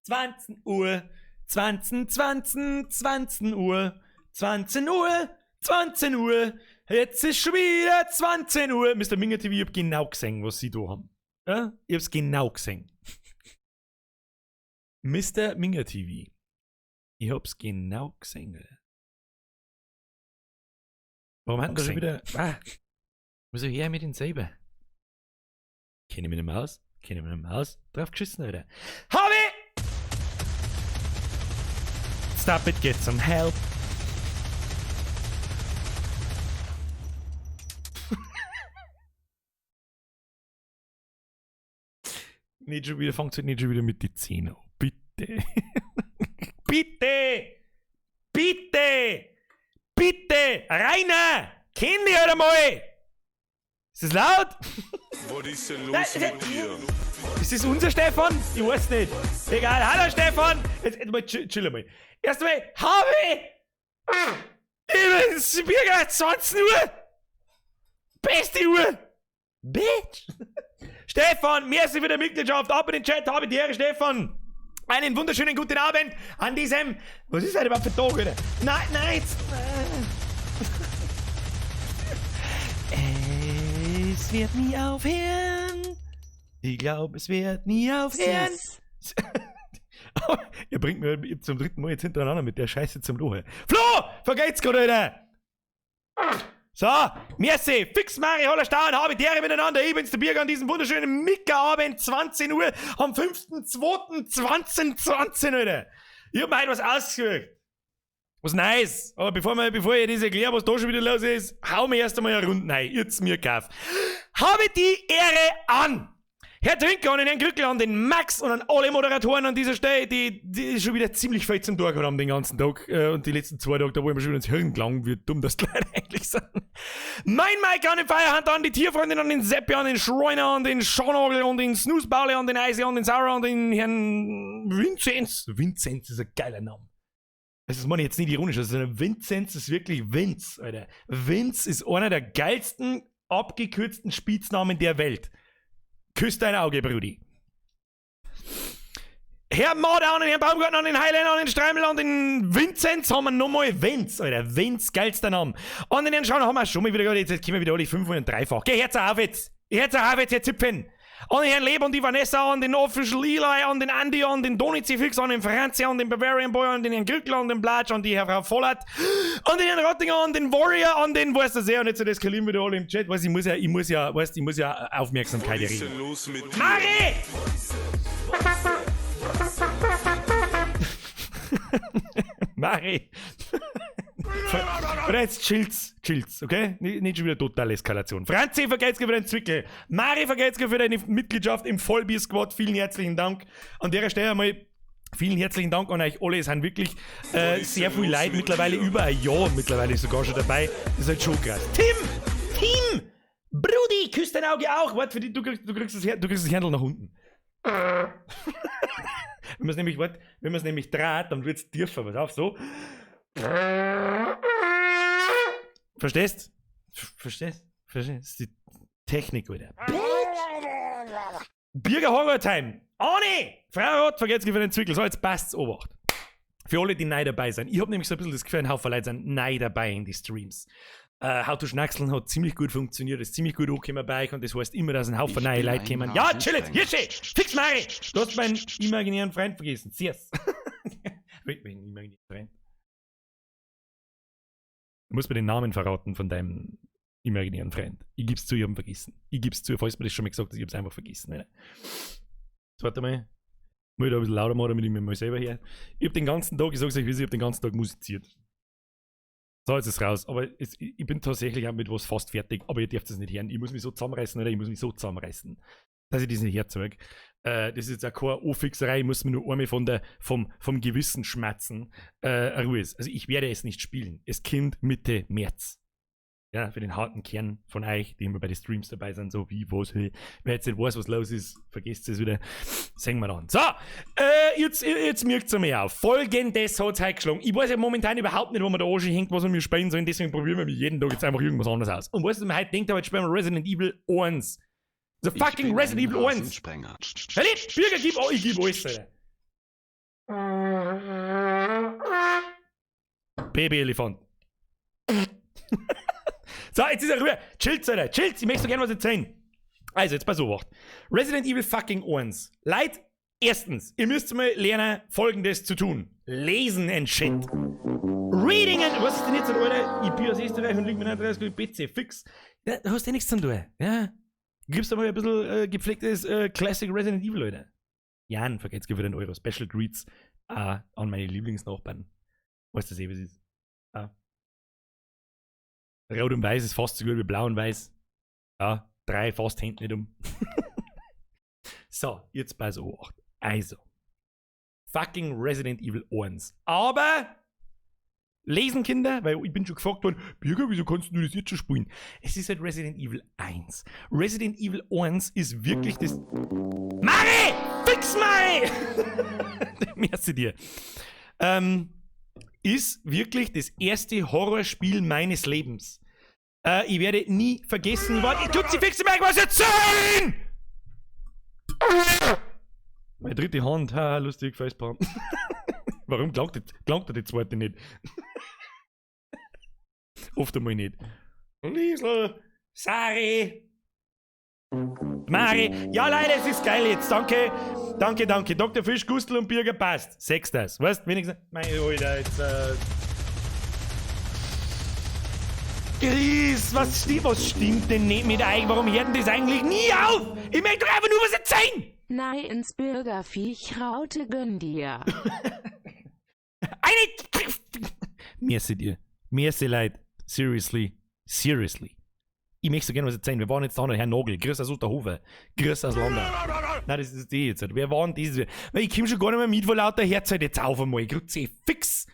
20 Uhr, 20, 20, 20 Uhr, 20 Uhr, 20 Uhr, jetzt ist schon wieder 20 Uhr. Mr. Minger TV, ich hab genau gesehen, was sie da haben. Ja? Ich hab's genau gesehen. Mr. Minger TV. Ich hab's genau gesehen. Alter. Warum hat da schon wieder. Ah, wieso her mit den selber? Kenne ich mit der Maus? Kenne ich mit der Maus? Drauf geschissen, Alter. Hab ich! Stop it, get some help. Nicht schon wieder, fangt nicht schon wieder mit die 10 an. Bitte. Bitte! Bitte! Bitte! Rainer! Kenn dich halt einmal! Ist das laut? Was ist denn los mit dir? Ist das unser Stefan? Ich weiß nicht. Egal. Hallo Stefan! Jetzt, jetzt mal chill, chill einmal. Erst einmal, habe ich! Ich bin Biergarten, 20 Uhr! Beste Uhr! Bitch! Stefan, merci für die Mitgliedschaft. Ab in den Chat, habe die Ehre, Stefan. Einen wunderschönen guten Abend an diesem. Was ist heute überhaupt für Tag, Alter? Nein, nein, jetzt. Es wird nie aufhören. Ich glaube, es wird nie aufhören. Ihr bringt mir zum dritten Mal jetzt hintereinander mit der Scheiße zum Lohe. Flo! Vergeht's gerade, Alter! So, merci, fix Mari, holla Stauen, habe die Ehre miteinander. Ich bin's, der Birger, an diesem wunderschönen Mickerabend, 20 Uhr, am 5.2.2020, Alter. Ich hab mir heute was ausgesucht. Was nice. Aber bevor ich das erkläre, was da schon wieder los ist, hau mir erst einmal eine Runde rein. Jetzt mir kauf. Habe die Ehre an! Herr Trinker und den Herrn Krückel, an den Max und an alle Moderatoren an dieser Stelle, die schon wieder ziemlich viel zum Tag haben den ganzen Tag. Und die letzten 2 Tage, da wo ich mir schon wieder ins Hirn gelangt, wie dumm das die Leute eigentlich sind. Mein Mike an den Feierhand, an die Tierfreundin, an den Seppi, an den Schreiner, an den Schornagel, an den Snoozebaule, an den Eisi, an den Sauer, an den Herrn Vinzenz. Vinzenz ist ein geiler Name. Das meine ich jetzt nicht ironisch, also Vinzenz ist wirklich Vince, Alter. Vince ist einer der geilsten, abgekürzten Spitznamen der Welt. Küss dein Auge, Brudi. Herr Mörder an den Herrn Baumgartner, an den Highlander, an den Streimel, an den Vinzenz haben wir nochmal Vince, Alter. Vince, geilster Name. An den Herrn Schauner haben wir schon mal wieder gehört, jetzt kommen wir wieder alle 5 und dreifach. Geh, hört's auf jetzt. Hört's auf jetzt, Herr Zipfen. An den Herrn Leb und die Vanessa, an den Official Eli, an den Andy, an den Donizifix, an den Franzi, an den Bavarian Boy, an den Herrn Glückler, an den Blatsch, an die Herr Frau Vollert, an den Herrn Rottinger, an den Warrior, an den, weißt du sehr, und jetzt das eskalieren wieder alle im Chat, weißt du, ich muss ja, weißt, ich muss ja Aufmerksamkeit Was ist erregen. denn los mit dir? Mari! Mari! Oder jetzt chillt's, chillt's, okay? Nicht schon wieder totale Eskalation. Franzi, vergeht's dir für deinen Zwickel. Mari, vergeht's dir für deine Mitgliedschaft im Vollbier-Squad. Vielen herzlichen Dank. An der Stelle einmal vielen herzlichen Dank an euch alle. Es sind wirklich sehr viele Leute, mittlerweile über ein Jahr mittlerweile sogar schon dabei. Das ist halt schon krass. Tim! Tim! Brudi, küsst dein Auge auch. Warte, für dich, du kriegst das Händel nach unten. Wenn man's nämlich, warte, wenn man's nämlich dreht, dann wird's tiefer. Pass auf, so. Verstehst? Verstehst? Verstehst? Das ist die Technik, Alter. Bitch! Birger Horror Time. Ani! Frau Roth, vergesst für den Zwickel. So, jetzt passt's, Obacht. Für alle, die neu dabei sind. Ich hab nämlich so ein bisschen das Gefühl, ein Haufen Leute sind neu dabei in die Streams. How to Schnackseln hat ziemlich gut funktioniert, ist ziemlich gut angekommen bei euch und das heißt immer, dass ein Haufen Ich neue bin Leute ein kommen. Ja, chill jetzt, hier Hasensprenger. steht! Fix Mari! Du hast meinen imaginären Freund vergessen. Sieh's. Welchen imaginären Freund? Du musst mir den Namen verraten von deinem imaginären Freund. Ich geb's zu, ich hab ihn vergessen. Ich geb's zu, falls mir das schon mal gesagt hast, ich hab's einfach vergessen. Alter. Jetzt warte mal. Muss ich da ein bisschen lauter machen, damit ich mir mal selber her. Ich hab den ganzen Tag, ich sag's euch, wie es ist, ich hab den ganzen Tag musiziert. So, jetzt ist es raus. Aber ich bin tatsächlich auch mit was fast fertig, aber ihr dürft es nicht hören. Ich muss mich so zusammenreißen, oder? Ich muss mich so zusammenreißen, dass ich das nicht herzeug. Das ist jetzt auch keine Anfixerei, ich muss mir nur einmal vom Gewissen schmerzen. Ruhe ist. Also ich werde es nicht spielen. Es kommt Mitte März. Ja, für den harten Kern von euch, die immer bei den Streams dabei sind, so wie, was, hey. Wer jetzt nicht weiß, was los ist, vergesst es wieder. Sehen wir dann. So, jetzt merkt's einmal auf. Folgendes hat's heute geschlagen. Ich weiß ja momentan überhaupt nicht, wo man da hängt, was wir mir spielen sollen, deswegen probieren wir jeden Tag jetzt einfach irgendwas anderes aus. Und weißt du, was man heute denkt, aber jetzt spielen wir Resident Evil 1. The Ich fucking bin Resident ein Evil 1. Hasensprenger. Hey, Bürger, gib, oh, ich geb alles, Alter. Babyelefant. So, jetzt ist er rüber. Chillt, Alter. Chillt. Ich möchte so gerne was erzählen. Also, jetzt pass auf. Resident Evil fucking 1. Leute, erstens, ihr müsst mal lernen, Folgendes zu tun. Lesen and shit. Reading and... Was ist denn jetzt, Alter? Ich bin aus Österreich und lieg mit 39 PC fix. Ja, da hast du eh nichts zu tun. Ja. Gibst du mal ein bisschen gepflegtes Classic Resident Evil, Alter. Jan, vergeht's für den Euro. Special Greets an meine Lieblingsnachbarn. Weißt du, eh, was ist? Ah. Rot und Weiß ist fast so gut wie Blau und Weiß. Ja, drei fast hängt nicht um. So, jetzt pass auf. Also. Fucking Resident Evil 1. Aber lesen, Kinder, weil ich bin schon gefragt worden, Birger, wieso kannst du das jetzt schon spielen? Es ist halt Resident Evil 1. Resident Evil 1 ist wirklich das... Mari! Fix mal! Merci dir. Ist wirklich das erste Horrorspiel meines Lebens. Ich werde nie vergessen, was... Kruzifix, ich was erzählen! Meine dritte Hand, haha, lustig, Facepalm. Warum klangt die zweite nicht? Oft einmal nicht. Liesl, Sari, Mari. Ja, Leute, es ist geil jetzt. Danke, danke, danke. Dr. Fisch, Gustl und Birger passt. Sechs das. Weißt du, wenigstens. Meine Alter, jetzt. Chris, was stimmt denn nicht mit euch? Warum hört denn das eigentlich nie auf? Ich möchte doch einfach nur was erzählen! Nein, ins Bürgerviech, Raute, gönn dir. Eine. Merci dir. Merci, Leute. Seriously. Seriously. Ich möchte so gerne was erzählen. Wir waren jetzt da noch, Herr Nagel. Grüß aus Unterhofer. Grüß aus London. Nein, das ist die jetzt. Wer waren das? Weil ich komme schon gar nicht mehr mit vor lauter Herz halt jetzt auf einmal. Kruzifix.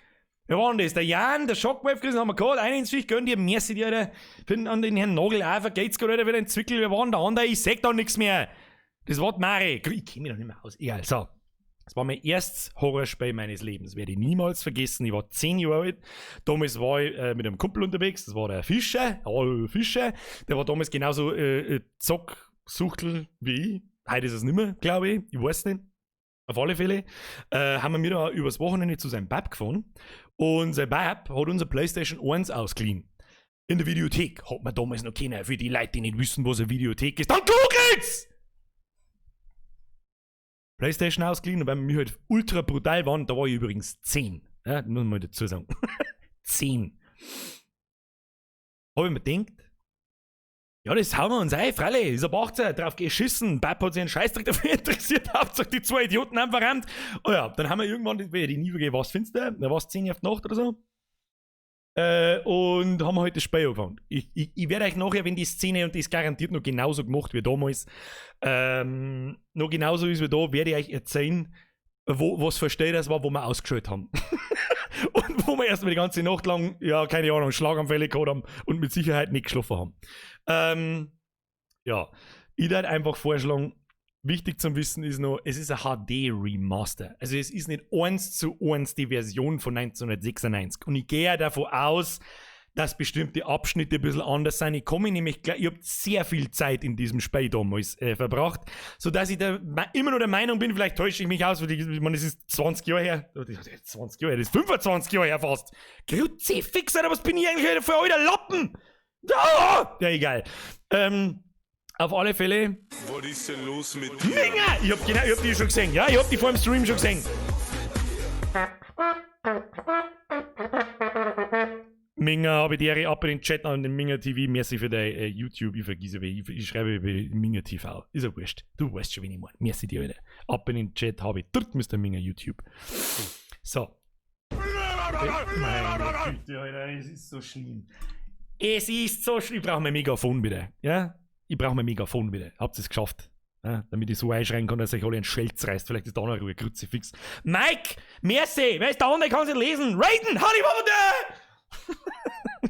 Wer waren das? Der Jan, der Shockwave, Chris, haben wir gehabt. Einen ins Viech, gönn dir. Merci dir, Alter. Finden an den Herrn Nagel auch. Vergeht's gerade, Alter, wieder ein Zwickel. Wir waren der andere. Ich sag da nichts mehr. Das Wort Mari. Ich kenn mich noch nicht mehr aus. Egal, so. Das war mein erstes Horrorspiel meines Lebens. Werde ich niemals vergessen. Ich war 10 Jahre alt. Damals war ich mit einem Kumpel unterwegs. Das war der Fischer. Oh, Fischer. Der war damals genauso Zocksuchtel wie ich. Heute ist es nicht mehr, glaube ich. Ich weiß nicht. Auf alle Fälle haben wir da übers Wochenende zu seinem Bab gefahren. Und sein Bab hat unser PlayStation 1 ausgeliehen. In der Videothek hat man damals noch keiner. Für die Leute, die nicht wissen, was eine Videothek ist. Dann googelt's! PlayStation ausgeliehen und weil wir halt ultra brutal waren, da war ich übrigens 10. Ja, muss man mal dazu sagen. 10. Habe ich mir gedacht, ja, das hauen wir uns ein, freilich, ist ab 18, drauf geschissen, Papa hat sich einen Scheißdreck dafür interessiert, Hauptsache die zwei Idioten haben verrammt. Oh ja, dann haben wir irgendwann, ich werde nie vergeben, was findest du? Da war es 10 auf die Nacht oder so. Und haben wir halt das Spiel angefangen. Ich werde euch nachher, wenn die Szene, und das garantiert noch genauso gemacht wie damals, noch genauso ist wie da, werde ich euch erzählen, wo, was versteht das war, wo wir ausgeschaltet haben. Und wo wir erstmal die ganze Nacht lang, ja, keine Ahnung, Schlaganfälle gehabt haben und mit Sicherheit nicht geschlafen haben. Ja, ich würde einfach vorschlagen, wichtig zum Wissen ist noch, es ist ein HD-Remaster. Also es ist nicht 1:1 die Version von 1996. Und ich gehe ja davon aus, dass bestimmte Abschnitte ein bisschen anders sind. Ich komme nämlich gleich, ich habe sehr viel Zeit in diesem Spiel damals verbracht, sodass ich da immer noch der Meinung bin, vielleicht täusche ich mich aus, weil ich meine, es ist 20 Jahre her, 20 Jahre her, das ist 25 Jahre her fast. Kruzifix, Alter, was bin ich eigentlich für alter Lappen? Oh! Ja, egal. Auf alle Fälle. Was ist denn los mit dir? Minga! Ich hab, genau, ich hab die schon gesehen. Ja, ich hab die vor dem Stream schon gesehen. Minga, habe die Ehre, ab in den Chat an den Minga TV. Merci für dein YouTube. Ich vergesse, ich schreibe über Minga TV. Ist ja wurscht. Du weißt schon, wen ich meine. Merci dir, Alter. Ab in den Chat habe ich dort Mr. Minga YouTube. So. Meine Güte, Alter, es ist so schlimm. Es ist so schlimm. Ich brauche mein Megafon wieder. Ja? Ich brauche mein Megafon wieder. Habt ihr es geschafft? Ja, damit ich so einschreien kann, dass euch alle einen Schelz reißt. Vielleicht ist da noch eine Kruzifix. Mike! Merci! Wer ist da unten? Ich kann es nicht lesen. Raiden! Harry Potter!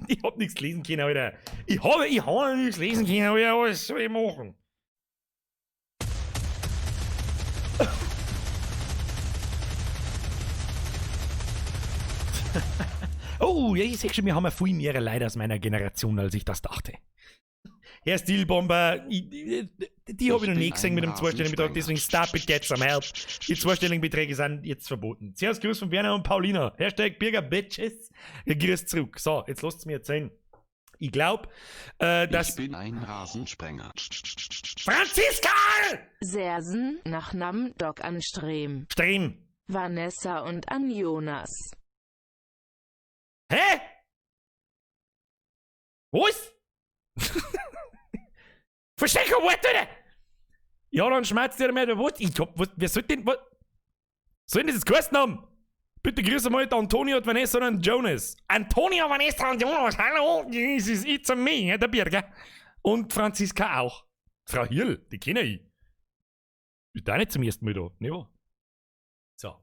Ich hab nichts lesen können, Alter. Ich hab nichts lesen können, Alter. Was soll ich machen? Oh, ja, ich seh schon, wir haben ja viel mehr Leute aus meiner Generation, als ich das dachte. Herr Stilbomber, die habe ich noch Ich nie bin gesehen ein mit einem zweistelligen Betrag, deswegen stop it, get some help. Die zweistelligen Beträge sind jetzt verboten. Servus, Grüß von Werner und Paulina. #BirgerBitches. Ja, grüß zurück. So, jetzt lasst mir erzählen. Ich glaub, dass. Ich bin ein Rasensprenger. Franziska! Sersen nach Namdok an Strem. Strem. Vanessa und an Jonas. Hä? Was? Versteh kein Wort, Alter! Ja, dann schmerzt der mehr, was? Ich hab, was, wer soll denn, was? Soll denn das jetzt geheißen haben? Bitte grüße mal die Antonio und Vanessa und Jonas. Antonio, Vanessa und Jonas, hallo, this is it's a me, der Birger. Und Franziska auch. Frau Hirl, die kenne ich. Ist auch nicht zum ersten Mal da, ne wahr? So.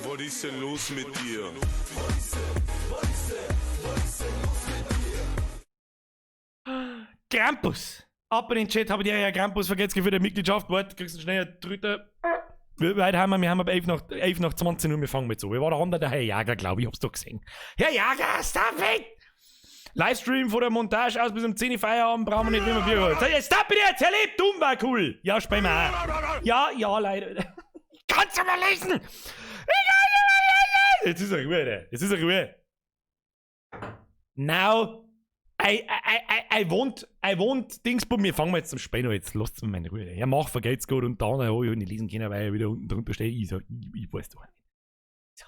Was ist denn los mit dir? Krampus! Ab in den Chat, habe ich dir ja Krampus vergessen für die Mitgliedschaft. Warte, kriegst du schnell einen Dritter. Wie weit haben wir? Wir haben ab 11 nach 20 Uhr, wir fangen mit so. Wir waren der andere, der Herr Jager, glaube ich, hab's doch gesehen. Herr Jager, stop it! Livestream von der Montage aus bis um 10 Uhr Feierabend, brauchen wir nicht, wie wir Bier holen. Stop it jetzt, Herr Lieb, dumm war cool. Ja, spielen wir auch. Ja, ja, leider. Ich kann's aber lesen! Ich kann's aber lesen! Jetzt ist er Ruhe, Alter. Jetzt ist er Ruhe. Now, I want Dingsbum. Wir fangen mal jetzt zum Spielen an. Jetzt lasst mir meine Ruhe. Ja, mach, vergeht's gut und dann habe ich nicht lesen können, weil er wieder unten drunter steht. Ich sag, ich weiß doch nicht. So.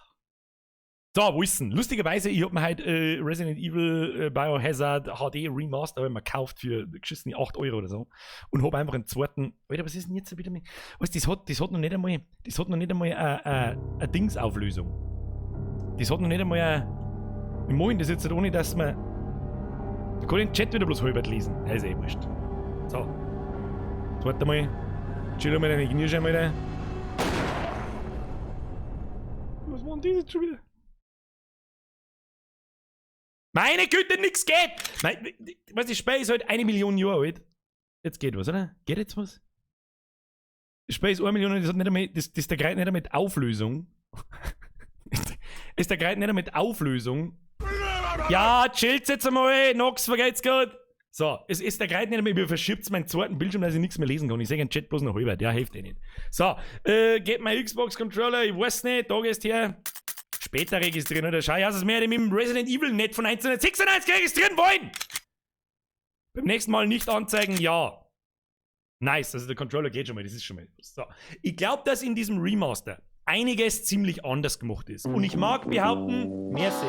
So, wo ist denn? Lustigerweise, ich hab mir heute Resident Evil Biohazard HD Remaster hab ich mir gekauft für geschissene 8 Euro oder so. Und hab einfach einen zweiten. Alter, was ist denn jetzt wieder mit? Weißt, das hat noch nicht einmal, das hat noch nicht einmal eine Dingsauflösung. Das hat noch nicht einmal eine. Wir machen das jetzt nicht, ohne dass man. Da kann ich den Chat wieder bloß halb lesen. Das ist eh wurscht. So. Jetzt warte mal. Chill mal deine Kniescheibe, Alter. Was war denn das jetzt schon wieder? Meine Güte, nix geht! Mein, was, das Spiel ist halt 1 Million Jahre alt. Jetzt geht was, oder? Geht jetzt was? Das Spiel ist 1 Million, das hat nicht einmal, das ist der Grad nicht einmal mit Auflösung. Ist der Grad nicht einmal mit Auflösung. Ja, chillt's jetzt einmal, Nox, vergeht's gut. So, es ist der Grad nicht einmal, mir verschiebt meinen zweiten Bildschirm, dass ich nichts mehr lesen kann. Ich sehe den Chat bloß noch halber, der hilft eh nicht. So, geht mein Xbox-Controller, ich weiß nicht, da gehst her. Später registrieren, oder? Schau, ich aus, mehr mit dem Resident Evil nicht von 1996 registrieren wollen! Beim nächsten Mal nicht anzeigen, ja. Nice, also der Controller geht schon mal, das ist schon mal. So. Ich glaub, dass in diesem Remaster einiges ziemlich anders gemacht ist. Und ich mag behaupten, merci.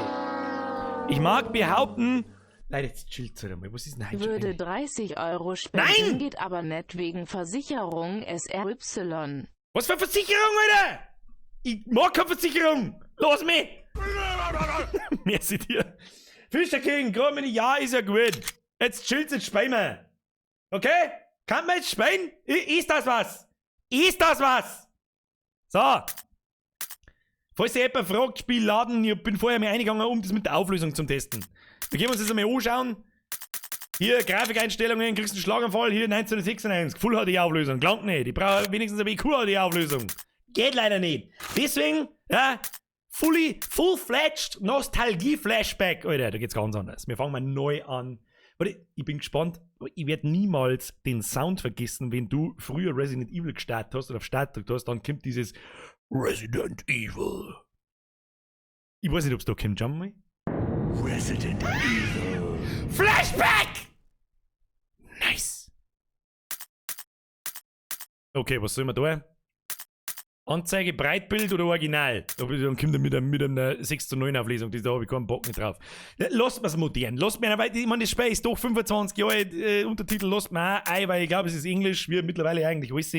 Ich mag behaupten, Leute, jetzt chillt halt einmal. Was ist denn heute schon Würde eigentlich? 30 Euro spenden, Nein! geht aber nicht wegen Versicherung SRY. Was für Versicherung, Alter? Ich mag keine Versicherung! Lass mich! Merci dir. Fischer King, komm in die Ja, ist ja gut. Jetzt chillt's, jetzt spielen wir. Okay? Kann man jetzt spielen? Ist das was? Ist das was? So. Falls sich jemand fragt, Spielladen, ich bin vorher mal reingegangen, um das mit der Auflösung zu testen. Da gehen wir uns das einmal anschauen. Hier, Grafikeinstellungen, kriegst einen Schlaganfall, hier 1996, Full HD Auflösung, gelangt nicht. Ich brauche wenigstens eine QHD Auflösung. Geht leider nicht. Deswegen, ja, full-fledged Nostalgie-Flashback. Alter, da geht's ganz anders. Wir fangen mal neu an. Warte, ich bin gespannt. Ich werd niemals den Sound vergessen, wenn du früher Resident Evil gestartet hast oder auf Start gedrückt hast, dann kommt dieses Resident Evil. Ich weiß nicht, ob's da kommt. Schauen wir mal. Resident Evil. Flashback! Nice. Okay, was soll man da? Anzeige, Breitbild oder Original? Da dann kommt er mit einer 6:9 Auflösung, da hab ich keinen Bock nicht drauf. Ja, lasst mir's modern, lasst mir, weil ich meine, das Spiel ist doch 25 Jahre alt, Untertitel lasst mir auch ein, weil ich glaube, es ist Englisch, wie mittlerweile eigentlich alles.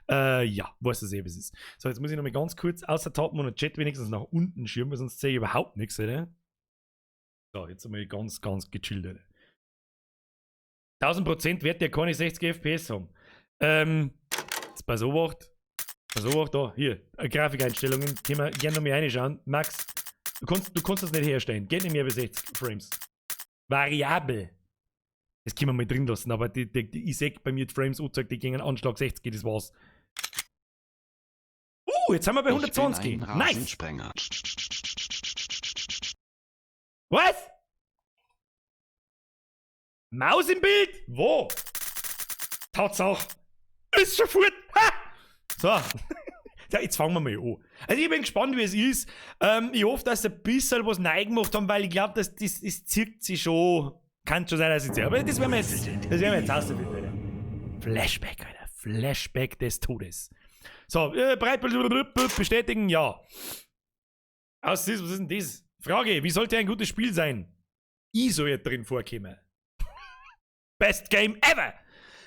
Ja, weiß es eh, wie es ist. So, jetzt muss ich noch mal ganz kurz außer Tappen und den Chat wenigstens nach unten schirmen, weil sonst sehe ich überhaupt nichts, oder? So, jetzt einmal ganz, ganz gechillt, oder? 1000% wird der keine 60 FPS haben. Jetzt pass auf, pass auf, da, hier, Grafikeinstellungen, können wir gerne noch mal reinschauen. Max, du kannst das nicht herstellen, geht nicht mehr bis 60 Frames. Variabel. Das können wir mal drin lassen, aber ich seh bei mir die Frames anzeigt, die gehen Anschlag 60, das war's. Jetzt sind wir bei Ich bin 120. ein Nice. Rasensprenger. Was? Maus im Bild? Wo? Tatsache. Ist schon fort. Ha! So. Ja, jetzt fangen wir mal an. Also ich bin gespannt, wie es ist. Ich hoffe, dass sie ein bisschen was neu gemacht haben, weil ich glaube, dass das zieht sich schon. Kann schon sein, dass es zieht. Aber das werden wir jetzt rausfinden, Alter. Flashback, Alter. Flashback des Todes. So, breit bestätigen, ja. Aus, was ist denn das? Frage, wie sollte ein gutes Spiel sein? Ich soll jetzt drin vorkommen. Best Game ever!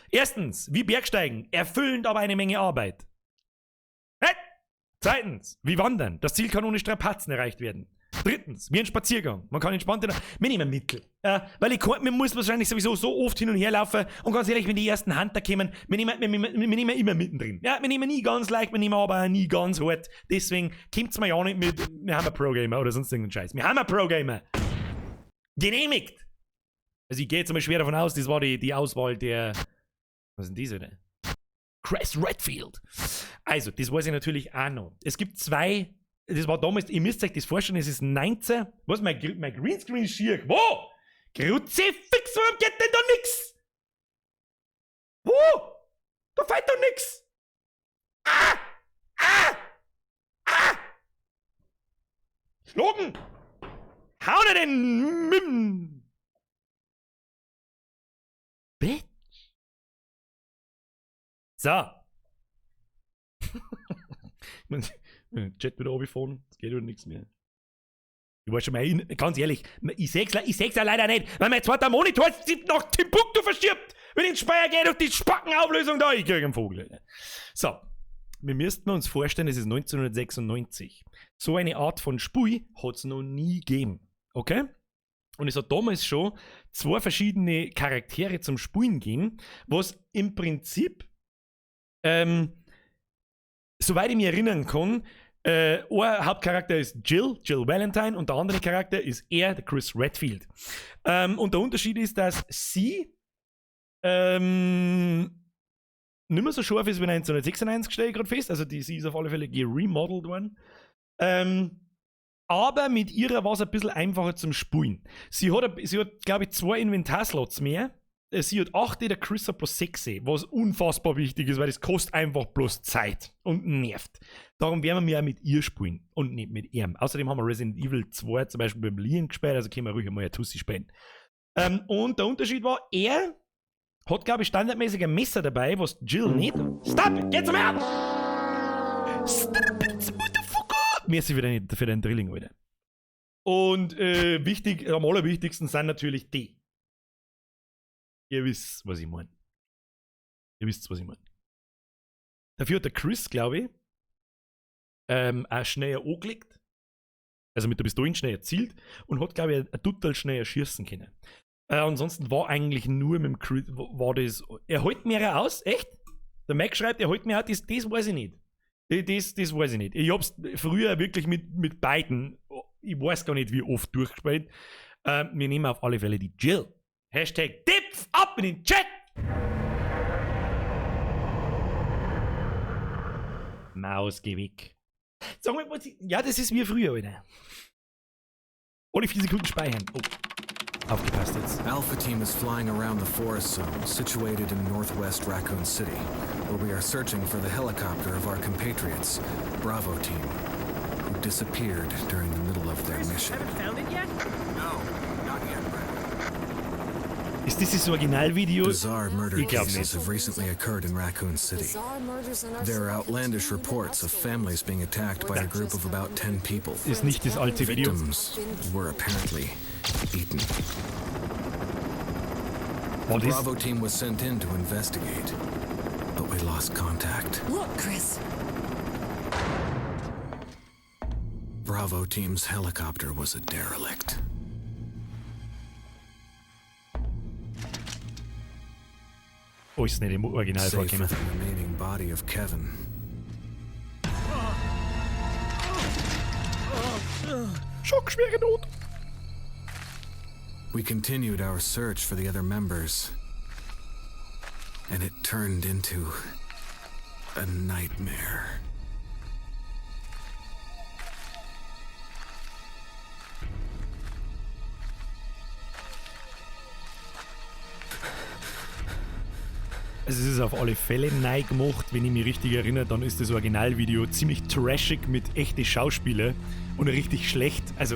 Erstens, wie Bergsteigen, erfüllend, aber eine Menge Arbeit. Hä? Zweitens, wie Wandern, das Ziel kann ohne Strapazen erreicht werden. Drittens, wie ein Spaziergang, man kann entspannt. Wir nehmen Mittel. Weil ich kann, man muss wahrscheinlich sowieso so oft hin und her laufen und ganz ehrlich, wenn die ersten Hunter kommen, wir nehmen immer mittendrin. Ja, wir nehmen nie ganz leicht, wir nehmen aber auch nie ganz hart. Deswegen kommt's mir ja nicht mit, wir haben einen Pro-Gamer oder sonst irgendeinen Scheiß. Wir haben einen Pro-Gamer. Genehmigt! Also ich gehe jetzt mal schwer davon aus, das war die Auswahl der... Was sind diese denn? Chris Redfield. Also, das weiß ich natürlich auch noch. Es gibt zwei... Das war damals, ihr müsst euch das vorstellen, es ist 19... Was, mein Greenscreen ist schier. Wo? Kruzifix, warum geht denn da nix? Wo? Da fällt doch nix. Ah! Ah! Ah! Schlagen! Hau dir den Mim! Bitch! So. Ich mein, Chat wieder runtergefahren, es geht wieder nichts mehr. Ich war schon mal, ganz ehrlich, ich seh's ja leider nicht, weil mein zweiter Monitor sich nach Timbuktu verschiebt, wenn ich ins Speyer gehe durch die Spackenauflösung da, ich krieg einen Vogel. So, wir müssten uns vorstellen, es ist 1996. So eine Art von Spiel hat's noch nie gegeben, okay? Und es hat damals schon zwei verschiedene Charaktere zum Spielen gegeben, was im Prinzip, soweit ich mich erinnern kann, ein Hauptcharakter ist Jill Valentine, und der andere Charakter ist er, der Chris Redfield. Und der Unterschied ist, dass sie nicht mehr so scharf ist wie 1996, stelle ich gerade fest. Also sie ist auf alle Fälle geremodelt worden. Aber mit ihrer war es ein bisschen einfacher zum Spulen. Sie hat, glaube ich, 2 Inventarslots mehr. Sie hat 8, der Chris hat bloß 6, was unfassbar wichtig ist, weil das kostet einfach bloß Zeit und nervt. Darum werden wir ja mit ihr spielen und nicht mit ihm. Außerdem haben wir Resident Evil 2 zum Beispiel beim Leon gespielt, also können wir ruhig einmal eine Tussi spielen. Und der Unterschied war, er hat, glaube ich, standardmäßig ein Messer dabei, was Jill nicht hat. Stop it! Geht's mal ab! Stop it, motherfucker! Merci für deinen Drilling, Alter. Und wichtig, am allerwichtigsten sind natürlich die. Ihr wisst, was ich meine. Ihr wisst, was ich meine. Dafür hat der Chris, glaube ich, auch schneller angelegt. Also mit der Pistole schnell erzielt und hat, glaube ich, ein total schneller schießen können. Ansonsten war eigentlich nur mit dem Chris, war das. Er hält mehrere aus, echt? Der Mac schreibt, er hält mehr aus, das weiß ich nicht. Das weiß ich nicht. Ich hab's früher wirklich mit beiden, ich weiß gar nicht, wie oft durchgespielt. Wir nehmen auf alle Fälle die Jill. Hashtag Dipf ab in den Chat! Maus, geh weg. Sag mal, was ich, ja, das ist wie früher, Alter. Alle 4 Sekunden speichern. Oh. Aufgepasst jetzt. Alpha Team is flying around the forest zone situated in northwest Raccoon City, where we are searching for the helicopter of our compatriots, Bravo Team, who disappeared during the middle of their mission. Haven't found it yet? No, not yet, Brad. Ist das das Originalvideo? Bizarre murder Ich glaub cases nicht. have recently occurred in Raccoon City. There are outlandish reports of families being attacked by a group of about 10 people. Ist nicht das alte Video. Victims were apparently eaten. War The das? Bravo team was sent in to investigate, but we lost contact. Look, Chris. Bravo team's helicopter was a derelict. Oh, ist nicht im Original Save for vorgekommen. the remaining body of Kevin. Schockschwere Not. We continued our search for the other members, and it turned into a nightmare. Also es ist auf alle Fälle neu gemacht, wenn ich mich richtig erinnere, dann ist das Originalvideo ziemlich trashig mit echten Schauspielern und richtig schlecht, also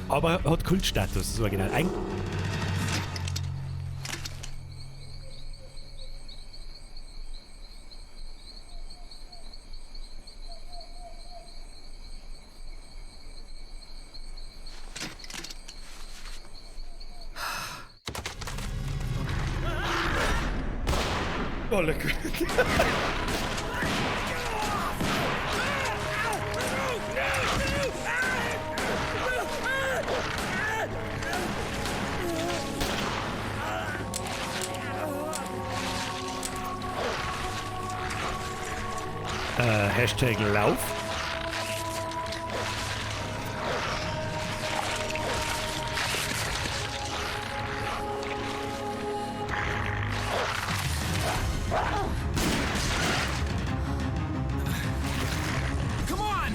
aber hat Kultstatus, das Original. Oh, lecker. Hashtag Lauf. Come on!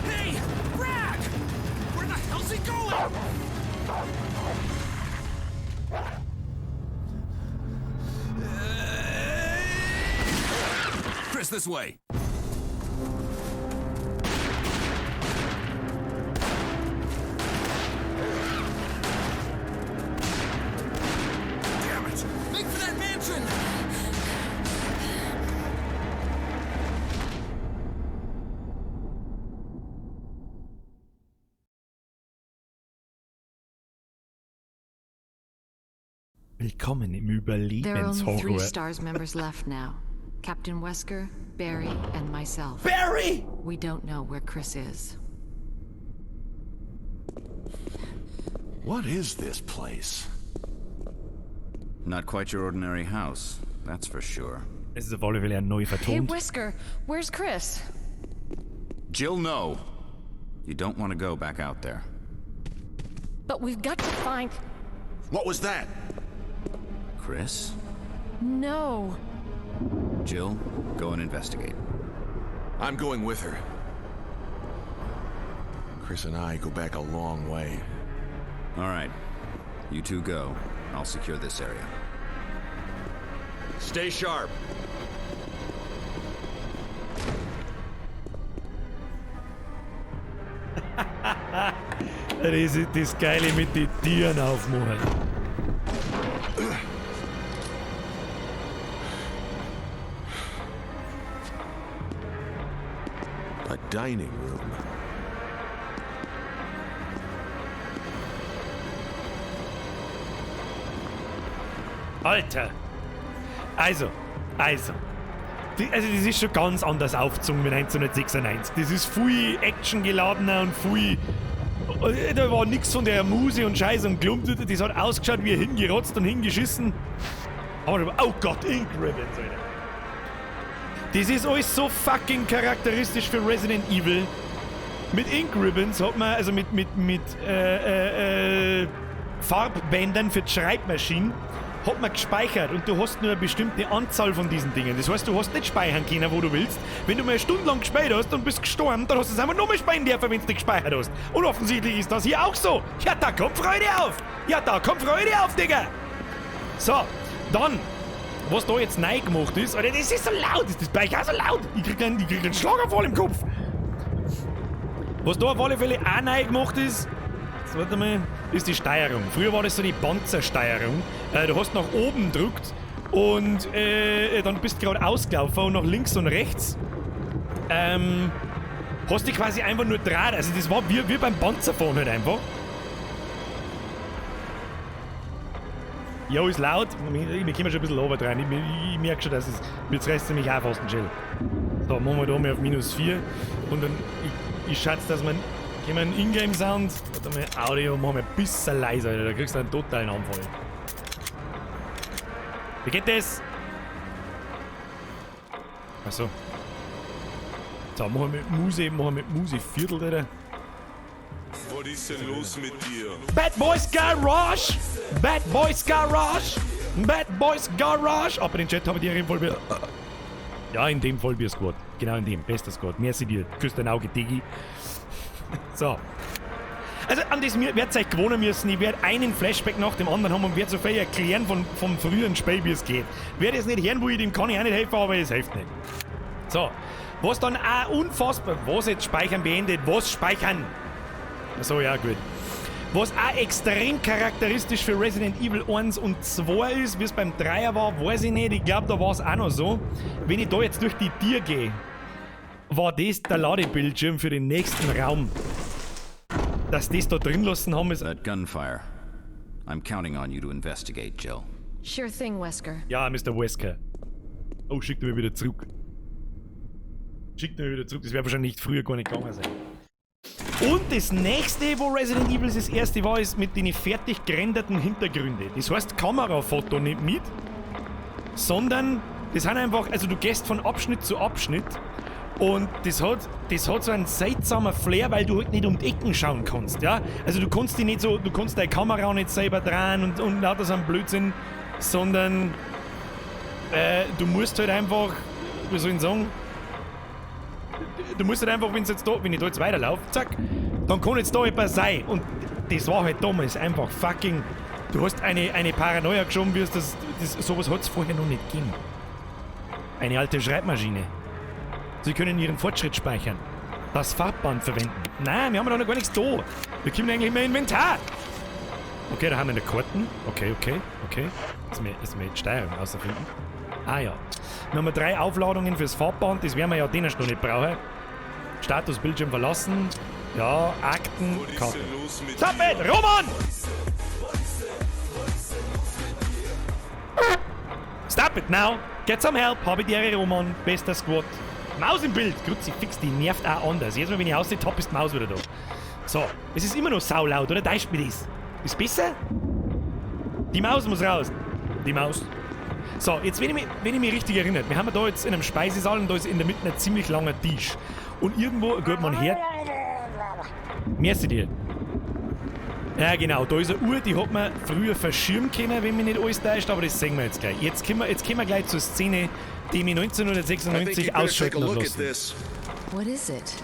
Hey, Brad! Where the hell's he going? Chris, this way. Damn it! Make for that mansion! Willkommen im There are only 3 Überlebenshorror. STARS members left now. Captain Wesker, Barry, and myself. Barry! We don't know where Chris is. What is this place? Not quite your ordinary house, that's for sure. Es ist auf alle Fälle neu Hey, vertont. Wesker, where's Chris? Jill, no! You don't want to go back out there. But we've got to find... What was that? Chris? No. Jill, go and investigate. I'm going with her. Chris and I go back a long way. All right. You two go. I'll secure this area. Stay sharp. Das ist das Geile mit den Tieren aufmachen. A dining room. Alter! Also. Also das ist schon ganz anders aufgezogen wie 1996. Das ist viel actiongeladener und viel... Da war nix von der Muse und Scheiß und Klump. Das hat ausgeschaut wie hingerotzt und hingeschissen. Aber, oh Gott, Ink Ribbons, Alter. Das ist alles so fucking charakteristisch für Resident Evil. Mit Ink Ribbons hat man, also mit Farbbändern für die Schreibmaschinen, hat man gespeichert und du hast nur eine bestimmte Anzahl von diesen Dingen. Das heißt, du hast nicht speichern können, wo du willst. Wenn du mal eine Stunde lang gespeichert hast und bist gestorben, dann hast du es einfach nur mal speichern dürfen, wenn du nicht gespeichert hast. Und offensichtlich ist das hier auch so. Ja, da kommt Freude auf! Ja, da kommt Freude auf, Digga! So, dann, was da jetzt neu gemacht ist, Alter, das ist so laut, ist das Beich auch so laut. Ich krieg einen Schlaganfall im Kopf. Was da auf alle Fälle auch neu gemacht ist, jetzt warte mal, ist die Steuerung. Früher war das so die Panzersteuerung. Du hast nach oben gedrückt und dann bist du gerade ausgelaufen und nach links und rechts hast dich quasi einfach nur draht. Also das war wie beim Panzerfahren halt einfach. Jo, ist laut. Wir können schon ein bisschen runter rein. Ich merke schon, dass es... Jetzt reißt mich auch fast ein Chill. So, machen wir da mal auf -4. Und dann... Ich schätze, dass man... Gehen wir einen Ingame-Sound. Warte mal, Audio machen wir ein bisschen leiser, Alter. Da kriegst du einen totalen Anfall. Wie geht das? Achso. So, machen wir mit Muse Viertel, Alter. Was ist denn los mit dir? Bad Boys Garage! Bad Boys Garage! Bad Boys Garage. Aber den Chat habe ich dir im Fall wieder. Ja, in dem Fall wir Squad. Genau in dem. Bester Squad. Merci dir. Küss dein Auge, Digi. So. Also an das werdet ihr euch gewohnen müssen. Ich werde einen Flashback nach dem anderen haben und werde so viel erklären vom früheren Spiel, wie es geht. Wer das nicht hören will, dem kann ich auch nicht helfen, aber es hilft nicht. So. Was dann auch unfassbar... Was jetzt Speichern beendet? Was speichern? Achso, ja, gut. Was auch extrem charakteristisch für Resident Evil 1 und 2 ist, wie es beim 3er war, weiß ich nicht. Ich glaube, da war es auch noch so. Wenn ich da jetzt durch die Tür gehe, war das der Ladebildschirm für den nächsten Raum. Dass das da drin lassen haben, ist... That gunfire. I'm counting on you to investigate, Jill. Sure thing, Wesker. Ja, Mr. Wesker. Oh, schickt er mich wieder zurück. Schickt er mich wieder zurück. Das wäre wahrscheinlich früher gar nicht gegangen sein. Und das nächste, wo Resident Evil das erste war, ist mit den fertig gerenderten Hintergründen. Das heißt, Kamerafoto nicht mit, sondern das sind einfach, also du gehst von Abschnitt zu Abschnitt und das hat so einen seltsamen Flair, weil du halt nicht um die Ecken schauen kannst, ja? Also du kannst dich nicht so, du kannst deine Kamera auch nicht selber drehen und lauter so einen Blödsinn, sondern du musst halt einfach, wie soll ich sagen, du musst halt einfach, wenn's jetzt da, wenn ich da jetzt weiterlaufe, zack, dann kann jetzt da etwas sein. Und das war halt damals einfach fucking. Du hast eine Paranoia geschoben, wie es das sowas hat's vorher noch nicht gegeben. Eine alte Schreibmaschine. Sie können ihren Fortschritt speichern. Das Farbband verwenden. Nein, wir haben doch noch gar nichts da. Wir kommen eigentlich mehr Inventar. Okay, da haben wir eine Karten. Okay, okay, okay. Das ist mir jetzt Steuerung außerfinden. Ah ja. Wir haben 3 Aufladungen fürs Farbband, das werden wir ja den noch nicht brauchen. Statusbildschirm verlassen. Ja, Akten, Karten. Stop it! Roman! Stop it now! Get some help! Habe die Ehre, Roman. Bester Squad. Maus im Bild! Kruzifix, die nervt auch anders. Jedes Mal, wenn ich aussehe, top ist die Maus wieder da. So, es ist immer noch saulaut, oder? Täuscht mich das? Ist besser? Die Maus muss raus. Die Maus. So, jetzt, wenn ich mich richtig erinnere, wir haben ja da jetzt in einem Speisesaal und da ist in der Mitte ein ziemlich langer Tisch. Und irgendwo, gut, man hört... Merci dir. Ja, genau, da ist eine Uhr, die hat man früher verschirmen können, wenn mich nicht alles täuscht, aber das sehen wir jetzt gleich. Jetzt kommen wir gleich zur Szene, die mich 1996 ausschalten hat lassen. What is it?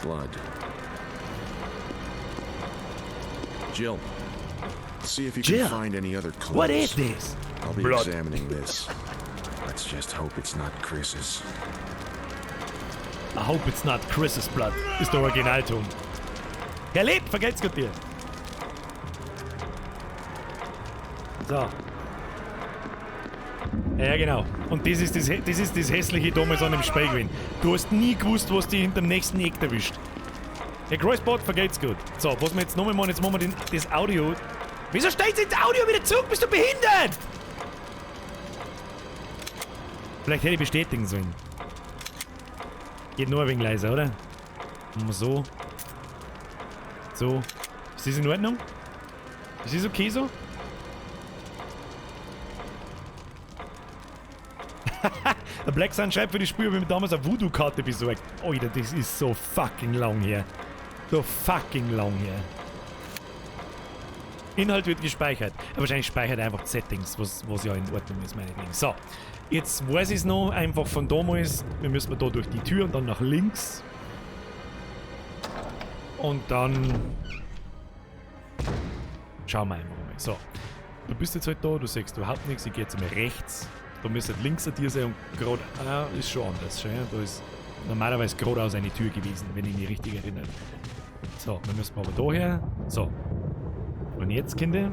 Blood. Jill. See if you Jill, can find any other clues. What is this? I'll be Blood. examining this. Let's just hope it's not Chris's. I hope it's not Chris's blood, ist der Originalton. Er lebt, vergelt's Gott dir. So. Ja, genau. Und das ist das hässliche damals an dem Spiel gewesen. Du hast nie gewusst, was dich hinterm nächsten Eck erwischt. Herr Kreuzbot, vergelt's gut. So, was wir jetzt nochmal machen, jetzt machen wir das Audio. Wieso stellst du das Audio wieder zurück? Bist du behindert? Vielleicht hätte ich bestätigen sollen. Geht nur ein wenig leiser, oder? So. So. Ist das in Ordnung? Ist das okay so? Der Black Sun schreibt für die Spur, wie mir damals eine Voodoo-Karte besorgt. Alter, das ist so fucking lang her. So fucking lang her. Inhalt wird gespeichert. Aber wahrscheinlich speichert er einfach die Settings, was ja in Ordnung ist, meinetwegen. So, jetzt weiß ich es noch, einfach von damals. Wir müssen da durch die Tür und dann nach links. Und dann schauen wir einfach mal. So, du bist jetzt halt da, du siehst überhaupt nichts. Ich gehe jetzt mal rechts. Da müsste links eine Tür sein und gerade. Ah, ist schon anders. Schon, ja? Da ist normalerweise geradeaus eine Tür gewesen, wenn ich mich richtig erinnere. So, dann müssen wir aber da her. So. Und jetzt, Kinder?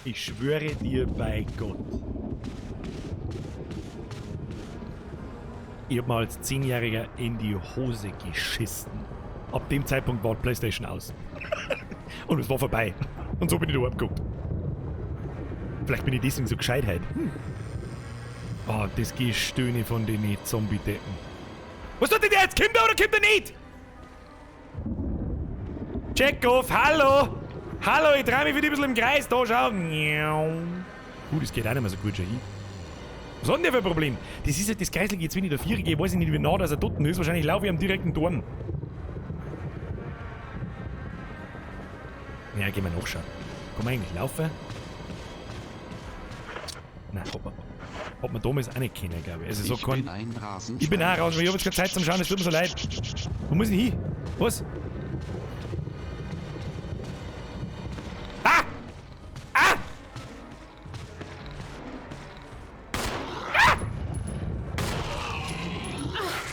Ich schwöre dir bei Gott. Ich hab mal als 10-Jähriger in die Hose geschissen. Ab dem Zeitpunkt war die Playstation aus. Und es war vorbei. Und so bin ich da abgeguckt. Vielleicht bin ich deswegen so gescheit heute. Oh, das Gestöhne von den Zombie-Deppen. Was tut denn der jetzt? Kommt er oder kommt er nicht? Check off, hallo! Hallo, ich drehe mich wieder ein bisschen im Kreis, da schau. Das geht auch nicht mehr so gut schon hin. Was hat denn der für ein Problem? Das ist halt das Kreislige, jetzt wenn ich da 4 gehe, weiß ich nicht, wie nah dass er dort ist. Wahrscheinlich laufe ich am direkten Dorn. Ja, gehen wir nachschauen. Kann man eigentlich laufen? Nein, hat man damals auch nicht kennen, glaube ich. Also so Ich kann bin ein Rasenschwein. Ich bin auch ein Rasenschwein. Ich hab jetzt keine Zeit zum Schauen, es tut mir so leid. Wo muss ich hin? Was? Ah! Ah! Ah!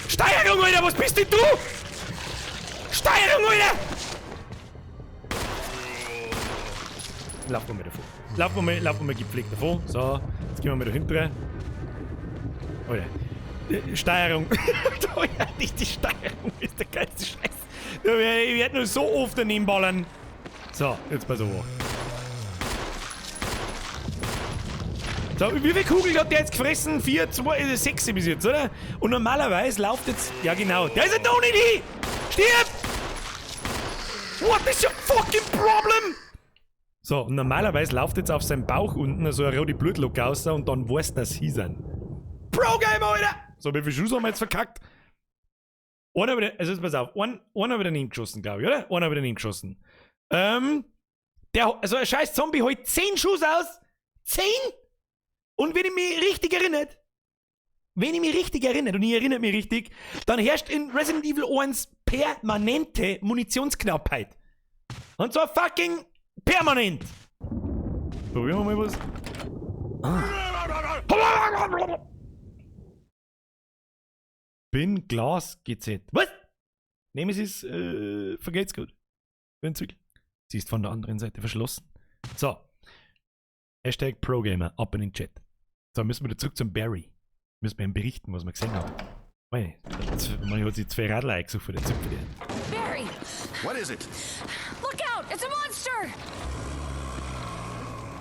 Steuerung, Alter! Was bist denn du? Steuerung, Alter! Laufen wir mal davon. Laufen wir mal gepflegt davon. So, jetzt gehen wir mal da hinten. Alter. Steuerung. Nicht die Steuerung ist der geilste Scheiß. Ich werde nur so oft daneben ballern. So, jetzt pass auf. So, wie viele Kugeln hat der jetzt gefressen? 4, 2, 6 bis jetzt, oder? Und normalerweise läuft jetzt... Ja, genau. Der ist ja da nicht hin! Stirb! What is your fucking problem? So, und normalerweise läuft jetzt auf seinem Bauch unten so eine rote Blutlocke raus und dann weiß, dass sie sind. Pro-Game, Alter! So, wie viele Schuss haben wir jetzt verkackt? Einer wieder, also jetzt pass auf, einer wieder daneben geschossen, glaube ich, oder? Einer wieder daneben geschossen. Der, also ein scheiß Zombie holt 10 Schuss aus! 10? Und wenn ich mich richtig erinnert, und ich erinnere mich richtig, dann herrscht in Resident Evil 1 permanente Munitionsknappheit. Und zwar fucking permanent! Probieren wir mal was. Ah. Bin Glas GZ. Was? Nemesis, vergeht's gut. Bin Zwickl. Sie ist von der anderen Seite verschlossen. So. Hashtag ProGamer, ab in den Chat. So, müssen wir wieder zurück zum Barry. Müssen wir ihm berichten, was wir gesehen haben. Mei, man hat sich 2 Radler eingesucht für den Zipfel. Barry! What is it? Look out! It's a monster!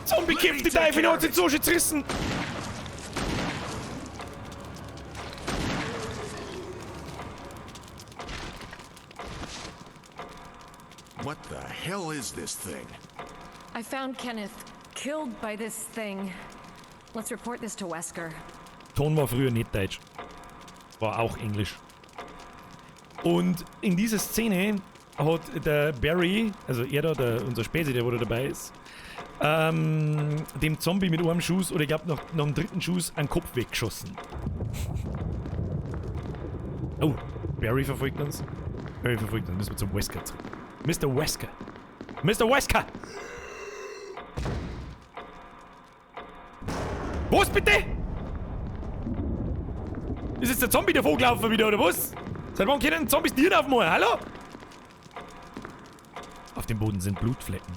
Zombie kämpft die Teufel, hat sich so schön zerrissen! What the hell is this thing? I found Kenneth killed by this thing. Let's report this to Wesker. Ton war früher nicht deutsch. War auch Englisch. Und in dieser Szene hat der Barry, also er da, unser Spezi, der wo da dabei ist, dem Zombie mit einem Schuss oder ich glaub noch einem dritten Schuss einen Kopf weggeschossen. Oh, Barry verfolgt uns. Barry verfolgt uns. Müssen wir zum Wesker zurück. Mister Wesker. Mister Wesker! Was bitte? Ist jetzt der Zombie davon gelaufen wieder, oder was? Seit wann können Zombies Tieren aufmachen? Hallo? Auf dem Boden sind Blutflecken.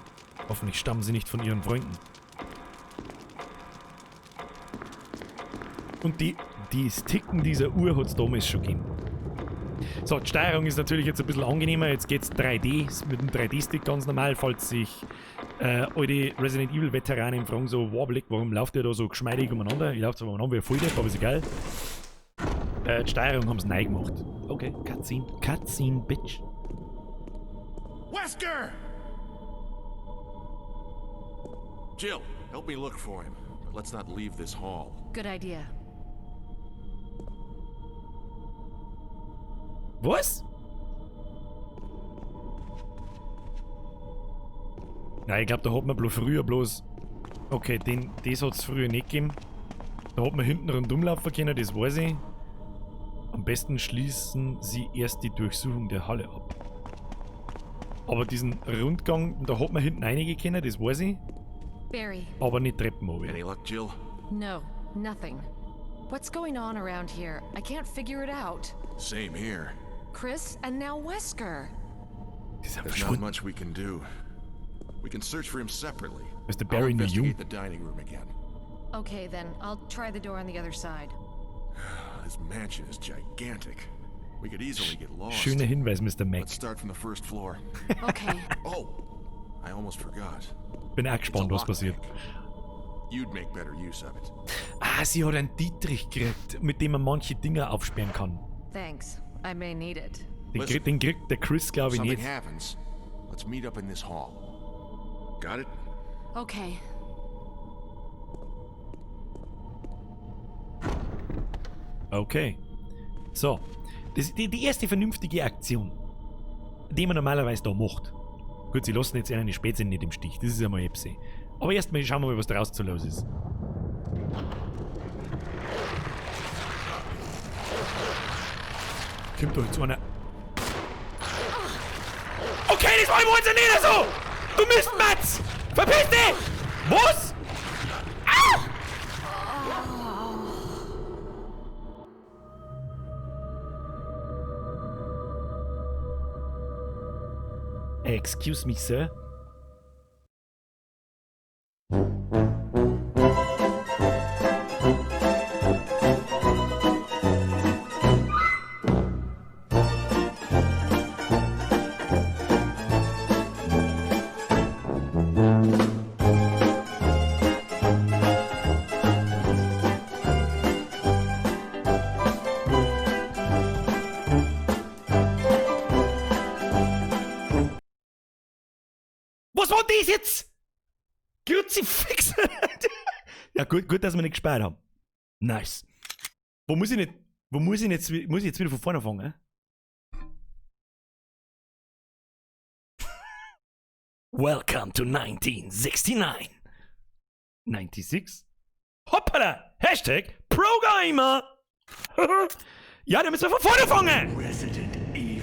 Hoffentlich stammen sie nicht von ihren Freunden. Und die Ticken dieser Uhr hat's damals schon gegeben. So, die Steuerung ist natürlich jetzt ein bisschen angenehmer. Jetzt geht's 3D, ist mit dem 3D-Stick ganz normal, falls sich alte Resident Evil Veteranen fragen, so, wow, Blick, warum lauft der da so geschmeidig umeinander? Ich laufe zwar umeinander wie ein Volldepp, aber ist egal. Die Steuerung haben's neu gemacht. Okay, Cutscene. Cutscene, Bitch. Wesker! Jill, help me look for him. But let's not leave this hall. Good idea. Was? Nein, ich glaub, da hat man bloß früher bloß... Okay, das hat's früher nicht gegeben. Da hat man hinten rundum laufen können, das weiß ich. Am besten schließen Sie erst die Durchsuchung der Halle ab. Aber diesen Rundgang, da hat man hinten reingehen können, das weiß ich. Barry. Aber nicht Treppen runter. Any luck, Jill? No, nothing. What's going on around here? I can't figure it out. Same here. Chris and now Wesker. Die sind There's not verschwunden. much we can do. We can search for him separately. Ist der I'll Barry nur jung? investigate the dining room again. Okay, then. I'll try the door on the other side. This mansion is gigantic. We could easily get lost. Schöner Hinweis, Mister Mac. Let's start from the first floor. Okay. Oh, I almost forgot. Bin auch gespannt, It's a was passiert. lockpick. You'd make better use of it. Ah, sie hat einen Dietrich gekriegt, mit dem man manche Dinger aufsperren kann. Thanks. I may need it. Den kriegt der Chris, glaube ich, Something nicht. happens. Let's meet up in this hall. Got it? Okay. Okay. So. Das ist die erste vernünftige Aktion, die man normalerweise da macht. Gut, sie lassen jetzt eine Spätzle nicht im Stich. Das ist ja mal Epsi. Aber erstmal schauen wir mal, was da draußen so los ist. Kommt doch jetzt einer. Okay, das wollen wir uns ja nicht so! Du Mistmatz! Verpiss dich! Was? Ah! Excuse me, sir. Was war das jetzt? Kruzifix! Ja, gut, dass wir nicht gespart haben. Nice. Wo muss ich nicht. Wo muss ich jetzt, muss ich jetzt wieder von vorne anfangen? Welcome to 1969. 96? Hoppala! Hashtag ProGamer! Ja, da müssen wir von vorne anfangen! Resident Evil.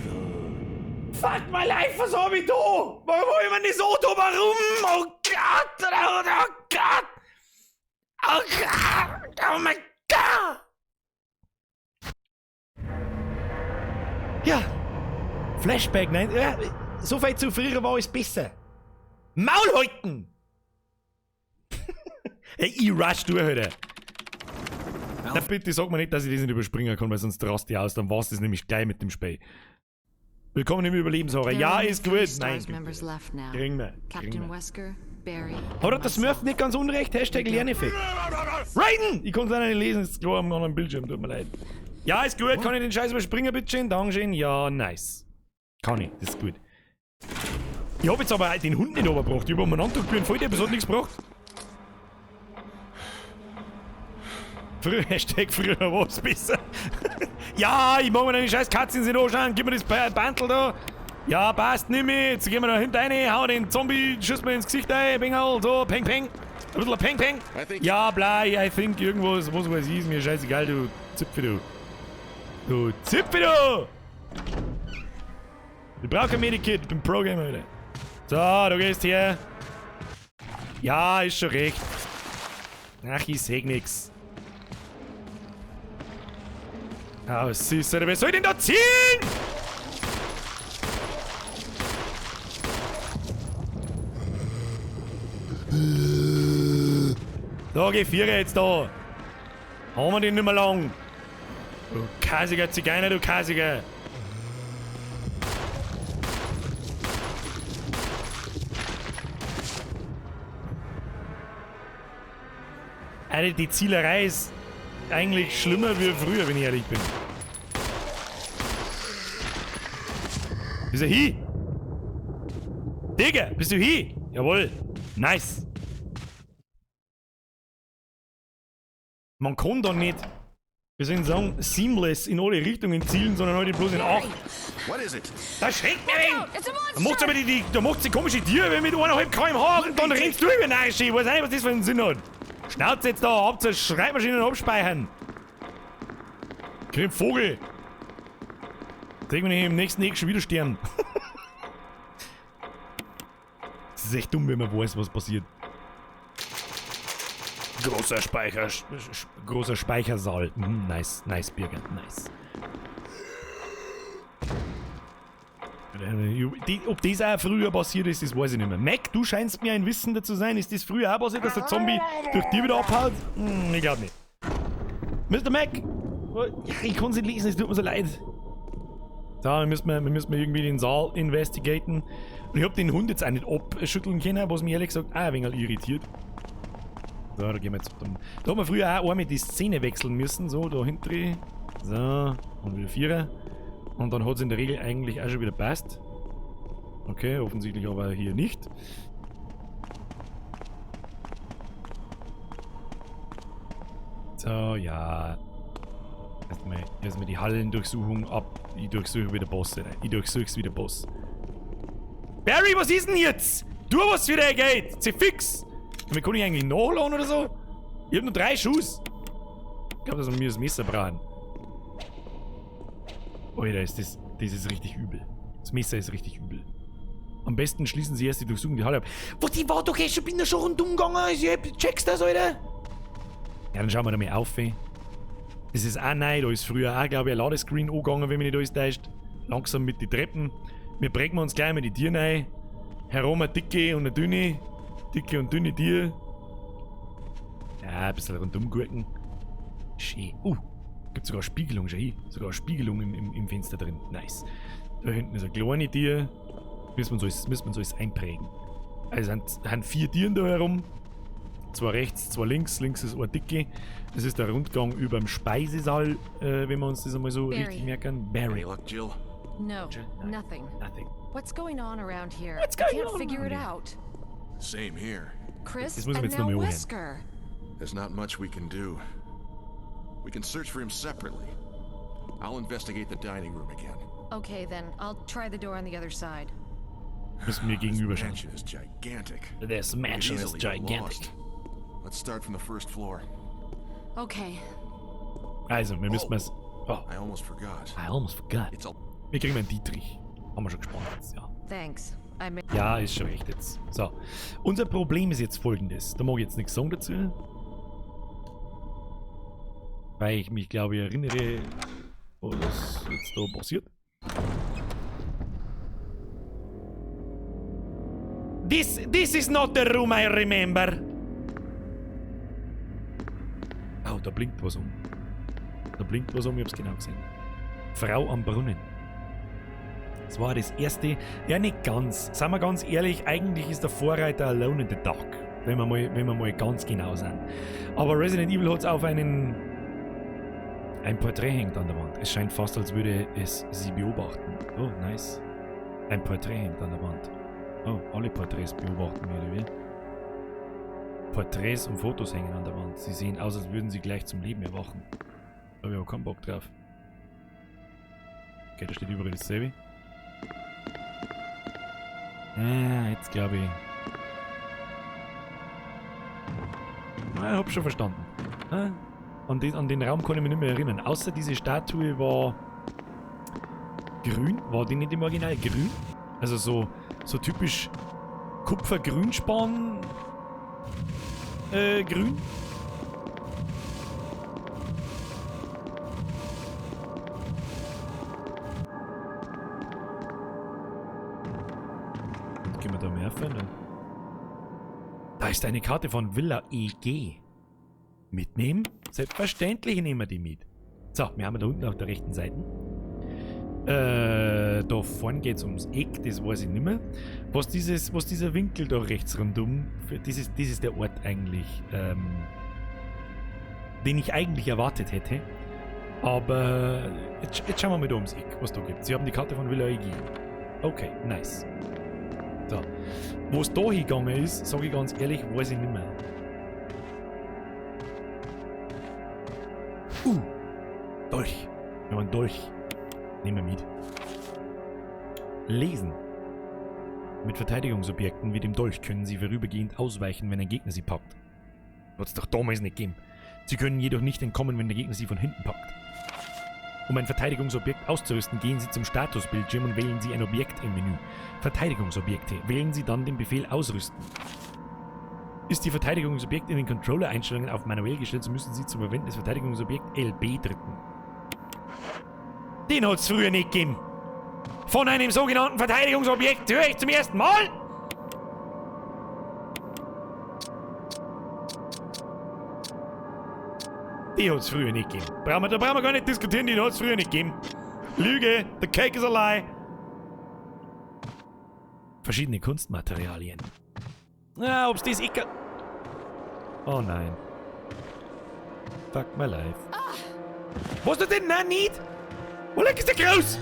Fuck my life, was hab ich da? Warum hab ich mir das so da? Warum? Oh Gott! Oh, oh Gott! Oh Gott! Oh mein Gott! Ja. Flashback, nein. Ja, so viel zu früher war es besser. Maul halten! Ey, ich rush durch heute. Na bitte sag mir nicht, dass ich das nicht überspringen kann, weil sonst rast ich aus. Dann war's das nämlich gleich mit dem Spiel. Willkommen im Überlebenshorror. Ja, ist gut. Nein, kriegen wir. Captain Wesker, Barry. Hat der Smurf nicht ganz unrecht? Hashtag Lerneffekt. Raiden! Ich konnte es leider nicht lesen, ist klar am anderen Bildschirm, tut mir leid. Ja, ist gut. Kann ich den Scheiß überspringen, bitteschön? Dankeschön. Ja, nice. Kann ich, das ist gut. Ich hab jetzt aber den Hund nicht runtergebracht. Ich hab umeinander geführt, voll der hat nichts gebracht. Früher, Hashtag früher war's besser. Ja, ich mag mir deine scheiß Katzen nicht anschauen. Gib mir das Bandel da. Ja, passt, nimm mich. Jetzt gehen wir da hinten rein, hau den Zombie, schieß mir ins Gesicht rein, Bengel, so, peng, peng. Ein bisschen peng, peng. Ja, bla, I think irgendwas, was weiß ich, ist mir scheißegal, du Zipfel, du. Du Zipfel, du! Ich brauche kein Medikit, ich bin Pro-Gamer wieder. So, du gehst hier. Ja, ist schon recht. Ach, ich seh nix. Ah, was ist denn? Wer soll denn da zielen? Da, geh Vierer jetzt da. Haben wir den nicht mehr lang. Du kasiger Zigeuner, du kasiger. Alter, die Zielerei ist eigentlich schlimmer wie früher, wenn ich ehrlich bin. Bist du hier? Digga, bist du hier? Jawohl. Nice. Man kann da nicht, wir sollen sagen, seamless in alle Richtungen zielen, sondern heute bloß in 8. What is it? Da schreckt mir wen! Da macht's aber da macht's die komische Tiere mit 1,5 km/h und dann rennst du über den Ich weiß nicht, was das für einen Sinn hat. Schnauze jetzt da, habt ihr Schreibmaschinen abspeichern. Krieg Vogel. Kriegen wir im nächsten Eck schon wieder sterben. Das ist echt dumm, wenn man weiß, was passiert. Großer Speicher, großer Speichersaal. Nice, nice, Birger, nice. Ob das auch früher passiert ist, das weiß ich nicht mehr. Mac, du scheinst mir ein Wissender zu sein. Ist das früher auch passiert, dass der Zombie durch die wieder abhaut? Ich glaub nicht. Mr. Mac! Ja, ich kann's nicht lesen, es tut mir so leid. So, wir müssen irgendwie den Saal investigaten. Und ich hab den Hund jetzt auch nicht abschütteln können, was mich ehrlich gesagt auch ein wenig irritiert. So, da gehen wir jetzt. Da haben wir früher auch einmal die Szene wechseln müssen. So, da hinten. So, und wieder Vierer. Und dann hat es in der Regel eigentlich auch schon wieder passt. Okay, offensichtlich aber hier nicht. So, ja. Erstmal die Hallendurchsuchung ab. Ich durchsuche wieder Boss. Alter. Ich durchsuche es wieder Boss. Barry, was ist denn jetzt? Du, was wieder geht! Zieh fix! Damit kann ich eigentlich nachladen oder so? Ich hab nur 3 Schuss. Ich glaube, dass wir mir das Messer brauchen. Alter, ist das ist richtig übel. Das Messer ist richtig übel. Am besten schließen Sie erst die Durchsuchung der Halle ab. Was, ich war doch eh schon, bin da schon rundum gegangen. Ich checkst das, Alter? Ja, dann schauen wir da mal auf. Ey. Das ist auch neu. Da ist früher auch, glaube ich, ein Ladescreen angegangen, wenn mich nicht alles täuscht. Langsam mit den Treppen. Wir prägen uns gleich mit die Tieren ein. Herum eine dicke und eine dünne. Dicke und dünne Tier. Ja, ein bisschen rundum gurken. Schön. Gibt sogar Spiegelung, schau hier. Sogar Spiegelung im Fenster drin. Nice. Da hinten ist eine kleine Tier. Müssen wir uns alles einprägen. Also sind 4 Tieren da herum. 2 rechts, 2 links. Links ist eine dicke. Das ist der Rundgang über dem Speisesaal, wenn wir uns das einmal so Barry. richtig merken. Barry. Any luck, Jill? No, Jill? nothing. Nothing. What's going on around here? What's going I can't on figure around it here? out. Same here. Chris Das muss ich and jetzt now noch mal anhören. Whisker. There's not much we can do. We can search for him separately. I'll investigate the dining room again. Okay, then I'll try the door on the other side. Müssen wir This gegenüberschauen. mansion is gigantic. This We could mansion is easily get gigantic. lost. Let's start from the first floor. Okay. Also, wir müssen es. Oh, I almost forgot. I almost forgot. It's a Wir kriegen einen Dietrich. Haben wir schon gespannt jetzt, ja. Thanks. Ja, ist schon recht jetzt. So. Unser Problem ist jetzt folgendes. Da mag ich jetzt nichts sagen dazu. Weil ich mich, glaube ich, erinnere, was jetzt da passiert. This is not the room I remember. Oh, da blinkt was um. Da blinkt was um, ich hab's genau gesehen. Frau am Brunnen. Das war das erste, ja nicht ganz, seien wir ganz ehrlich, eigentlich ist der Vorreiter Alone in the Dark, wenn wir mal ganz genau sind. Aber Resident Evil hat's auf ein Porträt hängt an der Wand. Es scheint fast, als würde es sie beobachten. Oh, nice. Ein Porträt hängt an der Wand. Oh, alle Porträts beobachten wir, oder wie? Porträts und Fotos hängen an der Wand. Sie sehen aus, als würden sie gleich zum Leben erwachen. Da hab ich auch keinen Bock drauf. Okay, da steht überall dasselbe. Ah, jetzt glaube ich. Na, ich hab schon verstanden. Ah, an den Raum kann ich mich nicht mehr erinnern. Außer diese Statue war grün. War die nicht im Original grün? Also so typisch Kupfergrünspan, grün. Und gehen wir da mehr rein? Da ist eine Karte von Villa EG. Mitnehmen? Selbstverständlich nehmen wir die mit. So, wir haben da unten auf der rechten Seite. Da vorne geht's ums Eck, das weiß ich nicht mehr. Was dieser Winkel da rechts rundum, das ist der Ort eigentlich, den ich eigentlich erwartet hätte. Aber jetzt schauen wir mal da ums Eck, was da gibt. Sie haben die Karte von Villa EG. Okay, nice. So. Wo es da hingegangen ist, sage ich ganz ehrlich, weiß ich nicht mehr. Dolch. Wir haben einen Dolch. Nehmen wir mit. Lesen. Mit Verteidigungsobjekten wie dem Dolch können sie vorübergehend ausweichen, wenn ein Gegner sie packt. Hat's doch damals nicht gegeben. Sie können jedoch nicht entkommen, wenn der Gegner sie von hinten packt. Um ein Verteidigungsobjekt auszurüsten, gehen Sie zum Statusbildschirm und wählen Sie ein Objekt im Menü. Verteidigungsobjekte. Wählen Sie dann den Befehl Ausrüsten. Ist die Verteidigungsobjekt in den Controller-Einstellungen auf manuell gestellt, so müssen Sie zum Verwenden des Verteidigungsobjekts LB drücken. Den hat's früher nicht gegeben. Von einem sogenannten Verteidigungsobjekt höre ich zum ersten Mal. Die hat's früher nicht gegeben. Da brauchen wir gar nicht diskutieren, die hat's früher nicht gegeben. Lüge, the cake is a lie. Verschiedene Kunstmaterialien. Na, ob's das ich. Oh nein. Fuck my life. Was du denn? Nein, nicht! Wo ist der groß?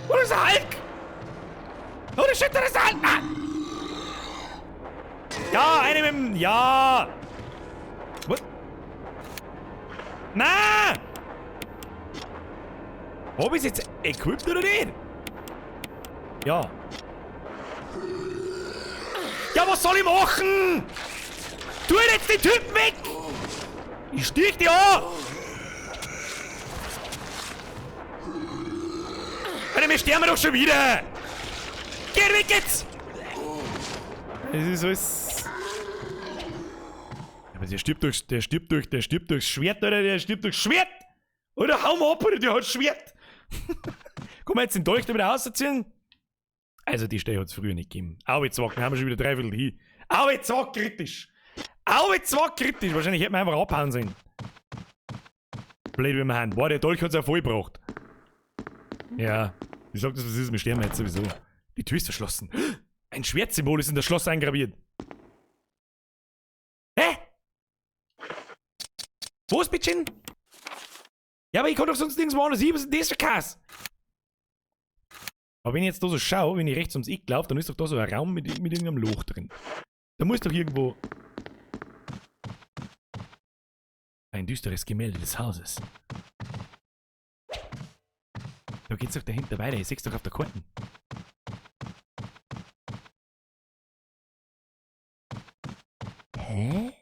Oh, das ist ein Hulk! Oh, das shit, das ist ein Hulk! Ah. Ja, eine mit dem... Ja! What? Na! Hab ich's jetzt equipped oder nicht? Ja. Ja, was soll ich machen? Tu jetzt den Typen weg! Ich stich dich an! Alter, wir sterben doch schon wieder! Geh weg jetzt! Es ist alles... Aber der stirbt durchs Schwert, Alter, der stirbt durchs Schwert! Oder hau mal ab, Alter, der hat Schwert! Komm wir jetzt den Dolch da wieder rausziehen? Also die Stelle hat es früher nicht gegeben. Au, jetzt haben wir schon wieder dreiviertel hin. Au, jetzt war kritisch! Au, jetzt war kritisch! Wahrscheinlich hätten wir einfach abhauen sollen. Blöd wie wir haben. Boah, der Dolch hat es ja voll gebracht. Ja, ich sag das, was ist, wir sterben jetzt sowieso. Die Tür ist verschlossen. Ein Schwertsymbol ist in das Schloss eingraviert. Hä? Wo ist bitteschön? Ja, aber ich kann doch sonst nirgendwo anders hin. Was ist denn das für Kass? Aber wenn ich jetzt da so schaue, wenn ich rechts ums Eck laufe, dann ist doch da so ein Raum mit irgendeinem Loch drin. Da muss doch irgendwo... Ein düsteres Gemälde des Hauses. Da geht's doch dahinter weiter. Ich seh's doch auf der Karte. Hä?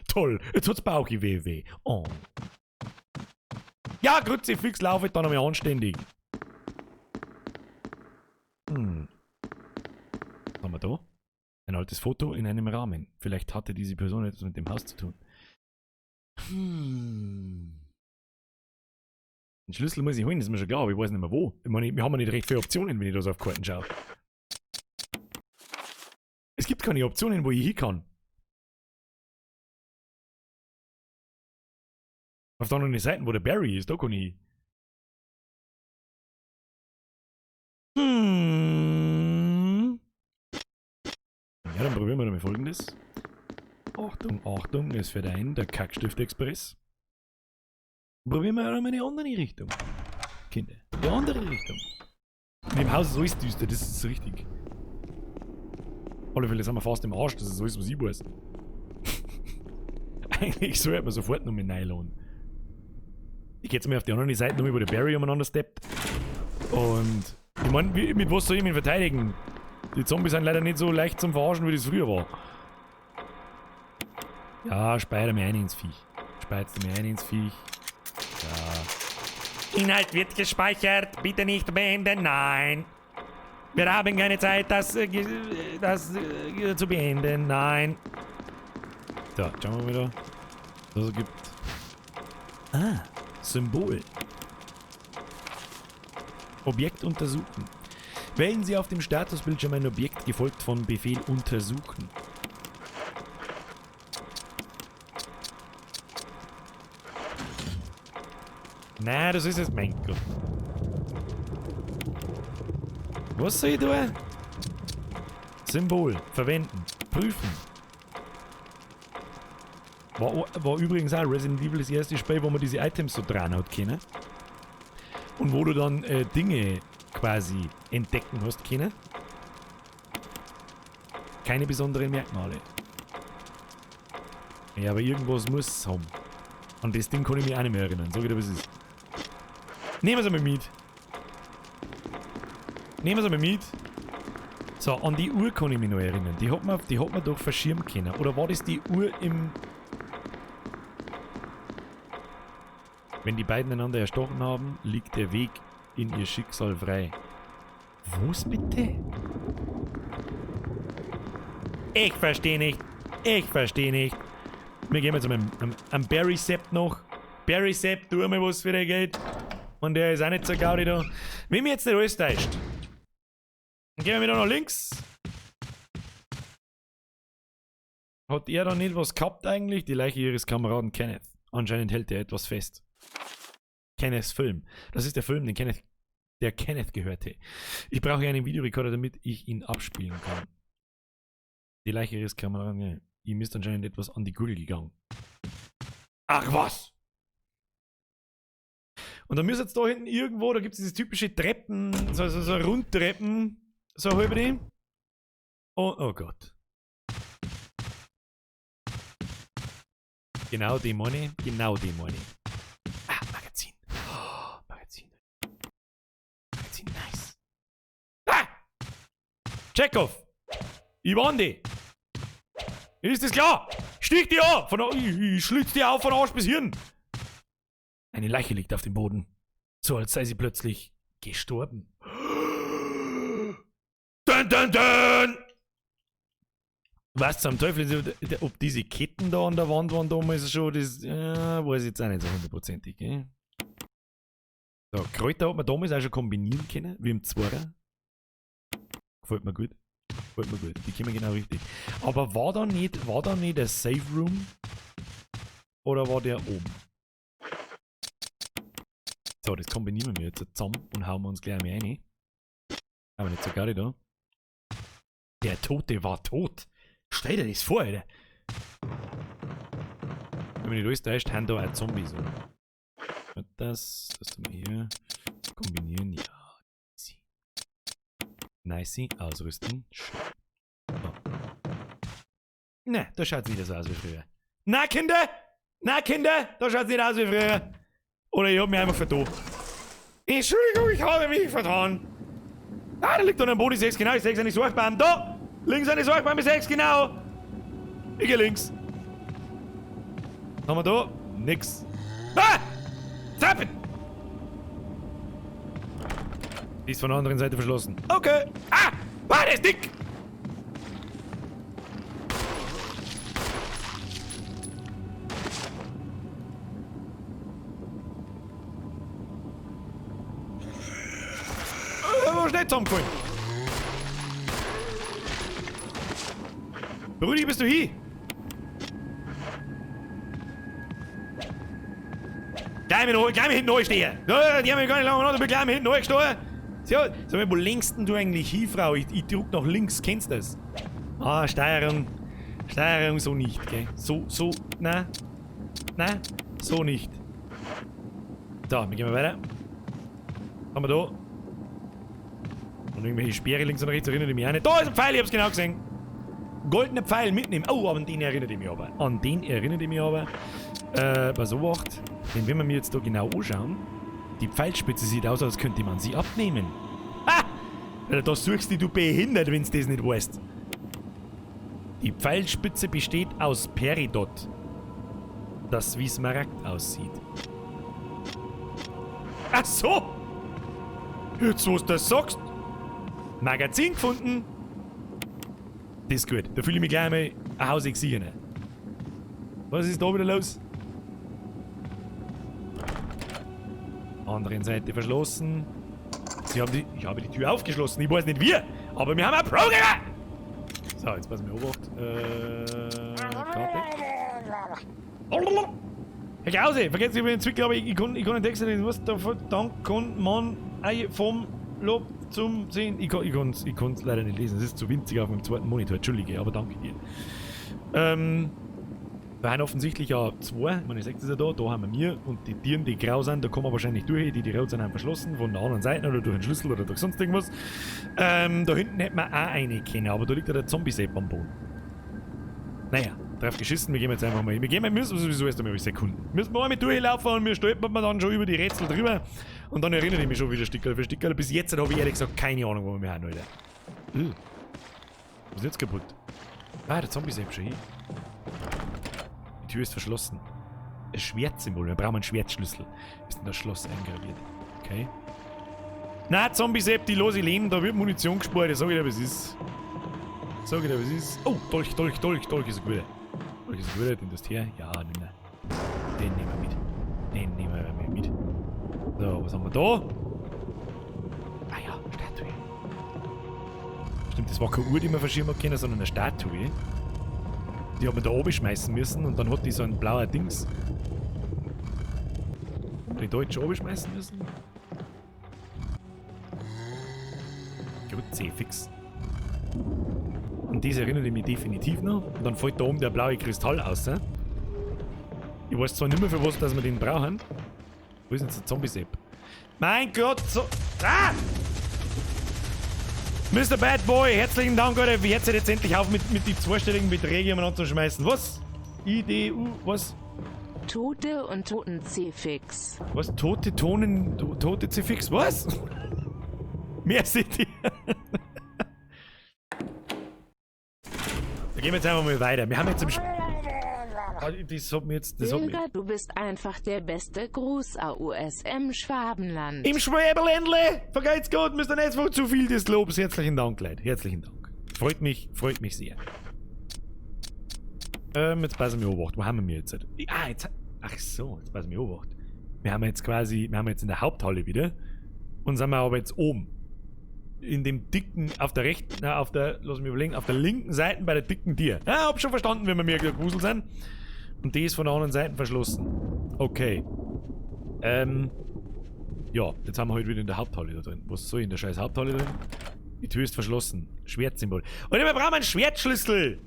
Toll, jetzt hat's Bauchi weh weh. Oh. Ja, Kruzifix, laufe ich da nochmal anständig. Hm. Was haben wir da? Ein altes Foto in einem Rahmen. Vielleicht hatte diese Person etwas mit dem Haus zu tun. Hm. Den Schlüssel muss ich holen, das ist mir schon klar, aber ich weiß nicht mehr wo. Ich meine, wir haben ja nicht recht viele Optionen, wenn ich da so auf Karten schaue. Es gibt keine Optionen, wo ich hin kann. Auf der anderen Seite, wo der Barry ist, da kann ich hin. Hm. Ja, dann probieren wir mal Folgendes. Achtung, Achtung, es fährt ein, der Kackstift-Express. Probieren wir auch mal eine andere Richtung. Kinder, die andere Richtung. In dem Haus ist alles düster, das ist richtig. Auf alle Fälle sind wir fast im Arsch, das ist alles, was ich weiß. Eigentlich sollte man sofort noch mit Nylon. Ich geh jetzt mal auf die andere Seite, noch wo der Barry umeinander steppt. Und ich meine, mit was soll ich mich verteidigen? Die Zombies sind leider nicht so leicht zum Verarschen, wie das früher war. Ja, speier mir ein ins Viech. Speist mir ein ins Viech. Ja. Inhalt wird gespeichert. Bitte nicht beenden. Nein. Wir haben keine Zeit, das zu beenden. Nein. So, schauen wir mal wieder. Was es gibt. Ah, Symbol. Objekt untersuchen. Wählen Sie auf dem Statusbildschirm ein Objekt, gefolgt von Befehl untersuchen. Na, das ist jetzt mein Gott. Was soll ich tun? Symbol. Verwenden. Prüfen. War übrigens auch Resident Evil das erste Spiel, wo man diese Items so dran hat können. Und wo du dann Dinge quasi entdecken hast können. Keine besonderen Merkmale. Ja, aber irgendwas muss es haben. An das Ding kann ich mich auch nicht mehr erinnern. So wieder was es ist. Nehmen wir es einmal mit. Nehmen wir es einmal mit. So, an die Uhr kann ich mich noch erinnern. Die hat man doch verschirmen können. Oder war das die Uhr im... Wenn die beiden einander erstochen haben, liegt der Weg in ihr Schicksal frei. Was bitte? Ich verstehe nicht. Ich verstehe nicht. Wir gehen jetzt am Barry Sepp noch. Barry Sepp, tu mal was für dein Geld. Und der ist auch nicht so gaudi da. Wenn mir jetzt nicht alles täuscht, dann gehen wir wieder nach links. Hat er da nicht was gehabt eigentlich? Die Leiche ihres Kameraden Kenneth. Anscheinend hält er etwas fest. Kenneths Film. Das ist der Film, den Kenneth, der Kenneth gehörte. Ich brauche einen Videorekorder, damit ich ihn abspielen kann. Die Leiche ihres Kameraden. Ihm ist anscheinend etwas an die Gurgel gegangen. Ach was! Und dann müsst ihr da hinten irgendwo, da gibt es diese typische Treppen, so Rundtreppen, so halbe die. Oh, oh Gott. Genau die meine ich, genau die meine ich. Ah, Magazin. Oh, Magazin. Magazin, nice. Ah! Chekhov! Ich warn dich! Ist das klar? Stich dich an! Ich schlitz dich auf von Arsch bis Hirn! Eine Leiche liegt auf dem Boden. So als sei sie plötzlich gestorben. Dun, dun, dun! Was zum Teufel, ob diese Ketten da an der Wand waren damals schon, das weiß ich jetzt auch nicht so hundertprozentig. Gell? So, Kräuter hat man damals auch schon kombinieren können, wie im Zwarer. Gefällt mir gut. Gefällt mir gut. Die kommen genau richtig. Aber war da nicht der Safe Room? Oder war der oben? So, das kombinieren wir jetzt zusammen und hauen wir uns gleich mal rein. Aber nicht so gar da. Der Tote war tot. Stell dir das vor, Alter. Wenn man nicht alles täuscht, haben da auch Zombies. Oder? Das tun wir hier. Kombinieren, ja. Easy. Nice. Ausrüsten. Schön. So. Na, da schaut's nicht so aus wie früher. Na, Kinder! Na, Kinder! Da schaut's nicht aus wie früher. Oder ich hab mich einfach vertan. Entschuldigung, ich habe mich vertan. Ah, da liegt da am Boden, ich seh's genau, ich seh's eine Sorgbaum. Da! Links eine Sorgbaum, ich seh's genau. Ich geh links. Was haben wir da? Nix. Ah! Zappen! Die ist von der anderen Seite verschlossen. Okay. Ah! Ah, der ist dick! Schnell zusammengefallen. Rudi, bist du hier? Gleich mit hinten stehen. Ja, die haben mich gar nicht lange, aber gleich mit hinten gestanden. So, sag mal, wo lenkst denn du eigentlich hin, Frau? Ich drück nach links, kennst du das? Ah, Steuerung. Steuerung so nicht, gell? So, na. Na, so nicht. So, wir gehen mal weiter. Was haben wir da? Und irgendwelche Speere links und rechts erinnert ich mich auch nicht. Da ist ein Pfeil, ich hab's genau gesehen. Goldener Pfeil mitnehmen. Oh, aber an den erinnert ich mich aber. An den erinnert ich mich aber. Bei so Wacht, den werden wir mir jetzt da genau anschauen. Die Pfeilspitze sieht aus, als könnte man sie abnehmen. Ha! Da suchst dich du behindert, wenn du das nicht weißt. Die Pfeilspitze besteht aus Peridot, das wie Smaragd aussieht. Ach so! Jetzt, wo du das sagst! Magazin gefunden! Das ist gut. Da fühle ich mich gleich einmal ein Haus sicher. Was ist da wieder los? Anderen Seite verschlossen. Ich habe die Tür aufgeschlossen. Ich weiß nicht wie, aber wir haben ein Programm! So, jetzt passen wir Obacht. Karte. Herr Krause, vergessen Sie über den Zwickel, aber ich kann den Text nicht. Was da dann kann man vom Lob zum Sehen. Ich kann's leider nicht lesen. Es ist zu winzig auf meinem zweiten Monitor. Entschuldige, aber danke dir. Da haben offensichtlich ja zwei. Ich meine, ich sehe das ja da. Da haben wir mir und die Tieren, die grau sind, da kommen wir wahrscheinlich durch. Die rot sind, haben verschlossen. Von der anderen Seite oder durch einen Schlüssel oder durch sonst irgendwas. Da hinten hätten wir auch eine kennen, aber da liegt ja der Zombie-Sepp am Boden. Naja, drauf geschissen. Wir gehen jetzt einfach mal hin. Wir müssen sowieso erst einmal Sekunden. Müssen wir einmal durchlaufen und wir stolpern dann schon über die Rätsel drüber. Und dann erinnere ich mich schon wieder Stickerl für Stickerl. Bis jetzt habe ich ehrlich gesagt keine Ahnung, wo wir hin, Alter. Was ist jetzt kaputt? Ah, der Zombie-Sepp schon hier. Die Tür ist verschlossen. Ein Schwertsymbol. Wir brauchen einen Schwertschlüssel. Ist in das Schloss eingraviert. Okay. Na, Zombie-Sepp, die lose leben. Da wird Munition gespart. Ich sag dir, was ist. Sag dir, was ist. Oh, Dolch, Dolch, Dolch. Dolch ist ein guter. Dolch ist ein guter. Den tust du her. Ja, nimm ihn. Den nehmen wir mit. Den nehmen wir mit. So, was haben wir da? Ah ja, Statue. Stimmt, das war keine Uhr, die wir verschieben haben können, sondern eine Statue. Die hat man da oben schmeißen müssen und dann hat die so ein blauer Dings. Die Deutsche oben schmeißen müssen? Kruzifix. Und das erinnert mich definitiv noch. Und dann fällt da oben der blaue Kristall raus. Ich weiß zwar nicht mehr, für was dass wir den brauchen. Wo ist denn jetzt der Zombie-Sepp? Mein Gott, so... Ah! Mr. Bad Boy, herzlichen Dank, Alter. Wie hört ihr jetzt endlich auf, mit die zweistelligen Beträge umeinander zu schmeißen? Was? I, D, U, was? Tote und Toten C-Fix. Was? Tote Tonen, Tote C-Fix? Was? Mehr seht ihr. Da gehen wir jetzt einfach mal weiter. Wir haben jetzt im Das hat mir jetzt. Das hat Pilger, du bist einfach der beste. Gruß AUSM Schwabenland. Im Schwäberländle! Vergeht's Gott, Mr. Netzwerk, zu viel des Lobes. Herzlichen Dank, Leute. Herzlichen Dank. Freut mich sehr. Jetzt passen wir Obacht. Wo haben wir jetzt? Ah, jetzt. Ach so, jetzt passen wir Obacht. Wir haben jetzt quasi. Wir haben jetzt in der Haupthalle wieder. Und sind wir aber jetzt oben. In dem dicken, auf der rechten, na, auf der, lass mich überlegen, auf der linken Seite bei der dicken Tier. Ja, hab schon verstanden, wenn wir mir gewuselt sind. Und die ist von der anderen Seite verschlossen. Okay. Ja, jetzt haben wir heute wieder in der Haupthalle da drin. Was soll in der scheiß Haupthalle drin? Die Tür ist verschlossen. Schwertsymbol. Und wir brauchen einen Schwertschlüssel!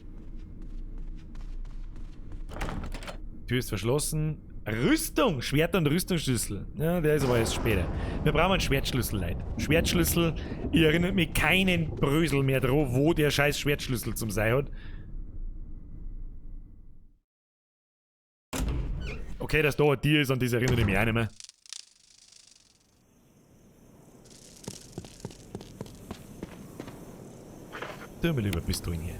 Die Tür ist verschlossen. Rüstung! Schwert- und Rüstungsschlüssel. Ja, der ist aber erst später. Wir brauchen einen Schwertschlüssel, Leute. Schwertschlüssel. Ich erinnere mich keinen Brösel mehr dran, wo der scheiß Schwertschlüssel zum Sei hat. Okay, dass da ein Tier ist, an das erinnere ich mich auch nicht mehr. Tu mir lieber Pistolen hier.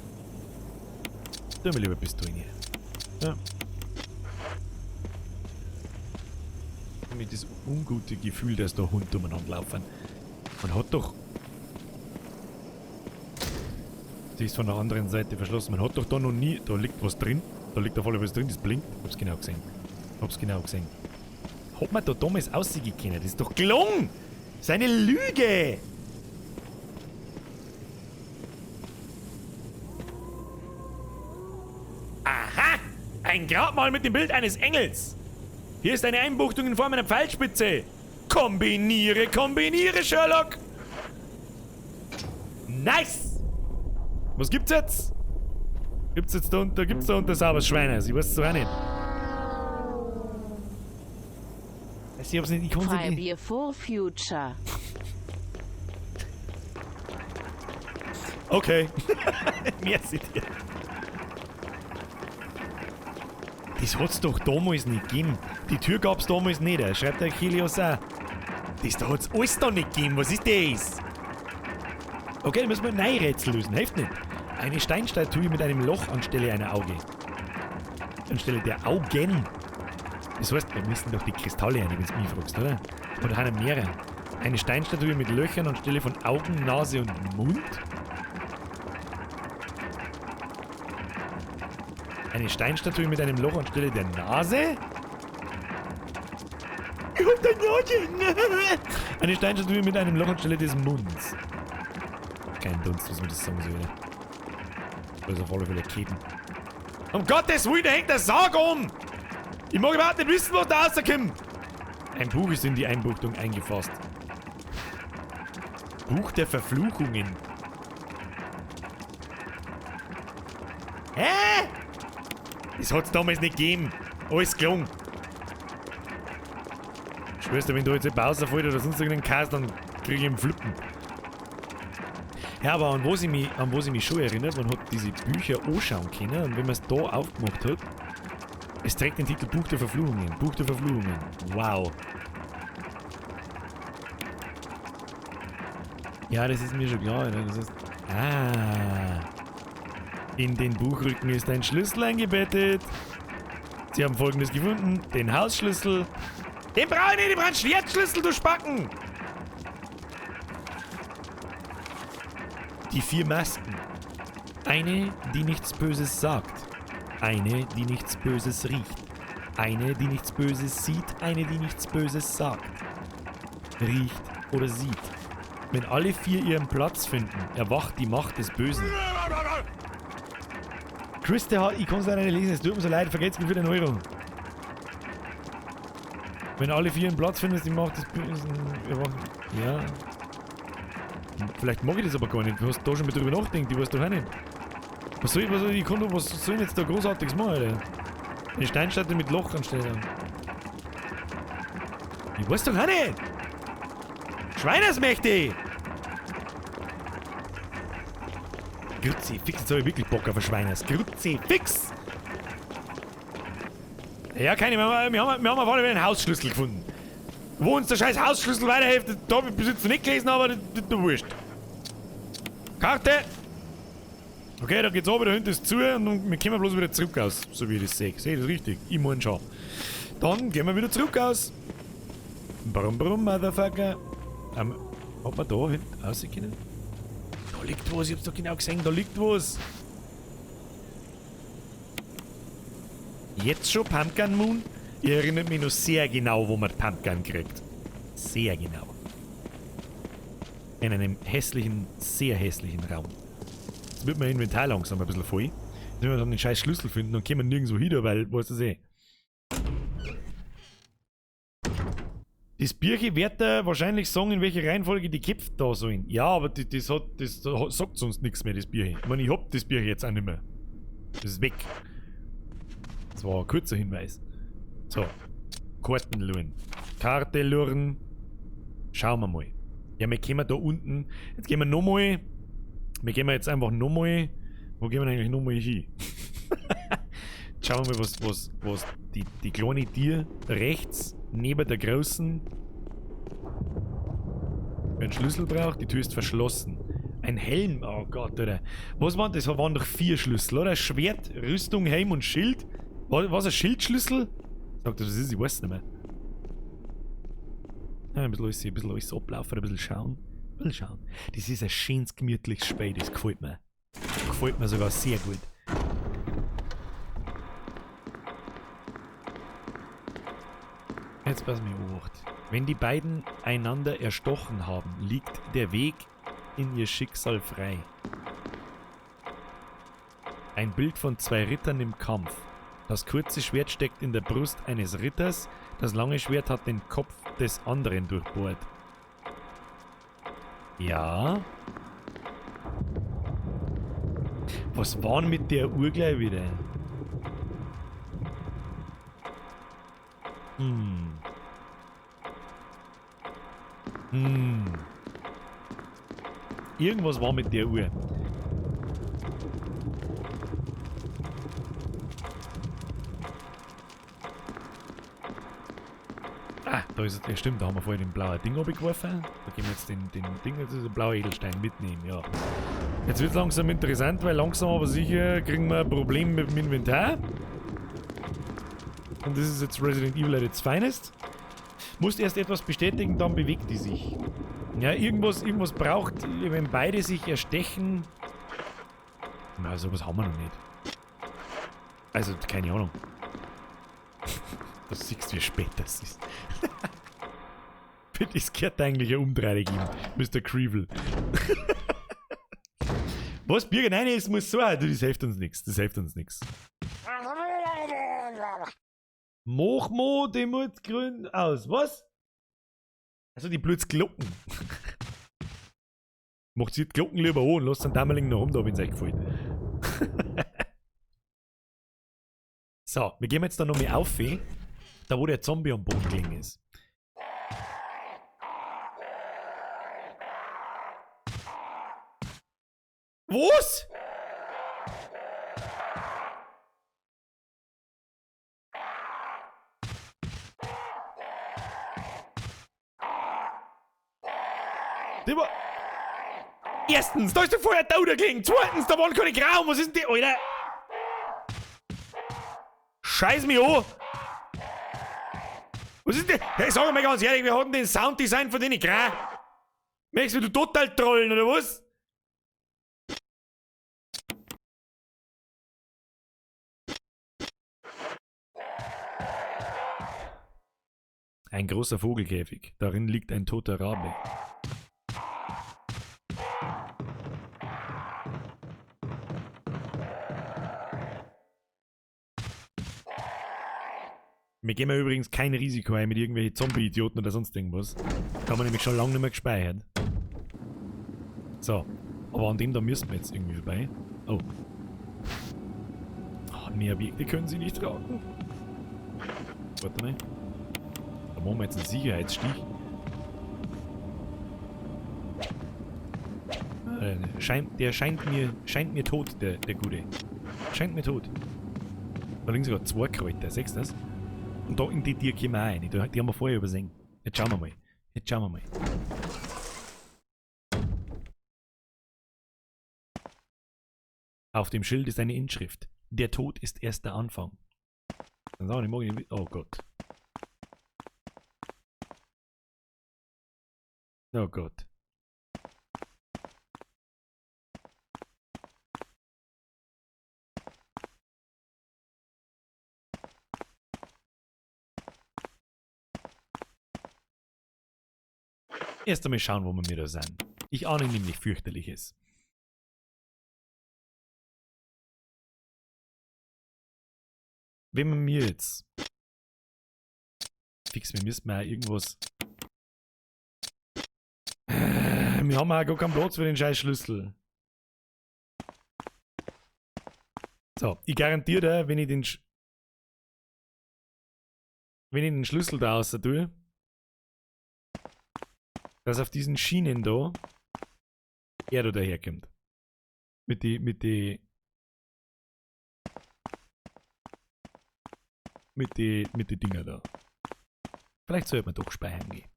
Tu mir lieber Pistolen hier. Ja. Mit das ungute Gefühl, dass da Hunde umeinander laufen. Man hat doch... Die ist von der anderen Seite verschlossen. Man hat doch da noch nie... Da liegt was drin. Da liegt auf alle Fälle was drin, das blinkt. Hab's genau gesehen. Hab's genau gesehen. Hat man da damals aussehen können? Das ist doch gelungen! Das ist eine Lüge! Aha! Ein Grabmal mit dem Bild eines Engels! Hier ist eine Einbuchtung in Form einer Pfeilspitze. Kombiniere, kombiniere, Sherlock! Nice! Was gibt's jetzt? Gibt's jetzt da unter, gibt's da unter sauberes Schweine? Ich weiß es auch nicht. Ich hab's nicht, ich kann's nicht. Freibier for Future. Okay. Merci dir. Das hat's doch damals nicht gegeben. Die Tür gab's damals nicht. Schreibt der Achilles auch. Das da hat's alles da nicht gegeben. Was ist das? Okay, dann müssen wir ein neues Rätsel lösen. Hilft nicht. Eine Steinstatue mit einem Loch anstelle einer Auge. Anstelle der Augen. Das heißt, wir müssen doch die Kristalle rein, wenn du mich fragst, oder? Oder haben mehrere. Eine Steinstatue mit Löchern anstelle von Augen, Nase und Mund? Eine Steinstatue mit einem Loch anstelle der Nase? Ich hab deine Nase! Eine Steinstatue mit einem Loch anstelle des Munds. Kein Dunst, was man das sagen soll. Da ist auf alle Fälle Ketten. Um Gottes Willen, da hängt der Sarg um! Ich mag überhaupt nicht wissen, was da rauskommt! Ein Buch ist in die Einbuchtung eingefasst. Buch der Verfluchungen. Hä? Das hat's damals nicht gegeben. Alles gelungen. Schwester, wenn du jetzt nicht rausfällt oder sonst irgendeinen Kass, dann krieg ich einen Flippen. Ja, aber an was ich mich schon erinnere, man hat diese Bücher anschauen können und wenn man es da aufgemacht hat, es trägt den Titel Buch der Verfluchungen. Buch der Verfluchungen. Wow. Ja, das ist mir schon klar. Ne? Das ist, ah. In den Buchrücken ist ein Schlüssel eingebettet. Sie haben Folgendes gefunden. Den Hausschlüssel. Den brauche ich nicht, ich brauche einen Schwertschlüssel, du Spacken! Die 4 Masken. Eine, die nichts Böses sagt. Eine, die nichts Böses riecht. Eine, die nichts Böses sieht. Eine, die nichts Böses sagt. Riecht oder sieht. Wenn alle 4 ihren Platz finden, erwacht die Macht des Bösen. Chris, der hat, ich kann es leider nicht lesen, es tut mir so leid, vergesst mir für den Euro. Wenn alle 4 ihren Platz finden, ist die Macht des Bösen erwacht. Ja. Vielleicht mag ich das aber gar nicht. Du hast da schon mit drüber nachgedacht, ich weiß doch auch nicht. Was soll ich jetzt da Großartiges machen, Alter? Eine Steinstatue mit Loch anstelle. Ich weiß doch auch nicht. Schweinersmächte! Kruzifix, jetzt hab ich wirklich Bock auf ein Schweiners. Kruzifix! Ja, keine, wir haben auf alle Fälle einen Hausschlüssel gefunden. Wo uns der scheiß Hausschlüssel weiterhilft, da hab ich bis jetzt noch nicht gelesen, aber das wurscht. Karte! Okay, da geht's oben, da hinten ist zu und wir kommen bloß wieder zurück aus, so wie ich das sehe. Sehe ich das richtig? Ich mein schon. Dann gehen wir wieder zurück aus. Brumm, brumm, Motherfucker. Hat man da hinten raus können? Da liegt was, ich hab's doch genau gesehen, da liegt was. Jetzt schon Pumpkin Moon? Ich erinnere mich noch sehr genau, wo man Pumpkin kriegt. Sehr genau. In einem hässlichen, sehr hässlichen Raum. Jetzt wird mein Inventar langsam ein bisschen voll. Jetzt müssen wir dann den scheiß Schlüssel finden und kommen nirgendwo hin, weil, weißt du eh. Das Birche wird da wahrscheinlich sagen, in welcher Reihenfolge die Köpfe da sollen. Ja, aber das sagt sonst nichts mehr, das Birche. Ich meine, ich hab das Birche jetzt auch nicht mehr. Das ist weg. Das war ein kurzer Hinweis. So. Karten luren. Karte luren. Schauen wir mal. Ja, wir kommen da unten. Jetzt gehen wir nochmal. Wir gehen jetzt einfach nochmal. Wo gehen wir eigentlich nochmal hin? Schauen wir mal, was die kleine Tier rechts neben der großen einen Schlüssel braucht. Die Tür ist verschlossen. Ein Helm, oh Gott, oder? Was waren das? Das waren doch 4 Schlüssel, oder? Schwert, Rüstung, Helm und Schild. Was ein Schildschlüssel? Sagt das, was ist? Ich weiß nicht mehr. Ja, ein bisschen alles ablaufen, ein bisschen schauen. Ein bisschen schauen. Das ist ein schönes, gemütliches Spiel, das gefällt mir. Gefällt mir sogar sehr gut. Jetzt pass mir auf. Wenn die beiden einander erstochen haben, liegt der Weg in ihr Schicksal frei. Ein Bild von 2 Rittern im Kampf. Das kurze Schwert steckt in der Brust eines Ritters, das lange Schwert hat den Kopf des anderen durchbohrt. Ja. Was war denn mit der Uhr gleich wieder? Irgendwas war mit der Uhr. Ah, da ist es. Ja, stimmt, da haben wir vorhin den blauen Ding abgeworfen. Da gehen wir jetzt den Ding, das ist ein blauer Edelstein mitnehmen, ja. Jetzt wird es langsam interessant, weil langsam aber sicher kriegen wir ein Problem mit dem Inventar. Und das ist jetzt Resident Evil at its finest. Musst erst etwas bestätigen, dann bewegt die sich. Ja, irgendwas braucht, wenn beide sich erstechen. Na, sowas haben wir noch nicht. Also, keine Ahnung. Das siehst du, wie spät das ist. Das gehört eigentlich eine Umdrehung geben, Mr. Creevil. Was, Birger? Nein, es muss so. Du, das hilft uns nichts. Das hilft uns nichts. Mach mo die Mut grün aus. Was? Also die blöden Glocken. Macht sie die Glocken lieber an und lasst den Dammerling noch rum, da, wenn es euch gefällt. So, wir gehen jetzt da nochmal auf, da wo der Zombie am Boden gelegen ist. Was? Der war... Erstens, da ist der vorher da gelegen. Zweitens, da waren keine Grauen. Was ist denn die? Alter! Scheiß mich an! Was ist denn? Hey, sag mal ganz ehrlich, wir hatten den Sounddesign von denen Grau. Merkst du, du total trollen, oder was? Ein großer Vogelkäfig. Darin liegt ein toter Rabe. Wir gehen ja übrigens kein Risiko ein mit irgendwelchen Zombie-Idioten oder sonst irgendwas. Da haben wir nämlich schon lange nicht mehr gespeichert. So. Aber an dem da müssen wir jetzt irgendwie vorbei. Oh. Oh, mehr Objekte können sie nicht tragen. Warte mal. Da machen wir jetzt einen Sicherheitsstich. Der scheint mir tot, der Gute. Scheint mir tot. Da liegen sogar 2 Kräuter, siehst du das? Und da in die Tür kommen wir auch rein. Die haben wir vorher übersehen. Jetzt schauen wir mal. Jetzt schauen wir mal. Auf dem Schild ist eine Inschrift. Der Tod ist erst der Anfang. Dann sagen wir morgen. Oh Gott. Oh Gott. Erst einmal schauen, wo wir da sind. Ich ahne nämlich fürchterliches. Wenn wir mir jetzt... Fix, wir müssen mal irgendwas... Wir haben auch gar keinen Platz für den scheiß Schlüssel. So, ich garantiere dir, wenn ich den... Wenn ich den Schlüssel da raus tue, dass auf diesen Schienen da er da daherkommt. Mit die Dinger da. Vielleicht sollte man doch speichern gehen.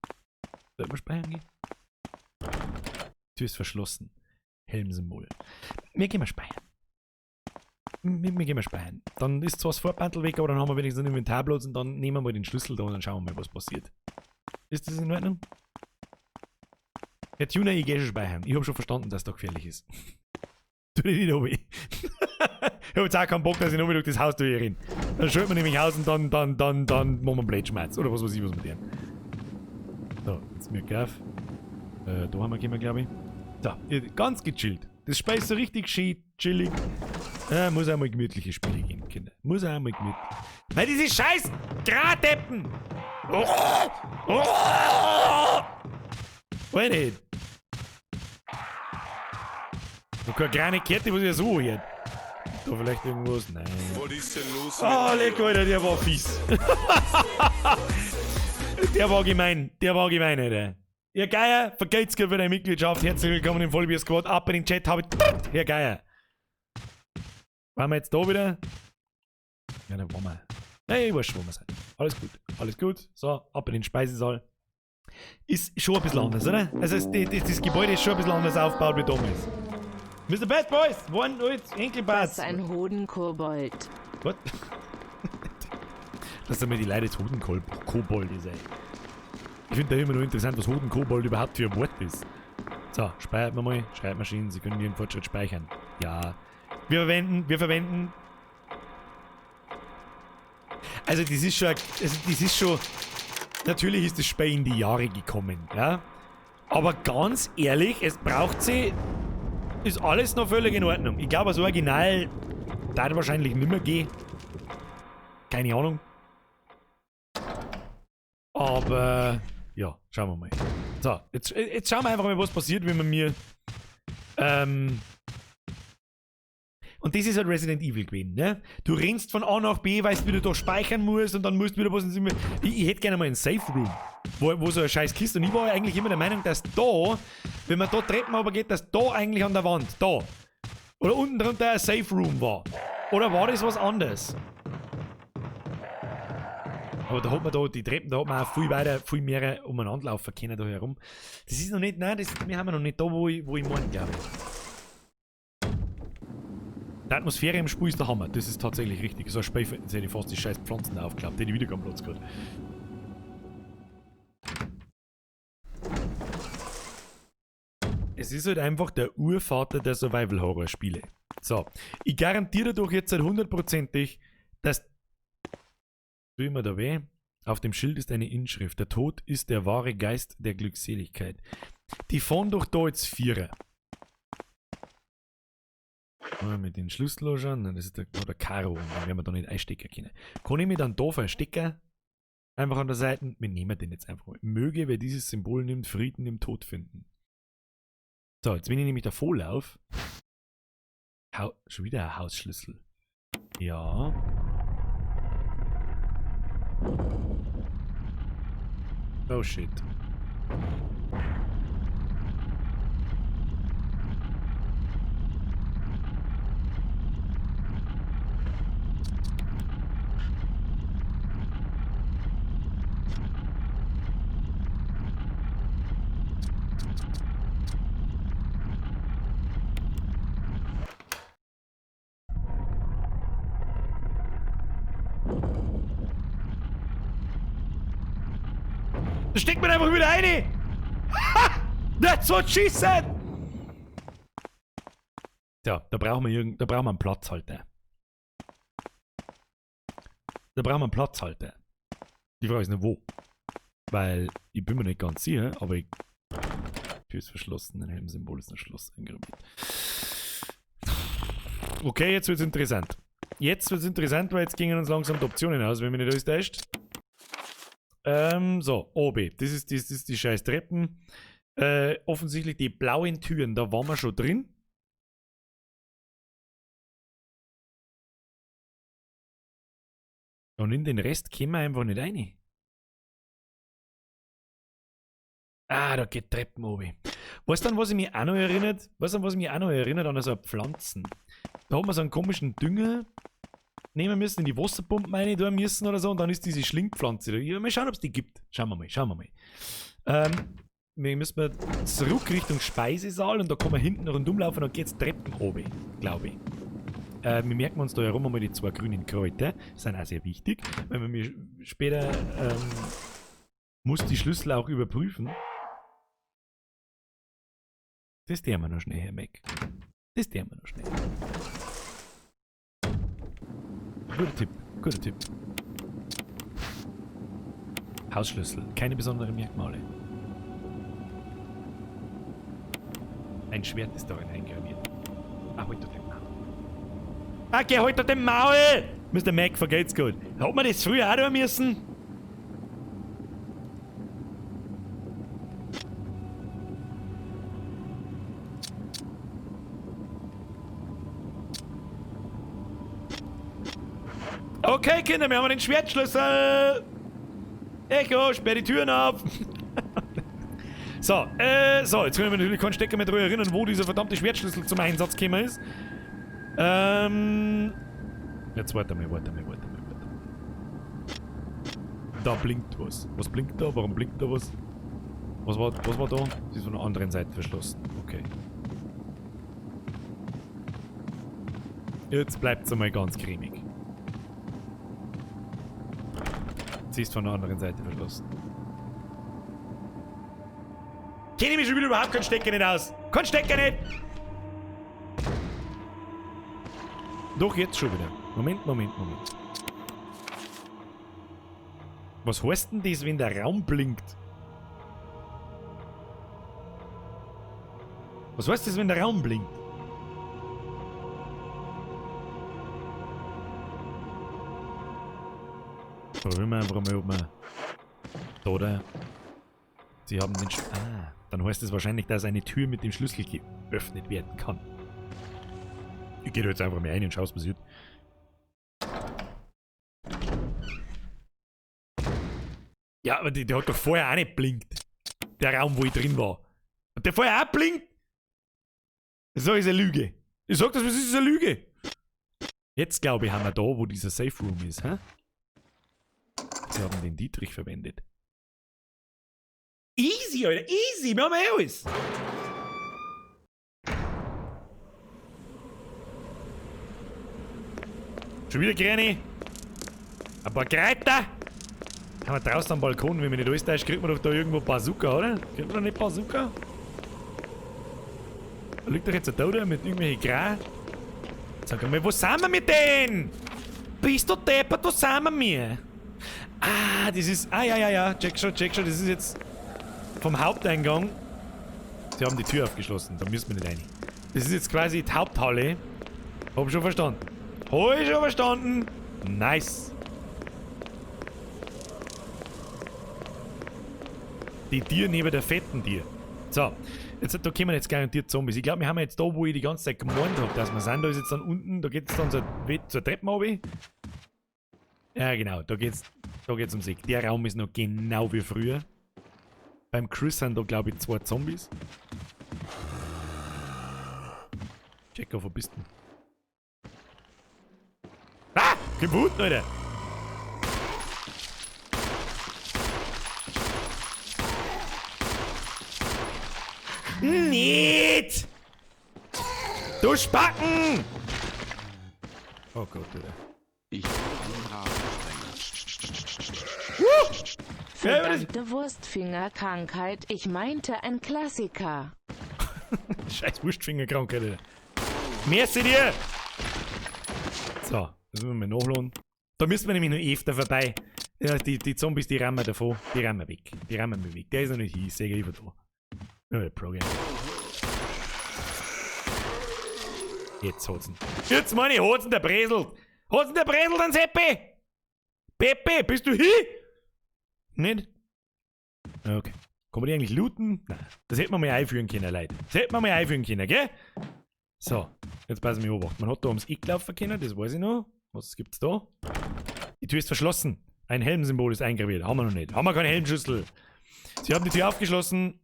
Sollte man speichern gehen? Tür ist verschlossen. Helmsymbol. Wir gehen mal speichern. Wir gehen mal speichern. Dann ist zwar das Vorbandel weg, aber dann haben wir wenigstens einen Inventarplatz und dann nehmen wir mal den Schlüssel da und dann schauen wir mal, was passiert. Ist das in Ordnung? Herr Tuner, ich gehe schon speichern. Ich habe schon verstanden, dass da gefährlich ist. Tu dich nicht runter. Ich habe jetzt auch keinen Bock, dass ich noch durch das Haus durchrenne. Dann schalten wir nämlich aus und dann machen wir einen Blödschmerz. Oder was weiß ich, was wir tun. So, jetzt mir auf. Da haben wir gekommen, glaube ich. So, ganz gechillt. Das Spiel ist so richtig schön, chillig. Muss auch mal gemütliche Spiele geben, Kinder. Muss auch mal gemütlich. Weil diese scheiß Gratdeppen! Oh, oh, Alter! Noch keine kleine Kette, was ich ja so hört. Da vielleicht irgendwas? Nein. Was ist denn los? Oh, leck, Alter, der war fies. Der war gemein. Der war gemein, Alter. Herr Geier, vergelt's für deine Mitgliedschaft. Herzlich willkommen im Vollbier Squad. Ab in den Chat, habe ich. Herr Geier. Waren wir jetzt da wieder? Ja, da waren wir. Hey, ich weiß schon, wo wir sind. Alles gut. Alles gut. So, ab in den Speisesaal. Ist schon ein bisschen anders, oder? Also, das Gebäude ist schon ein bisschen anders aufgebaut wie damals. Mr. Bad Boys, one old Enkelbart. Das ist ein Hodenkobold. Was? Lass doch mal die Leute jetzt Hodenkobold sein. Ich finde da immer nur interessant, was Hodenkobold überhaupt für ein Wort ist. So, speichert man mal. Schreibmaschinen, Sie können Ihren Fortschritt speichern. Ja. Wir verwenden. Also, das ist schon. Natürlich ist das Spiel in die Jahre gekommen, ja. Aber ganz ehrlich, es braucht sie. Ist alles noch völlig in Ordnung. Ich glaube, das Original darf wahrscheinlich nicht mehr gehen. Keine Ahnung. Aber ja, schauen wir mal. So, jetzt schauen wir einfach mal, was passiert, wenn man mir. Und das ist halt Resident Evil gewesen, ne? Du rennst von A nach B, weißt, wie du da speichern musst und dann musst du wieder was. Ich hätte gerne mal einen Safe Room, wo so eine scheiß Kiste. Und ich war ja eigentlich immer der Meinung, dass da, wenn man da Treppen runter geht, dass da eigentlich an der Wand, da, oder unten drunter ein Safe Room war. Oder war das was anderes? Aber da hat man da die Treppen, da hat man auch viel weiter, viel mehr umeinander laufen können da herum. Das ist noch nicht, nein, das, wir haben noch nicht da, wo ich meine, glaube ich. Die Atmosphäre im Spiel ist der Hammer, das ist tatsächlich richtig. So ein Spiel, jetzt hätte ich fast die scheiß Pflanzen aufgeklappt, die hätte ich wieder keinen Platz gehabt. Es ist halt einfach der Urvater der Survival-Horror-Spiele. So, ich garantiere doch jetzt halt hundertprozentig, dass... Tu immer da weh. Auf dem Schild ist eine Inschrift. Der Tod ist der wahre Geist der Glückseligkeit. Die fahren doch da jetzt Vierer. Mal mit den Schlüssel anschauen. Nein, das ist der Karo. Und dann werden wir da nicht einstecken können. Kann ich mich dann da verstecken? Einfach an der Seite. Wir nehmen den jetzt einfach mal. Möge, wer dieses Symbol nimmt, Frieden im Tod finden. So, jetzt wenn ich nämlich davor laufe. Schon wieder ein Hausschlüssel. Ja. Oh shit. Da steckt man einfach wieder rein! Ha! That's what she said! Tja, da brauchen wir einen Platzhalter. Da brauchen wir einen Platzhalter. Die Frage ist nur wo. Weil ich bin mir nicht ganz sicher, aber ich. Tür ist verschlossen, ein Helmsymbol ist ein Schloss eingraviert. Okay, jetzt wird's interessant. Jetzt wird's interessant, weil jetzt gingen uns langsam die Optionen aus, wenn mich nicht alles täuscht. So, OB. Das ist die scheiß Treppen. Offensichtlich die blauen Türen, da waren wir schon drin. Und in den Rest kommen wir einfach nicht rein. Ah, da geht Treppen oben. Weißt du an, was ich mich auch noch erinnert? Weißt du an, was ich mich auch noch erinnert? An so Pflanzen. Da hat man so einen komischen Dünger nehmen müssen, in die Wasserpumpe rein tun müssen oder so, und dann ist diese Schlingpflanze da. Ja, mal schauen, ob es die gibt. Schauen wir mal, schauen wir mal. Wir müssen zurück Richtung Speisesaal und da kann man hinten rundum laufen und dann geht's Treppen oben, glaube ich. Wir merken uns da herum einmal die zwei grünen Kräuter. Die sind auch sehr wichtig, weil man mir später muss die Schlüssel auch überprüfen. Das tun wir noch schnell, Herr Mac. Das tun wir noch schnell. Guter Tipp, guter Tipp. Hausschlüssel, keine besonderen Merkmale. Ein Schwert ist darin eingraviert. Ah, halt doch den Maul. Ah, geh halt doch den Maul! Mr. Mac, vergeht's gut. Hat man das früher auch tun müssen? Okay, Kinder, wir haben den Schwertschlüssel. Echo, sperr die Türen auf. So, so, jetzt können wir natürlich keinen Stecker mehr drüber erinnern, wo dieser verdammte Schwertschlüssel zum Einsatz gekommen ist. Jetzt warte mal. Da blinkt was. Was blinkt da? Warum blinkt da was? Was war da? Das ist von der anderen Seite verschlossen. Okay. Jetzt bleibt's einmal ganz cremig. Sie ist von der anderen Seite verschlossen. Kenne ich mich schon wieder überhaupt keinen Stecker nicht aus. Kein Stecker nicht! Doch, jetzt schon wieder. Moment, Moment, Moment. Was heißt denn das, wenn der Raum blinkt? Was heißt das, wenn der Raum blinkt? Probieren wir einfach mal, ob wir... Da, oder? Sie haben den Ah, dann heißt es wahrscheinlich, dass eine Tür mit dem Schlüssel geöffnet werden kann. Ich gehe da jetzt einfach mal rein und schau, was passiert. Ja, aber der hat doch vorher auch nicht blinkt. Der Raum, wo ich drin war. Hat der vorher auch blinkt? Das ist eine Lüge. Ich sag das, was ist eine Lüge? Jetzt glaube ich, haben wir da, wo dieser Safe Room ist, hä? Sie haben den Dietrich verwendet. Easy, Alter, easy, wir haben eh alles. Schon wieder Granny. Ein paar Kräuter. Haben wir draußen am Balkon, wenn man nicht alles täuscht, kriegt man doch da irgendwo Bazooka, oder? Kriegt man da nicht Bazooka? Da liegt doch jetzt ein Toter mit irgendwelchen Gra. Sag mal, wo sind wir mit denen? Bist du deppert, wo sind wir mir? Ah, das ist... Ah, ja, ja, ja. Check schon, das ist jetzt vom Haupteingang. Sie haben die Tür aufgeschlossen, da müssen wir nicht rein. Das ist jetzt quasi die Haupthalle. Hab schon verstanden. Hab ich schon verstanden. Nice. Die Tier neben der fetten Tier. So, jetzt, da kommen jetzt garantiert Zombies. Ich glaube, wir haben jetzt da, wo ich die ganze Zeit gemeint habe, dass wir sind. Da ist jetzt dann unten, da geht es dann zur Treppe runter. Ja, genau, da geht's ums Eck. Der Raum ist noch genau wie früher. Beim Chris sind da, glaube ich, 2 Zombies. Checker, wo bist du? Ah! Geboten, Alter! Nicht! Du Spacken! Oh Gott, Alter. Ich bin ein Rasensprenger. Verdammte Wurstfingerkrankheit, ich meinte ein Klassiker. Scheiß Wurstfingerkrankheit, Alter. Merci dir! So, das müssen wir mal nachladen. Da müssen wir nämlich noch öfter vorbei. Ja, die Zombies, die rammen davon. Die rammen weg. Die rammen wir weg. Der ist noch nicht hier, ich sehe lieber da. Ja, der Programm. Jetzt hat's ihn. Jetzt meine ich, hat's ihn der Breselt. Hat's ihn der Breselt an Seppi? Pepe, bist du hier? Nicht? Okay. Kann man die eigentlich looten? Nein. Das hätte man mal einführen können, Leute. Das hätte man mal einführen können, gell? So, jetzt passen wir Obacht. Man hat da ums Eck laufen können, das weiß ich noch. Was gibt's da? Die Tür ist verschlossen. Ein Helmsymbol ist eingraviert. Haben wir noch nicht. Haben wir keine Helmschlüssel. Sie haben die Tür aufgeschlossen.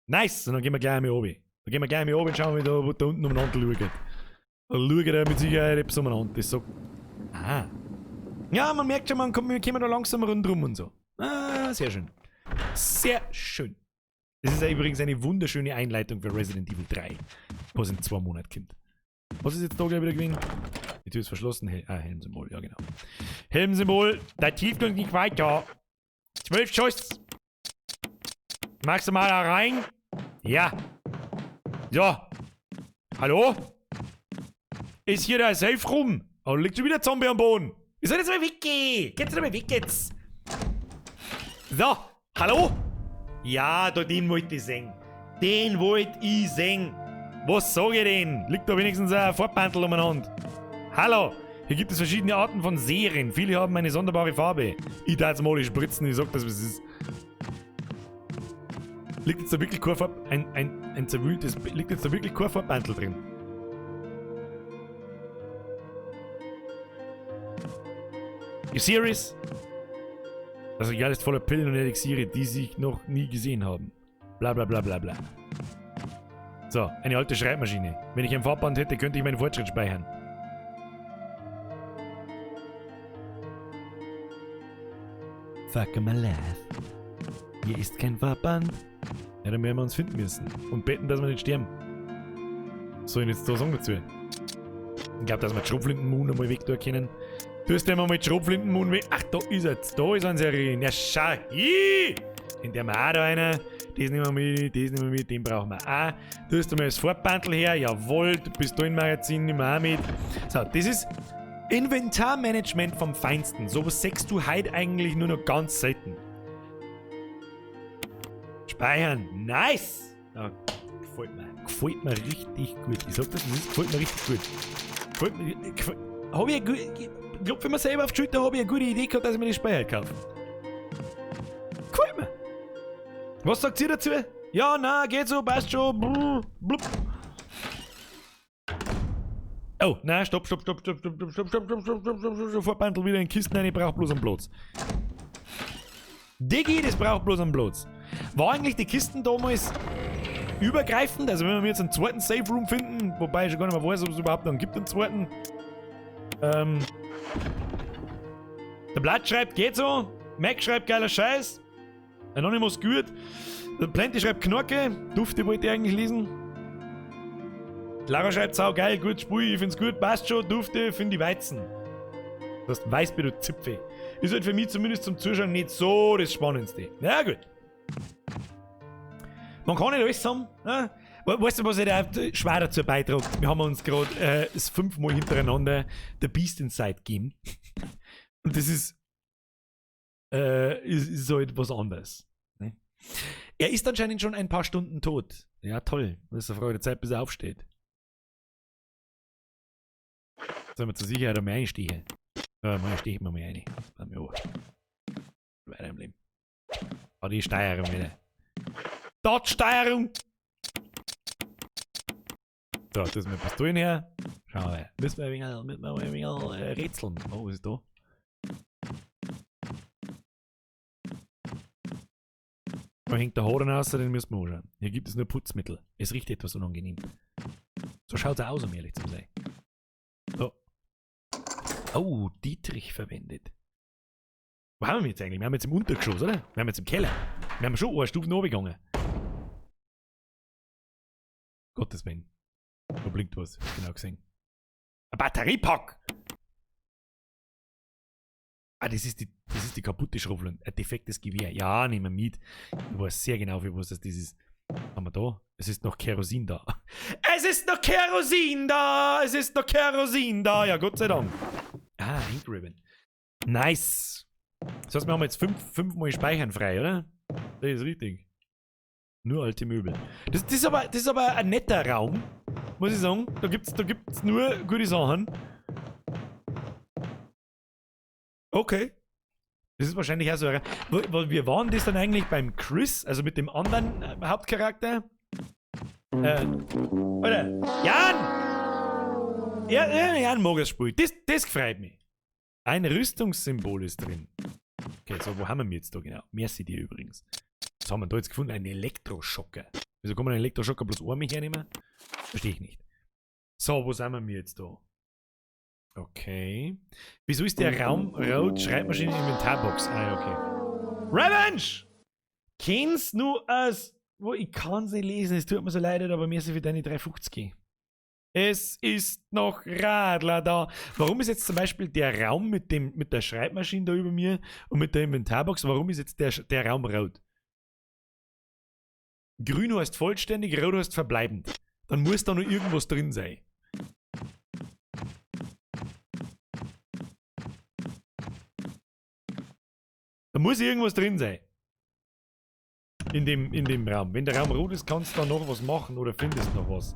Nice! Und dann gehen wir gleich einmal runter. Dann gehen wir gleich einmal runter und schauen, wie da, wo da unten umeinander schaut. Da schaut er mit Sicherheit etwas umeinander. Das sagt. Aha. Ja, man merkt schon, wir kommen da langsam rundrum und so. Ah, sehr schön. Sehr schön. Das ist ja übrigens eine wunderschöne Einleitung für Resident Evil 3, was in 2 Monaten kommt. Was ist jetzt da gleich wieder gewesen? Die Tür ist verschlossen. Helmsymbol, ja genau. Helmsymbol, da hilft uns nicht weiter. 12 Schuss. Magst du mal da rein? Ja. So. Hallo? Ist hier der Safe rum? Oh, da liegt schon wieder Zombie am Boden. Ich soll jetzt mal weggehen. Geht's mal weg jetzt. So. Hallo? Ja, da den wollte ich sehen. Den wollte ich sehen. Was sag ich denn? Liegt da wenigstens ein Farbbandel umeinander. Hallo, hier gibt es verschiedene Arten von Serien. Viele haben eine sonderbare Farbe. Ich darf jetzt mal die spritzen, ich sag das, was es ist. Liegt jetzt da wirklich kein Farb-, ein zerwühltes, liegt jetzt da wirklich kein Farbbandel drin? You serious? Das Regal ist voller Pillen und Elixiere, die sie noch nie gesehen haben. Bla bla bla bla bla. So, eine alte Schreibmaschine. Wenn ich ein Farbband hätte, könnte ich meinen Fortschritt speichern. Fuck my life. Hier ist kein Farbband. Ja, dann werden wir uns finden müssen. Und beten, dass wir nicht sterben. Was soll ich denn jetzt da sagen dazu? Ich glaub, dass wir die Schrotflintenmoon einmal weg tun können. Du hast ja mal mit Schrotflintenmoon weg. Ach, da ist er jetzt. Da ist ein Serien. Ja, schau. Hi! Den der wir auch da einer. Das nehmen wir mit, das nehmen wir mit, den brauchen wir auch. Du hast einmal das Farbbandel her. Jawohl, du bist da im Magazin, nehmen wir auch mit. So, das ist Inventarmanagement vom Feinsten. Sowas sechst du heute eigentlich nur noch ganz selten. Speichern. Nice! Ja, gefällt mir. Gefällt mir richtig gut. Ich sag das, das gefällt mir richtig gut. Gefällt mir. Gefällt, hab ich eine klopfe mir selber auf die Schulter, hab ich eine gute Idee gehabt, dass ich mir den Speicher kaufe. Gefällt mir. Was sagt ihr dazu? Ja, na, geht so, passt schon. Blub, blub. Oh, nein, stopp, stopp, stopp, stopp, stopp, stopp, stopp, stopp, stopp, stopp, stopp, stopp, stopp, Farbbandel wieder in Kisten rein, ich brauch bloß einen Platz. Diggi, das braucht bloß einen Platz. War eigentlich die Kisten damals übergreifend? Also wenn wir jetzt einen zweiten Safe Room finden, wobei ich schon gar nicht mehr weiß, ob es überhaupt noch einen gibt, einen zweiten. Der Blatt schreibt, geht so. Mac schreibt, geiler Scheiß. Anonymous gut. Der Plenty schreibt, Knorke. Dufte wollte ich eigentlich lesen. Clara schreibt, sau geil, gut Spiel, ich find's gut, passt schon, Dufte, find ich Weizen. Das heißt, Weißbier, du Zipfe. Ist halt für mich zumindest zum Zuschauen nicht so das Spannendste. Na gut. Man kann nicht alles haben. Ne? Weißt du, was ich da schwer dazu beitragt? Wir haben uns grad, das 5-mal hintereinander The Beast Inside gegeben. Und das ist halt was anderes. Ne? Er ist anscheinend schon ein paar Stunden tot. Ja, toll. Das ist eine Frage der Zeit, bis er aufsteht. Sollen wir zur Sicherheit einmal einstehen? Mal stechen wir mal rein. Lass mich auch. Weiter im Leben. Ah, die Steuerung wieder. Dort Steuerung! So, das ist mit Pistolen her. Schauen wir mal. Müssen wir ein wenig, rätseln. Oh, was ist da? Da hängt der Hoden raus, den müssen wir anschauen. Hier gibt es nur Putzmittel. Es riecht etwas unangenehm. So schaut's aus, um ehrlich zu sein. So. Oh, Dietrich verwendet. Wo haben wir jetzt eigentlich? Wir haben jetzt im Untergeschoss, oder? Wir haben jetzt im Keller. Wir haben schon eine Stufe runtergegangen. Gottes Willen. Da blinkt was. Genau gesehen. Ein Batteriepack! Ah, das ist die kaputte Schrotflinte. Ein defektes Gewehr. Ja, nehmen wir mit. Ich weiß sehr genau, für was das ist. Haben wir da? Es ist noch Kerosin da. Es ist noch Kerosin da! Es ist noch Kerosin da! Ja, Gott sei Dank. Ah, Ink Ribbon. Nice. Das heißt, wir haben jetzt fünfmal Speichern frei, oder? Das ist richtig. Nur alte Möbel. Das ist aber ein netter Raum, muss ich sagen. Da gibt's nur gute Sachen. Okay. Das ist wahrscheinlich auch so ein... Wir waren das dann eigentlich beim Chris, also mit dem anderen Hauptcharakter. Oder? Jan! Ja, Jan mag das Spiel. Das freut mich. Ein Rüstungssymbol ist drin. Okay, so, wo haben wir jetzt da genau? Merci dir übrigens. Was haben wir da jetzt gefunden? Ein Elektroschocker. Wieso kann man einen Elektroschocker bloß einmal hernehmen? Verstehe ich nicht. So, wo sind wir jetzt da? Okay. Wieso ist der Raum rot? Schreibmaschine Inventarbox. Ah, okay. Revenge! Kennst du als... Wo ich kann's nicht lesen, es tut mir so leid, aber mir ist für deine 3,50. Es ist noch Radler da. Warum ist jetzt zum Beispiel der Raum mit der Schreibmaschine da über mir und mit der Inventarbox, warum ist jetzt der Raum rot? Grün heißt vollständig, rot heißt verbleibend. Dann muss da noch irgendwas drin sein. Da muss irgendwas drin sein. In dem Raum. Wenn der Raum rot ist, kannst du da noch was machen oder findest noch was.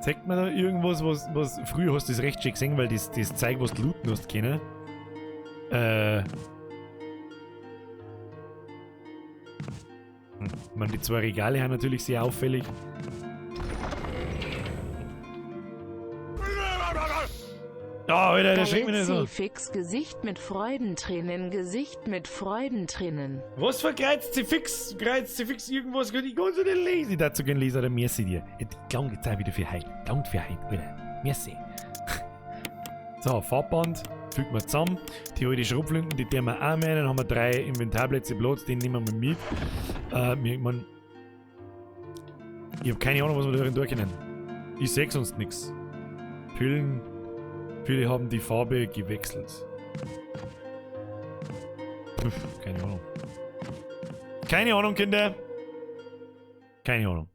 Zeigt mir da irgendwas, was früher hast du das recht schön gesehen, weil das Zeug, was du looten hast können. Ich meine, die zwei Regale sind natürlich sehr auffällig. Oh, Alter, der schreckt mich nicht so. Fix Gesicht mit Freudentränen, Gesicht mit Freudentränen. Was für Kreuz C fix? Kreuz C fix irgendwas? Ich kann so nicht lesen. Ich dazu gerne lesen, oder merci dir. Ich klang jetzt auch wieder für heute. Klang für heute, Alter. Merci. So, Farbband. Fügt man zusammen. Die alte Schrotflinten, die tun wir auch mehr. Dann haben wir 3 Inventarplätze Platz, den nehmen wir mit. Ich hab keine Ahnung, was wir da drin tun können. Ich seh sonst nichts. Pillen. Viele haben die Farbe gewechselt. Pff, keine Ahnung. Keine Ahnung, Kinder. Keine Ahnung.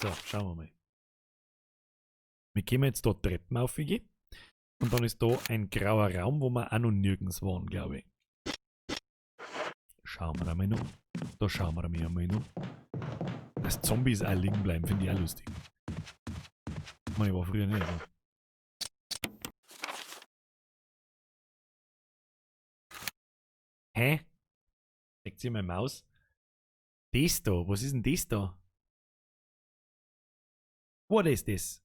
So, schauen wir mal. Wir gehen jetzt da Treppen auf, und dann ist da ein grauer Raum, wo wir auch noch nirgends waren, glaube ich. Schauen wir da mal noch. Da schauen wir da mal noch. Dass Zombies auch liegen bleiben, finde ich auch lustig. Ich meine, ich war früher nicht so. Hä? Legt sie meine Maus? Das da, was ist denn das da? What is this?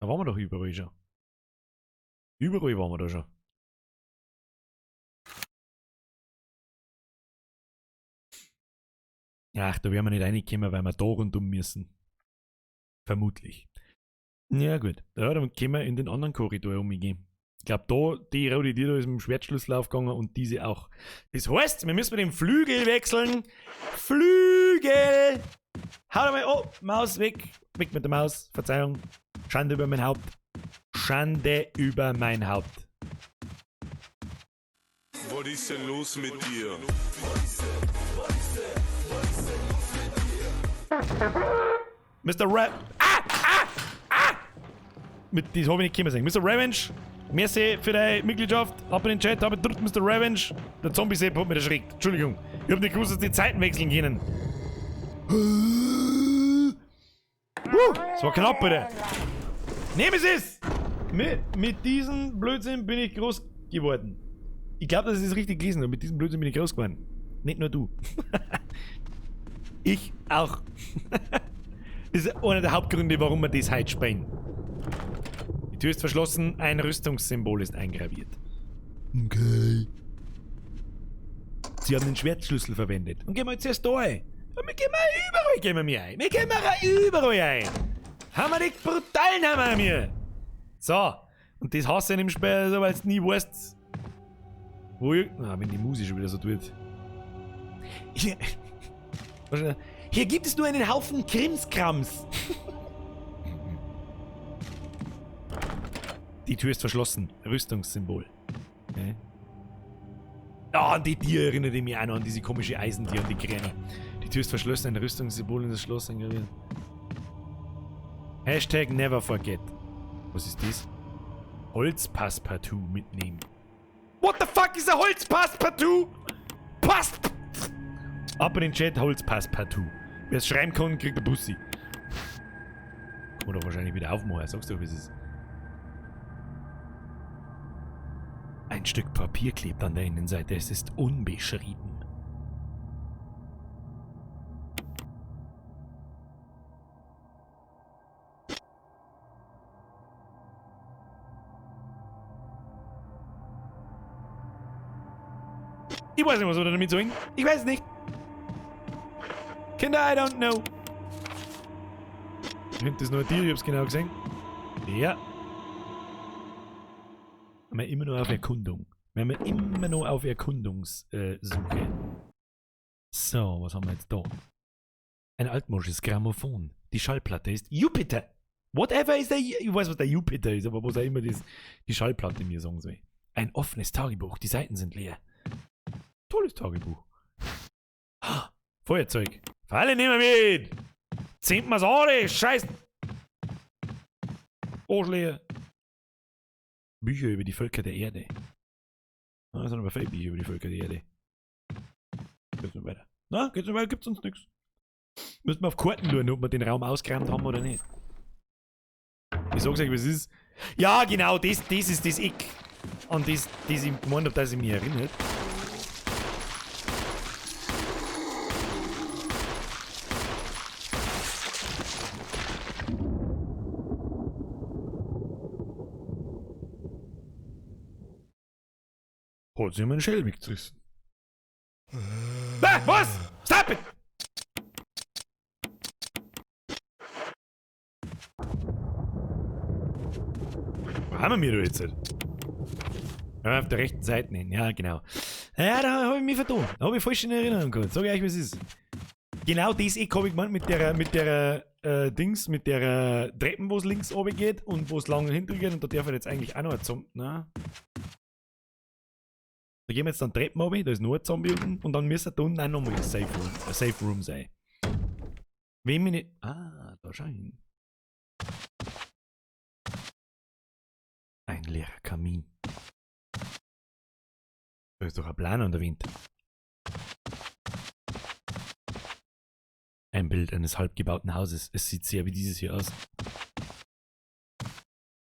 Da waren wir doch überall schon. Überall waren wir da schon. Ach, da werden wir nicht reinkommen, weil wir da rundum müssen. Vermutlich. Ja gut, ja, dann können wir in den anderen Korridor umgehen. Ich glaube, da, die rote Tür da ist mit dem Schwertschlüssel aufgegangen und diese auch. Das heißt, wir müssen mit dem Flügel wechseln. Flügel! Hau mal, oh, Maus weg. Weg mit der Maus, Verzeihung. Schande über mein Haupt. Schande über mein Haupt. Was ist denn los mit dir? Mr. Ra... Ah! Ah! Ah! Mit, das hab ich nicht kommen sehen. Mr. Revenge, merci für deine Mitgliedschaft. Ab in den Chat, hab ich Mr. Revenge. Der Zombie-Sepp hat mich erschreckt. Entschuldigung. Ich hab nicht gewusst, dass die Zeiten wechseln können. Das war knapp, Alter. Nemesis! Mit diesem Blödsinn bin ich groß geworden. Ich glaube, das ist richtig gelesen. Mit diesem Blödsinn bin ich groß geworden. Nicht nur du. Ich auch. Das ist einer der Hauptgründe, warum wir das heute spielen. Die Tür ist verschlossen, ein Rüstungssymbol ist eingraviert. Okay. Sie haben den Schwertschlüssel verwendet. Und gehen wir jetzt erst da ein. Und wir gehen mal überall gehen wir mir ein. Wir gehen mal überall ein. Haben wir die brutalen haben wir mir. So. Und das hasse ich im Spiel, so, weil du nie weißt, wo ich. Na, wenn die Musik schon wieder so tut. Hier gibt es nur einen Haufen Krimskrams. Die Tür ist verschlossen. Rüstungssymbol. Okay. Ah, an die Tier erinnert ich mich auch noch an diese komische Eisentier und die Kräne. Die Tür ist verschlossen, ein Rüstungssymbol in das Schloss eingraviert. Hashtag never forget. Was ist das? Holzpassepartout mitnehmen. What the fuck ist ein Holzpassepartout? Passt! Ab in den Chat, Holzpassepartout. Wer es schreiben kann, kriegt ein Bussi. Kann man doch wahrscheinlich wieder aufmachen, sagst du, wie es ist. Ein Stück Papier klebt an der Innenseite, es ist unbeschrieben. Ich weiß nicht, was wir damit sollen. Ich weiß nicht. Kinder, I don't know. Hinten ist noch ein Tier, ich hab's genau gesehen. Ja. Wir sind immer noch auf Erkundung. Wir haben immer noch auf Erkundungssuche. So, was haben wir jetzt da? Ein altmodisches Grammophon. Die Schallplatte ist Jupiter. Whatever ist der. Ich weiß, was der Jupiter ist, aber was auch immer das, die Schallplatte mir sagen soll. Ein offenes Tagebuch. Die Seiten sind leer. Tolles Tagebuch. Ah, Feuerzeug. Falle nehmen wir mit! Zehnt mir's an, Scheiß! Arschleer. Bücher über die Völker der Erde. Ah, das sind aber viele Bücher über die Völker der Erde. Geht's noch weiter? Na, geht's noch weiter, gibt's sonst nichts. Müssen wir auf Karten schauen, ob wir den Raum ausgeräumt haben oder nicht. Ich sag's euch, was es ist. Ja, genau, das ist das Eck. An das ich gemeint hab, dass ich mich erinnert. Hat sich meinen Schädel weggerissen. Ah, was? Stop it! Wo haben wir da jetzt? Ja, auf der rechten Seite hin. Ja, genau. Ja, da habe ich mich vertan. Da habe ich falsch in Erinnerung gehabt. Sag ich euch, was es ist. Genau das Eck habe ich gemeint mit der Dings, mit der Treppen, wo es links runter geht und wo es lang hinten geht. Und da darf ich jetzt eigentlich auch noch ein Zombie. Nein. Da gehen wir jetzt dann Treppen runter, da ist nur ein Zombie unten und dann müsste da unten auch nochmal ein Safe Room sein. Wem ich nicht. Ah, da schau hin. Ein leerer Kamin. Da ist doch ein Plan an der Wind. Ein Bild eines halbgebauten Hauses. Es sieht sehr wie dieses hier aus.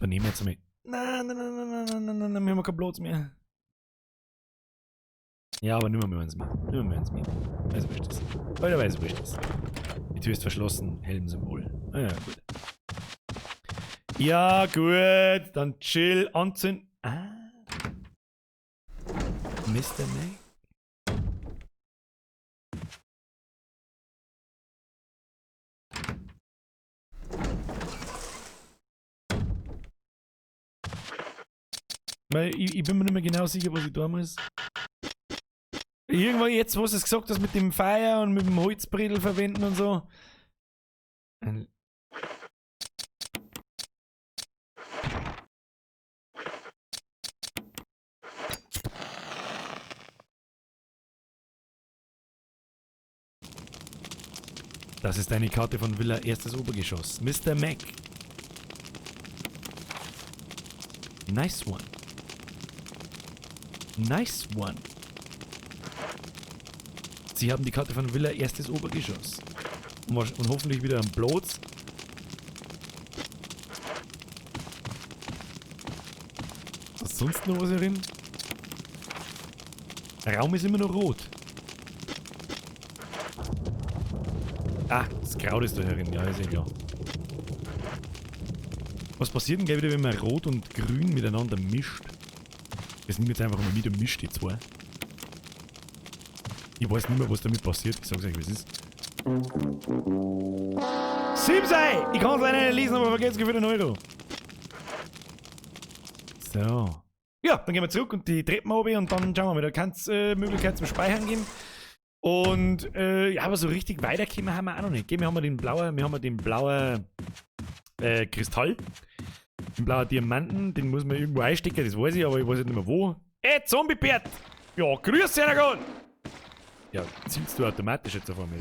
Da nehmen wir jetzt mal. Nein, nein, nein, nein, nein, nein, nein, nein, wir haben keinen Platz mehr. Ja, aber nimmer mehr eins mit. Nimmer mehr eins mit. Weiß, wo ist das? Oder weiß, wo ist das? Die Tür ist verschlossen. Helmsymbol. Ah, ja, gut. Ja, gut. Dann chill, anzünden. Ah. Mr. Mac. Weil ich bin mir nicht mehr genau sicher, was ich da muss. Irgendwann jetzt, wo du es gesagt hast, mit dem Feuer und mit dem Holzbredel verwenden und so. Das ist eine Karte von Villa erstes Obergeschoss. Mr. Mac. Nice one. Nice one. Sie haben die Karte von Villa erstes Obergeschoss. Und hoffentlich wieder ein Platz. Was sonst noch was herin? Der Raum ist immer noch rot. Ah, das Kraut ist da herin, ja, ist eh klar. Was passiert denn gleich wieder, wenn man Rot und Grün miteinander mischt? Das nimmt jetzt einfach mal mit und mischt die zwei. Ich weiß nicht mehr, was damit passiert. Ich sag's euch, wie es ist. Simsei! Ich kann's leider nicht lesen, aber vergesst für den Euro. So. Ja, dann gehen wir zurück und die Treppen runter und dann schauen wir mal. Da kann's Möglichkeit zum Speichern geben. Und ja, aber so richtig weiterkommen haben wir auch noch nicht. Wir haben den blauen, wir haben den blauen Kristall. Den blauen Diamanten, den muss man irgendwo einstecken, das weiß ich, aber ich weiß nicht mehr wo. Ey, Zombie-Bert! Ja, grüß dich, Gott! Ja, zielst du automatisch jetzt auf einmal?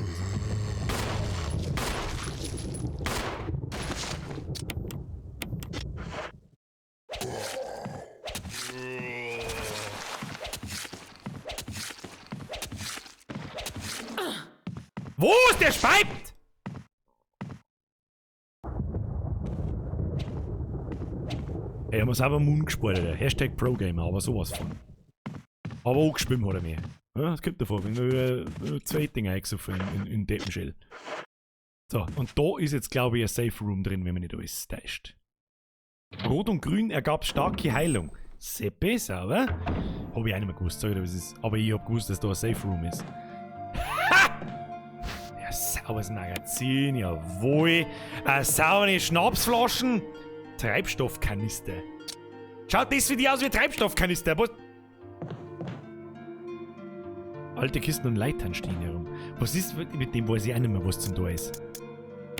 Wo ist der speibt? Ey, haben wir selber Mund gespart, Alter. Hashtag ProGamer, aber sowas von. Aber auch gespielt hat er mir. Ja, das kommt davor, wenn wir zwei Dinge eingesoffen in Deppenschell. So, und da ist jetzt, glaube ich, ein Safe Room drin, wenn man nicht alles täuscht. Rot und Grün ergab starke Heilung. Seppe, sauber. Hab ich auch nicht mehr gewusst, sag ich dir, was ist. Aber ich hab gewusst, dass da ein Safe Room ist. Ha! Ja, sauberes Magazin, jawohl. Saubere Schnapsflaschen. Treibstoffkanister. Schaut das für die aus wie Treibstoffkanister? Was? Alte Kisten und Leitern stehen hier rum. Was ist mit dem, weiß ich auch nicht mehr, was zum da ist.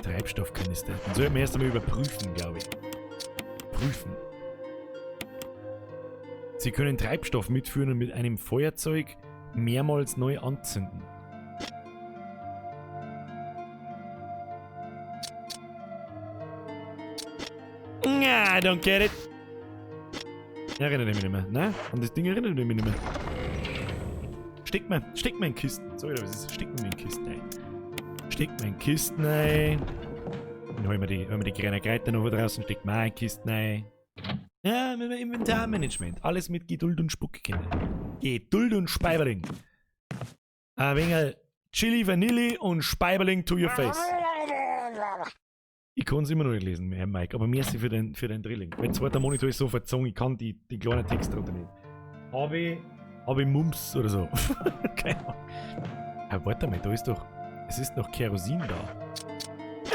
Treibstoffkanister. Den sollten wir erst einmal überprüfen, glaube ich. Prüfen. Sie können Treibstoff mitführen und mit einem Feuerzeug mehrmals neu anzünden. I don't get it. Erinnert mich nicht mehr. Nein, an das Ding erinnert mich nicht mehr. Steck mir in Kisten. Sorry, was ist? Steck mir in Kisten ein. Steck mir in Kisten ein. Dann holen wir die kleinen Kreiter noch draußen. Steck mir in Kisten ein. Ja, mit dem Inventarmanagement. Alles mit Geduld und Spucke, Kinder. Geduld und Speiberling. Ein wenig Chili, Vanille und Speiberling to your face. Ich kann es immer noch nicht lesen, Herr Mike, aber merci für den Drilling. Mein zweiter Monitor ist so verzogen, ich kann die kleinen Texte drunter nicht. Hab ich Mumps oder so? Keine Ahnung. Ja, warte mal, da ist doch. Es ist noch Kerosin da.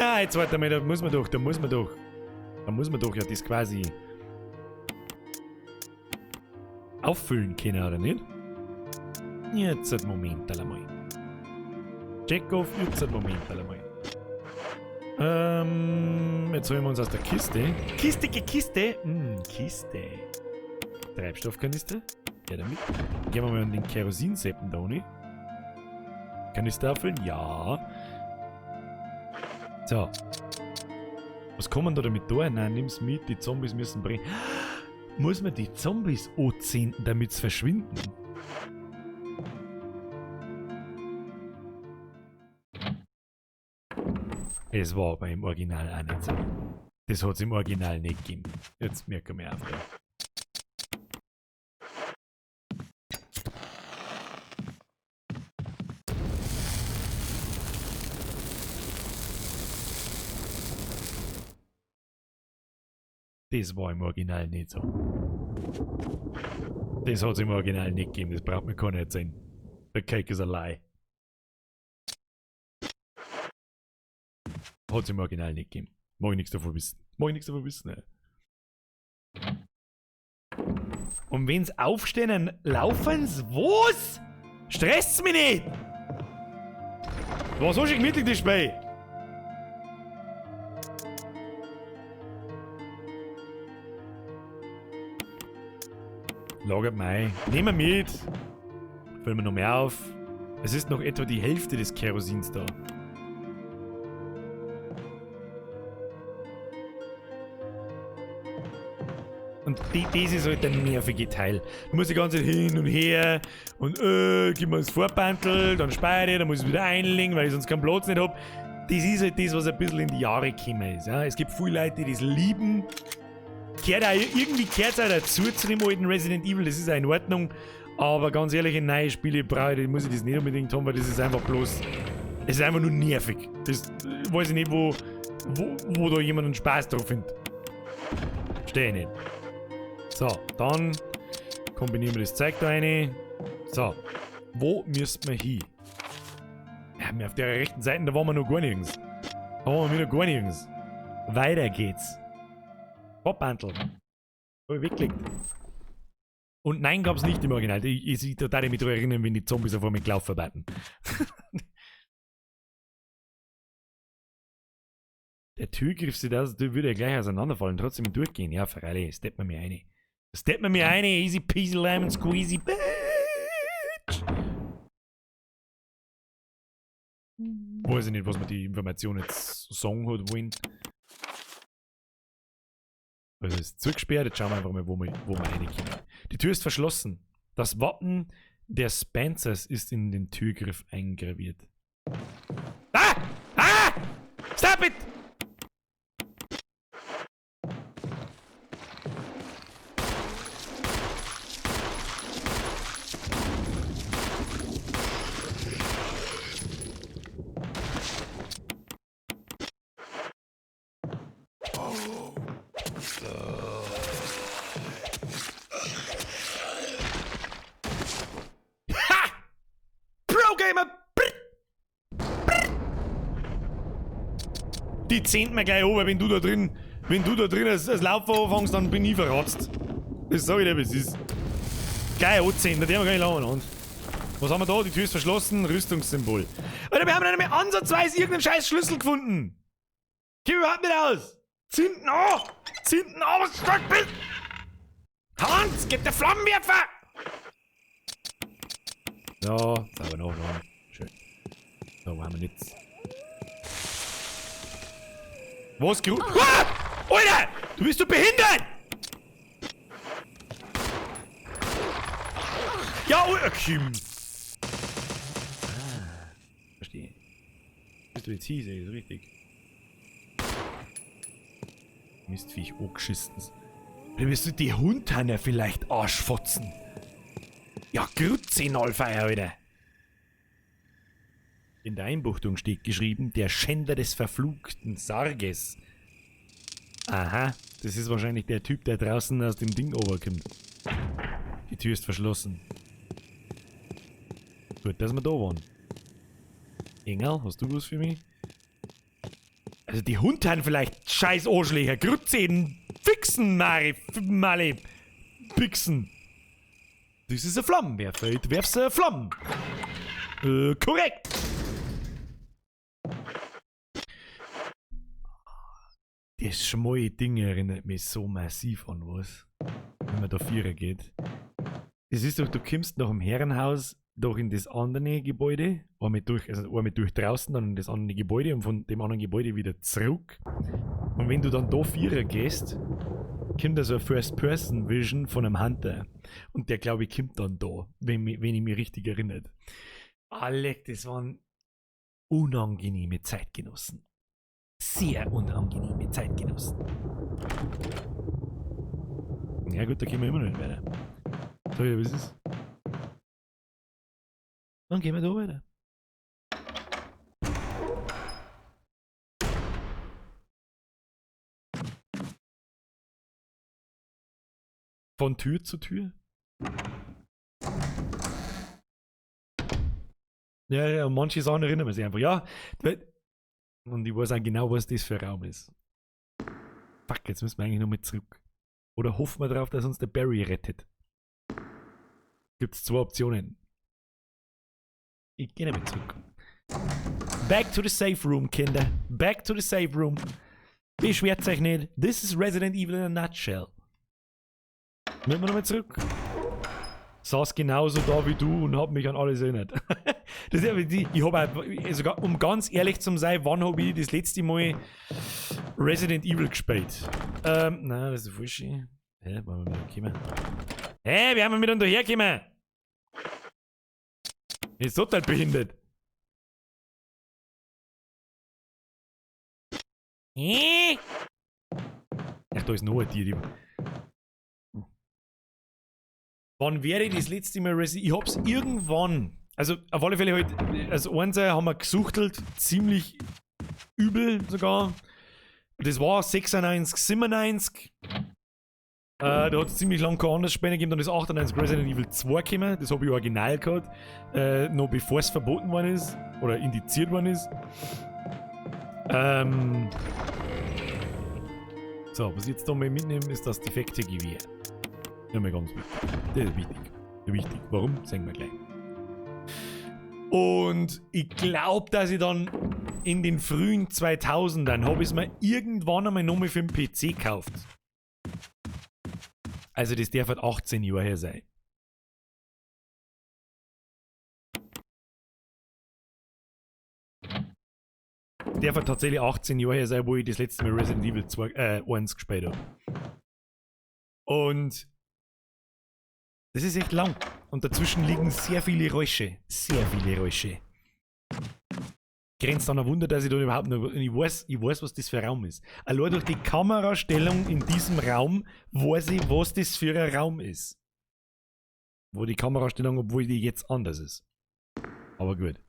Ah, jetzt warte mal, da muss man doch ja das quasi auffüllen können, oder nicht? Jetzt Moment einmal. Check-off, jetzt Moment einmal. Jetzt holen wir uns aus der Kiste. Kiste, Kiste! Kiste. Treibstoffkanister. Ja, damit. Gehen wir mal an den Kerosinseppen da unten. Kanister auffüllen? Ja. So. Was kann man da damit tun? Nein, nimm's mit, die Zombies müssen brennen. Muss man die Zombies anzünden, damit sie verschwinden? Es war aber im Original auch nicht so. Das hat es im Original nicht gegeben. Jetzt merken wir auf. Das war im Original nicht so. Das hat es im Original nicht gegeben. Das braucht mir keiner erzählen. The cake is a lie. Hat es im Original nicht gegeben. Mag ich nichts davon wissen. Mag ich nichts davon wissen, ey. Und wenn's aufstehen, dann laufen's? Was? Stresst's mich nicht! War so schön gemütlich, das Spiel! Lagert mal. Nehmen wir mit! Füllen wir noch mehr auf. Es ist noch etwa die Hälfte des Kerosins da. Und das ist halt der nervige Teil. Du musst die ganze Zeit hin und her und gib mir das Vorbandel, dann speire ich, dann muss ich wieder einlegen, weil ich sonst keinen Platz nicht hab. Das ist halt das, was ein bisschen in die Jahre gekommen ist. Ja? Es gibt viele Leute, die das lieben. Gehört auch, irgendwie gehört es auch dazu zu dem alten Resident Evil, das ist auch in Ordnung. Aber ganz ehrlich, in neue Spiele brauche ich, muss ich das nicht unbedingt haben, weil das ist einfach bloß Es ist einfach nur nervig. Das weiß ich nicht, wo da jemand einen Spaß drauf findet. Verstehe ich nicht. So, dann kombinieren wir das Zeug da rein. So, wo müssen wir hin? Ja, auf der rechten Seite, da waren wir noch gar nirgends. Da waren wir noch gar nirgends. Weiter geht's. Popbandel. Hab ich weggelegt. Und nein, gab's nicht im Original. Ich da mich daran erinnern, wenn die Zombies auf einmal gelaufen werden. Der Türgriff sieht aus, der würde ja gleich auseinanderfallen, trotzdem durchgehen. Ja, freilich, steppt man mir eine. Steppt man mir eine, easy peasy lemon squeezy, bitch! Weiß ich nicht, was man die Information jetzt sagen hat wollen. Also ist zugesperrt, jetzt schauen wir einfach mal, wo wir reinkommen. Die Tür ist verschlossen. Das Wappen der Spencers ist in den Türgriff eingraviert. Ah! Ah! Stop it! Die zehnt mir gleich oben, wenn du da drin, das Laufen anfängst, dann bin ich verratzt. Das sag ich dir, wie es ist. Gleich anzehn, da haben wir gar nicht lange an. Was haben wir da? Die Tür ist verschlossen, Rüstungssymbol. Alter, wir haben nicht mehr ansatzweise irgendeinen scheiß Schlüssel gefunden. Geh überhaupt nicht aus. Zünden an! Zünden an, was du bist! Hans, gib der Flammenwerfer! So, sauber noch. Schön. So, wo haben wir jetzt? Was? Ah! Alter! Du bist doch behindert! Ja, Alter, Kim! Ah, verstehe. Bist du jetzt hier, sehe ich richtig. Mistviech, angeschissen. Da bist du die Hundhanne vielleicht Arschfotzen. Ja, Grütze, Alfeier, Alter. In der Einbuchtung steht geschrieben, der Schänder des verfluchten Sarges. Aha, das ist wahrscheinlich der Typ, der draußen aus dem Ding runterkommt. Die Tür ist verschlossen. Gut, dass wir da waren. Engel, hast du was für mich? Also die Hundherren vielleicht, scheiß Arschlöcher, Grütze, Fixen, Mari, Mali, Pixen. Das ist ein Flammenwerfer, ich werf's Flammen. Korrekt. Das schmale Ding erinnert mich so massiv an was, wenn man da Vierer geht. Das ist doch, du kommst nach dem Herrenhaus doch in das andere Gebäude, einmal durch, also einmal durch draußen, dann in das andere Gebäude und von dem anderen Gebäude wieder zurück. Und wenn du dann da Vierer gehst, kommt da so eine First-Person-Vision von einem Hunter. Und der, glaube ich, kommt dann da, wenn ich mich richtig erinnere. Alec, das waren unangenehme Zeitgenossen. Sehr unangenehme Zeitgenossen. Ja gut, da gehen wir immer noch nicht weiter. So, ja, was ist? Dann gehen wir da weiter. Von Tür zu Tür? Ja, ja, und manche Sachen erinnern man sich einfach. Ja, und ich weiß auch genau, was das für ein Raum ist. Fuck, jetzt müssen wir eigentlich nochmal zurück. Oder hoffen wir darauf, dass uns der Barry rettet. Gibt's zwei Optionen. Ich gehe nicht mehr zurück. Back to the safe room, Kinder. Back to the safe room. Beschwert euch nicht. This is Resident Evil in a nutshell. Müssen wir nochmal zurück. Saß genauso da wie du und hab mich an alles erinnert. Das ist ja, ich hab auch, sogar, um ganz ehrlich zu sein, wann hab ich das letzte Mal Resident Evil gespielt? Nein, das ist falsch. Hä, wo haben wir wieder gekommen? Hä, wie haben wir denn da hergekommen? Ist total behindert. Hä? Ach, da ist noch ein Tier. Die Wann wäre ich das letzte Mal Resident Evil? Ich hab's irgendwann. Also auf alle Fälle halt, als Einser haben wir gesuchtelt, ziemlich übel sogar. Das war 96, 97. Da hat es ziemlich lange kein anderes Spiel gegeben, dann ist 98 Resident Evil 2 gekommen, das habe ich original gehabt, noch bevor es verboten worden ist, oder indiziert worden ist. So, was ich jetzt da mal mitnehme, ist das defekte Gewehr. Ja, mal ganz wichtig. Das ist wichtig. Wichtig. Warum? Sehen wir gleich. Und ich glaube, dass ich dann in den frühen 2000ern habe ich es mir irgendwann einmal nochmal für den PC gekauft. Also das darf halt 18 Jahre her sein. Das darf halt tatsächlich 18 Jahre her sein, wo ich das letzte Mal Resident Evil 1 gespielt habe. Und das ist echt lang. Und dazwischen liegen sehr viele Räusche. Sehr viele Räusche. Grenzt an ein Wunder, dass ich da überhaupt noch. Ich weiß, was das für ein Raum ist. Allein durch die Kamerastellung in diesem Raum weiß ich, was das für ein Raum ist. Wo die Kamerastellung, obwohl die jetzt anders ist. Aber gut.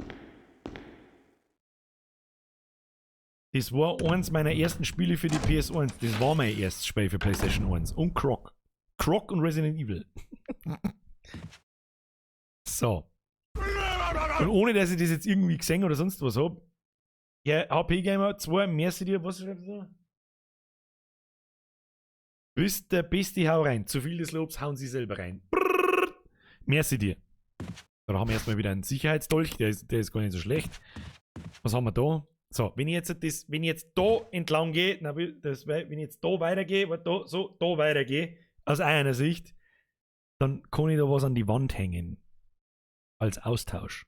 Das war eins meiner ersten Spiele für die PS1. Das war mein erstes Spiel für PlayStation 1. Und Croc. Croc und Resident Evil. So. Und ohne, dass ich das jetzt irgendwie gesehen oder sonst was hab. Ja, HP Gamer 2, merci dir, was schreibst du da? Bist der Beste, hau rein. Zu viel des Lobs hauen sie selber rein. Brrr. Merci dir. Da haben wir erstmal wieder einen Sicherheitsdolch, der ist gar nicht so schlecht. Was haben wir da? So, wenn ich jetzt, wenn ich jetzt da entlang gehe, wenn ich jetzt da weitergehe, da, so, da weitergehe, aus einer Sicht, dann kann ich da was an die Wand hängen. Als Austausch.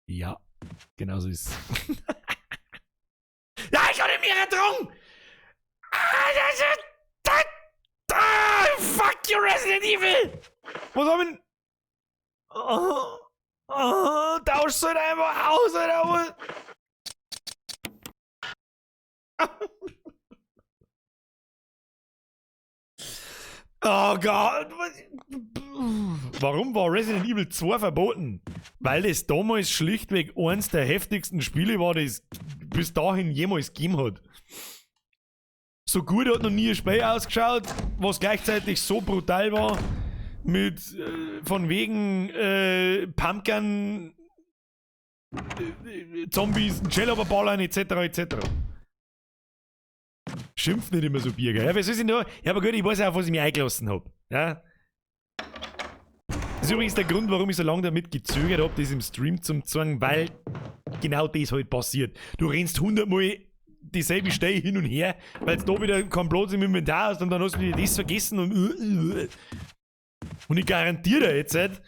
Ja, genau so ist es. Ja, ich habe mir ertrunken! Fuck you, Resident Evil! Was haben wir denn? Oh, oh, tauschst du halt einfach aus, oder? Oh Gott! Warum war Resident Evil 2 verboten? Weil das damals schlichtweg eins der heftigsten Spiele war, die es bis dahin jemals gegeben hat. So gut hat noch nie ein Spiel ausgeschaut, was gleichzeitig so brutal war, mit von wegen Pumpkin, Zombies, Jello-Ballern etc. etc. Schimpft nicht immer so Birger. Ja, was ist denn da? Ja, aber gut, ich weiß auch, was ich mir eingelassen hab. Ja? Das ist übrigens der Grund, warum ich so lange damit gezögert habe, das im Stream zu zeigen, weil genau das halt passiert. Du rennst 100-mal dieselbe Stelle hin und her, weil du da wieder keinen Platz im Inventar hast und dann hast du wieder das vergessen und. Und ich garantiere dir jetzt, halt,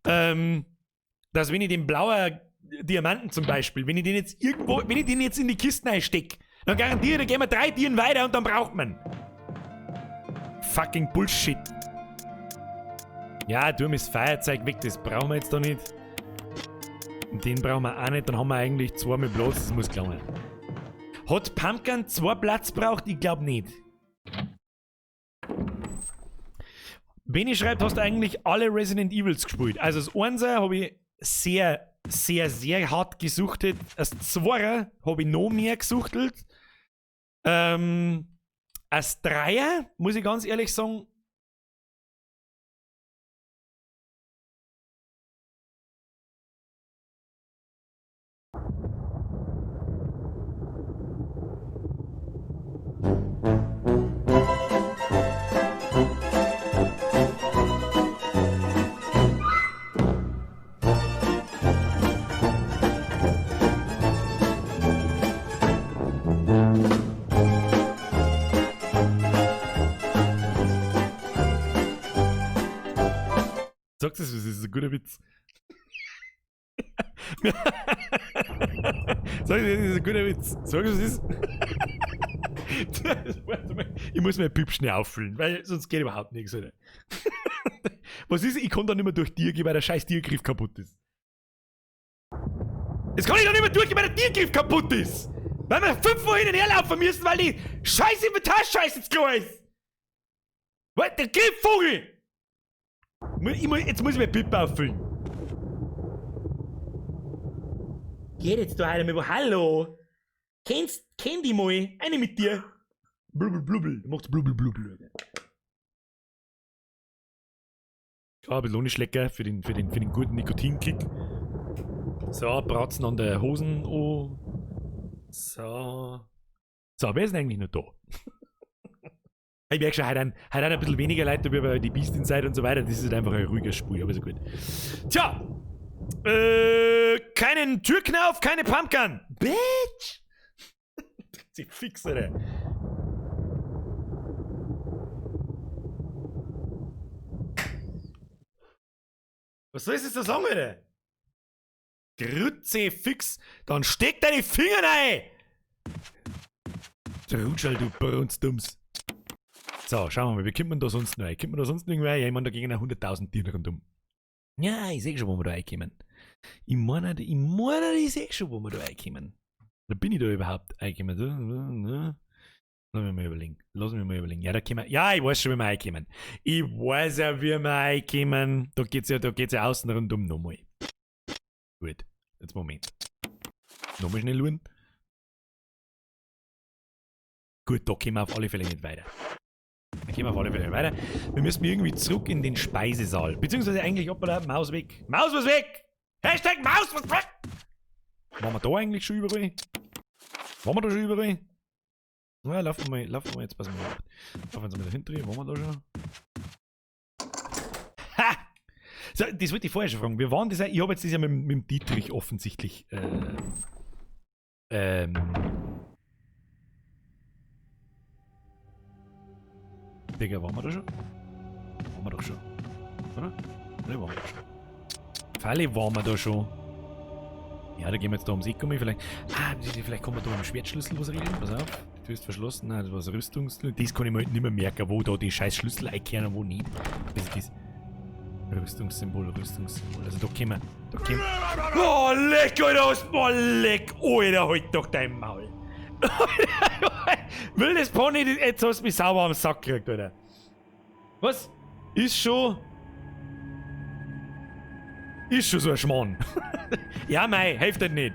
dass wenn ich den blauen Diamanten zum Beispiel, wenn ich den jetzt irgendwo, wenn ich den jetzt in die Kisten einstecke, dann garantiere ich, da gehen wir 3 Tieren weiter und dann braucht man. Fucking Bullshit. Ja, tu mir das Feuerzeug weg, das brauchen wir jetzt da nicht. Und den brauchen wir auch nicht, dann haben wir eigentlich zweimal Platz, das muss gelangen. Hat Pumpkin 2 Platz braucht? Ich glaube nicht. Benny schreibt, hast du eigentlich alle Resident Evils gespielt? Also das Einser habe ich sehr, sehr, sehr hart gesuchtet. Das Zweier habe ich noch mehr gesuchtelt. Als Dreier, muss ich ganz ehrlich sagen, Sagst du, das ist ein guter Witz. Sag das ist ein guter Witz. Sag es ist. Ich muss mein Pip schnell auffüllen, weil sonst geht überhaupt nichts. Alter. Was ist, ich kann da nicht mehr durch Tier gehen, weil der scheiß Tiergriff kaputt ist. Jetzt kann ich da nicht mehr durchgehen, weil der Tiergriff kaputt ist! Weil wir 5 Mal hin und her laufen müssen, weil die scheiß Inventarscheiße jetzt klar ist! Was? Der Griffvogel! Jetzt muss ich mein Pippe auffüllen. Geht jetzt da heute mal, hallo? Kenn die mal? Eine mit dir. Blubbel, blubbel. Du machst blubbel, blubbel. Ja, ein bisschen ohne Schlecker für den guten Nikotinkick. So, Bratzen an der Hosen. Oh. So. So, wer ist denn eigentlich noch da? Ich merke schon, heute ein bisschen weniger Leute über die Beast Inside und so weiter. Das ist halt einfach ein ruhiger Spiel, aber so gut. Tja! Keinen Türknauf, keine Pumpgun! Bitch! Sie fix, Alter. Was soll ich jetzt da sagen, Alter? Grütze fix, dann steck deine Finger rein! Trutschall, du Brunstdums. So, schauen wir mal, wie kommt man da sonst noch rein? Kommt man da sonst irgendwo rein? Ja, ich meine, da gehen 100.000 Tiere rundum. Ja, ich seh schon, wo wir da reinkommen. Ich meine, ich seh schon, wo wir da reinkommen. Oder bin ich da überhaupt reingekommen? Lass mich mal überlegen. Lass mich mal überlegen. Ja, da kommen wir. Ja, ich weiß schon, wie wir reinkommen. Ich weiß ja, wie wir reinkommen. Da geht's ja außen rundum nochmal. Gut, jetzt Moment. Nochmal schnell schauen. Gut, da kommen wir auf alle Fälle nicht weiter. Da gehen wir auf alle Fälle weiter. Wir müssen irgendwie zurück in den Speisesaal. Beziehungsweise eigentlich, hoppala, Maus weg. Maus muss weg! Hashtag Maus muss weg! Waren wir da eigentlich schon überall? Waren wir da schon überall? Na, laufen wir mal jetzt, passen wir mal. Laufen wir jetzt mal dahinter, waren wir da schon? Ha! So, das wollte ich vorher schon fragen. Wir waren das ja, ich habe jetzt das ja mit dem Dietrich offensichtlich. Digga, waren wir da schon? Waren wir doch schon. Oder? Oder waren wir da schon? Falle waren wir da schon. Ja, da gehen wir jetzt da ums Eck um. Vielleicht, vielleicht kann man da am Schwertschlüssel was regeln. Pass auf, die Tür ist verschlossen. Nein, das war das Rüstungsschlüssel. Das kann ich mir halt nicht mehr merken, wo da die scheiß Schlüssel einkehren und wo nicht. Das ist das Rüstungssymbol, Rüstungssymbol. Also da können wir. Da können wir. Oh, leck, Alter! Oh, leck! Alter, halt doch dein Maul! Wildes Pony, jetzt hast du mich sauber am Sack gekriegt, Alter. Was? Ist schon. Ist schon so ein Schmarrn. Ja, mei, hilft halt nicht.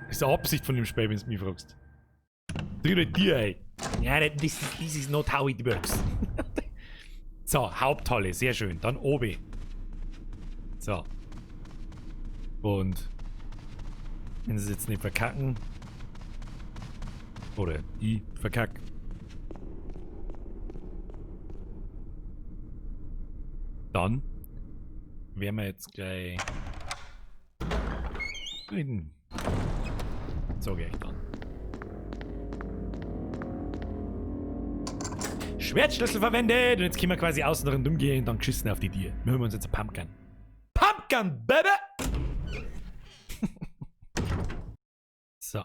Das ist eine Absicht von dem Spiel, wenn du mich fragst. Dreh halt dir ein. Ja, this is not how it works. So, Haupthalle, sehr schön. Dann oben. So. Und wenn sie es jetzt nicht verkacken. Oder ich verkack. Dann werden wir jetzt gleich reden. Sag ich euch dann. Schwertschlüssel verwendet! Und jetzt können wir quasi außen rundum gehen und dann geschissen auf die Tier. Wir holen uns jetzt eine Pumpgun. Pumpgun, Baby! So.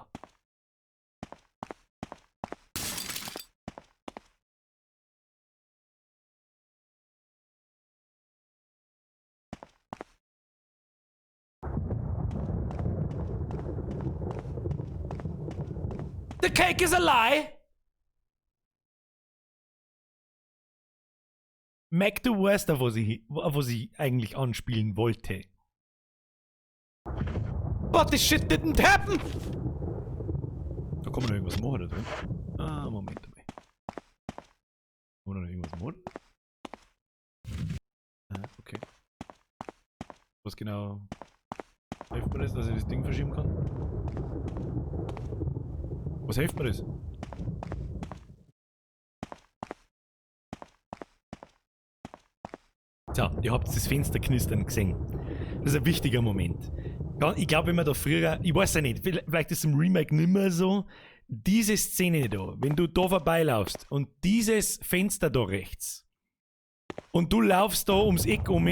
The cake is a lie! Mac, du weißt, auf was ich eigentlich anspielen wollte. But this shit didn't happen! Da kann man noch irgendwas machen da drin. Ah, Moment mal. Kann man noch irgendwas machen? Ah, okay. Was genau hilft mir das, dass ich das Ding verschieben kann? Was hilft mir das? So, ihr habt das Fenster knistern gesehen. Das ist ein wichtiger Moment. Ich glaube, wenn man da früher, ich weiß ja nicht, vielleicht ist es im Remake nimmer so, diese Szene da, wenn du da vorbeilaufst und dieses Fenster da rechts und du laufst da ums Eck um,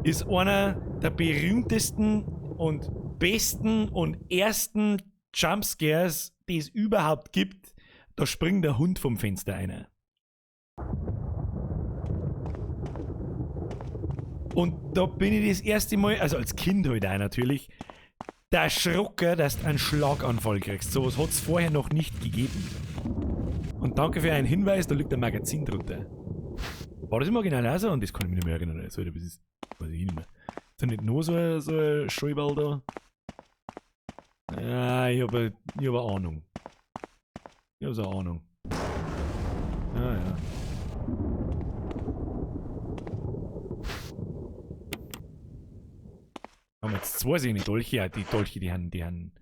ist einer der berühmtesten und besten und ersten Jumpscares, die es überhaupt gibt. Da springt der Hund vom Fenster einer. Und da bin ich das erste Mal, also als Kind halt auch natürlich, der Schrocker, dass du einen Schlaganfall kriegst. Sowas hat es vorher noch nicht gegeben. Und danke für einen Hinweis, da liegt ein Magazin drunter. War das im Original auch so? Und das kann ich mich nicht mehr erinnern. Also, das ist, weiß ich nicht mehr. Ist da nicht nur so ein Schäuberl da? Ja, ich habe eine Ahnung. Ich habe so eine Ahnung. Ja, ja. Haben wir jetzt zwei Sehne Dolche? Ja, die Dolche, die haben.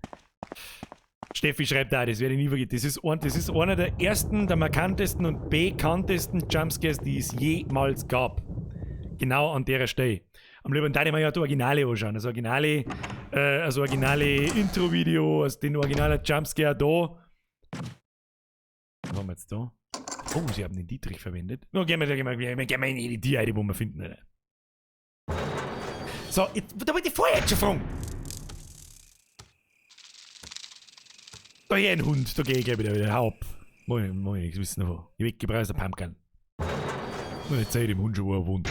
Steffi schreibt da, das werde ich nie vergessen. Das ist einer der ersten, der markantesten und bekanntesten Jumpscares, die es jemals gab. Genau an der Stelle. Am liebsten da ich mir ja das Originale anschauen. Das originale Intro-Video, also den originalen Jumpscare da. Was haben wir jetzt da? Oh, sie haben den Dietrich verwendet. No, gehen wir in die Tür, die wir finden. Alter. So, jetzt, da wollte ich vorher jetzt schon fragen. Da hier ein Hund, da gehe ich gleich wieder. Hau ab. Muss ich nichts wissen davon. Ich weggepreist der Pumpkin. Und jetzt zeige ich dem Hund schon, wo er wohnt.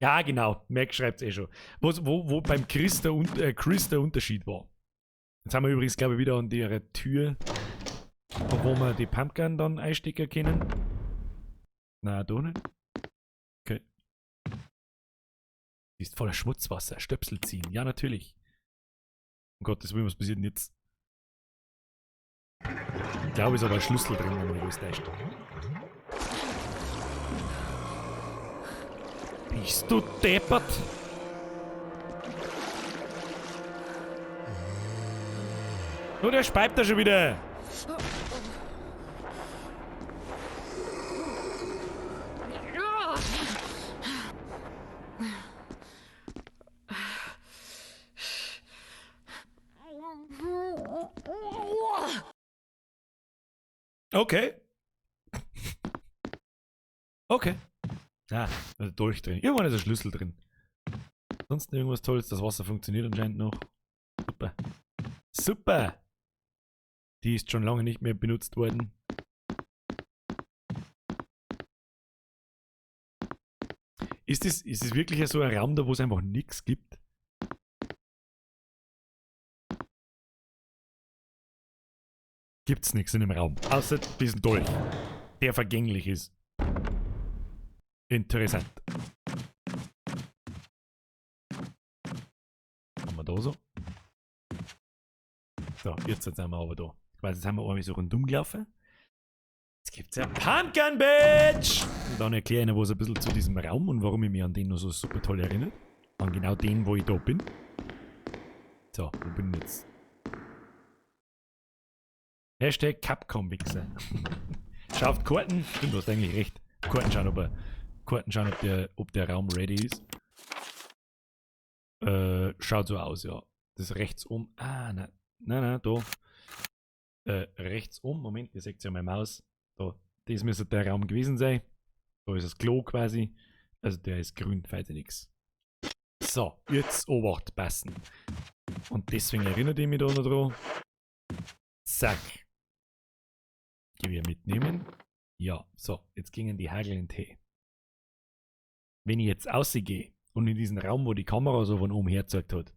Ja, genau. Mac schreibt's eh schon. Wo beim Chris der Unterschied war. Jetzt haben wir übrigens, glaube ich, wieder an der Tür, wo wir die Pumpkin dann einstecken können. Na, da nicht. Okay. Die ist voller Schmutzwasser. Stöpsel ziehen. Ja, natürlich. Um Gottes Willen, was passiert denn jetzt? Ich glaube, es ist aber ein Schlüssel drin, wenn man alles täuscht. Bist du deppert? Oh, der speibt da schon wieder. Okay. Okay. Ah, also Dolch drin. Irgendwann ist ein Schlüssel drin. Sonst irgendwas Tolles. Das Wasser funktioniert anscheinend noch. Super. Super! Die ist schon lange nicht mehr benutzt worden. Ist es wirklich so ein Raum da, wo es einfach nichts gibt? Gibt's nichts in dem Raum. Außer diesen Dolch, der vergänglich ist. Interessant. Haben wir da so? So, jetzt sind wir aber da. Ich weiß, jetzt haben wir irgendwie so rundum gelaufen. Jetzt gibt's ja Pumpkin Bitch! Und dann erkläre ich Ihnen was ein bisschen zu diesem Raum und warum ich mich an den noch so super toll erinnere. An genau den, wo ich da bin. So, wo bin ich jetzt? Hashtag Capcom-Wichser. Schau auf die Karten. Stimmt, du hast eigentlich recht. Karten schauen, ob der Raum ready ist. Schaut so aus, ja. Das ist rechts um. Ah, nein. Nein, da. Rechts um. Moment, ihr seht ja meine Maus. Da. Das müsste der Raum gewesen sein. Da ist das Klo quasi. Also der ist grün, falls ihr nichts. So, jetzt Obacht passen. Und deswegen erinnert ich mich da noch dran. Zack. Gewehr mitnehmen. Ja, so, jetzt gingen die Hagel in den Tee. Wenn ich jetzt rausgehe und in diesen Raum, wo die Kamera so von oben hergezeigt hat,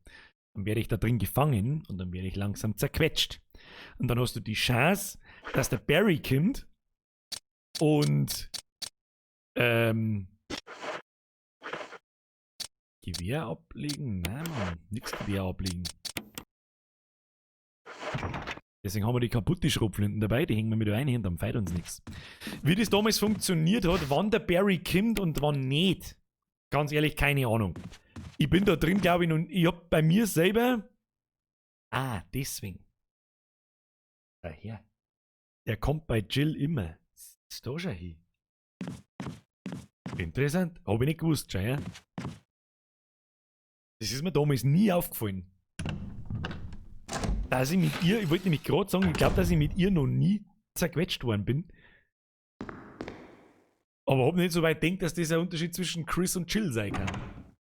dann werde ich da drin gefangen und dann werde ich langsam zerquetscht. Und dann hast du die Chance, dass der Barry kommt und Gewehr ablegen? Nein, Mann, nix Gewehr ablegen. Deswegen haben wir die kaputte Schrotflinten dabei, die hängen wir mit rein, dann feiert uns nichts. Wie das damals funktioniert hat, wann der Barry kommt und wann nicht, ganz ehrlich, keine Ahnung. Ich bin da drin, glaube ich, und ich hab bei mir selber... Ah, deswegen. Daher. Der kommt bei Jill immer. Ist da schon hin. Interessant. Hab ich nicht gewusst, schon, ja? Das ist mir damals nie aufgefallen. Dass ich mit ihr, ich wollte nämlich gerade sagen, ich glaube, dass ich mit ihr noch nie zerquetscht worden bin. Aber hab nicht so weit gedacht, dass das ein Unterschied zwischen Chris und Jill sein kann.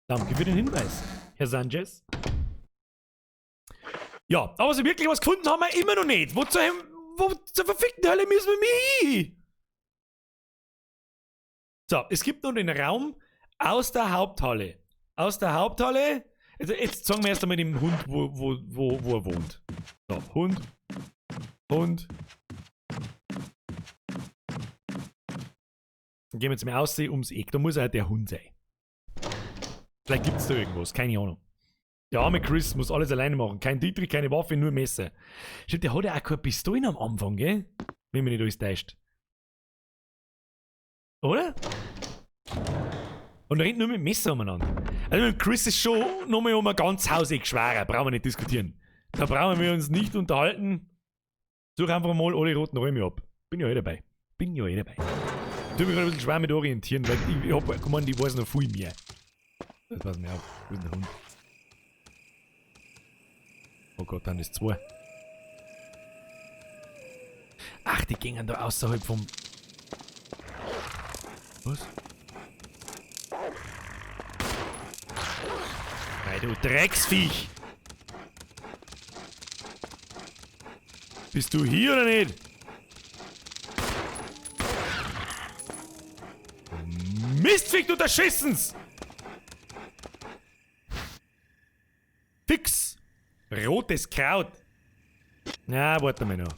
Danke für den Hinweis, Herr Sanchez. Ja, aber so wirklich was gefunden haben wir immer noch nicht. Wo zur verfickten Hölle müssen wir mich hin? So, es gibt noch den Raum aus der Haupthalle. Aus der Haupthalle. Also jetzt sagen wir erst einmal dem Hund, wo er wohnt. So, Hund. Hund. Dann gehen wir jetzt mal aussehen ums Eck. Da muss auch der Hund sein. Vielleicht gibt es da irgendwas, keine Ahnung. Der arme Chris muss alles alleine machen. Kein Dietrich, keine Waffe, nur Messer. Stimmt, der hat ja auch keine Pistolen am Anfang, gell? Wenn mich nicht alles täuscht. Oder? Und er rennt nur mit Messer umeinander. Also mit Chris ist schon nochmal um ein ganz Hauseck schwerer, brauchen wir nicht diskutieren. Da brauchen wir uns nicht unterhalten. Such einfach mal alle roten Räume ab. Bin ja eh dabei. Bin ja eh dabei. Ich tue mich gerade ein bisschen schwer mit orientieren, weil ich hab gemeint, ich weiß noch viel mehr. Das pass mir auf. Wo ist denn der Hund? Oh Gott, dann ist zwei. Ach, die gingen da außerhalb vom... Was? Nein, du Drecksviech! Bist du hier oder nicht? Mistviech, du Schissens! Fix! Rotes Kraut! Na, warte mal noch.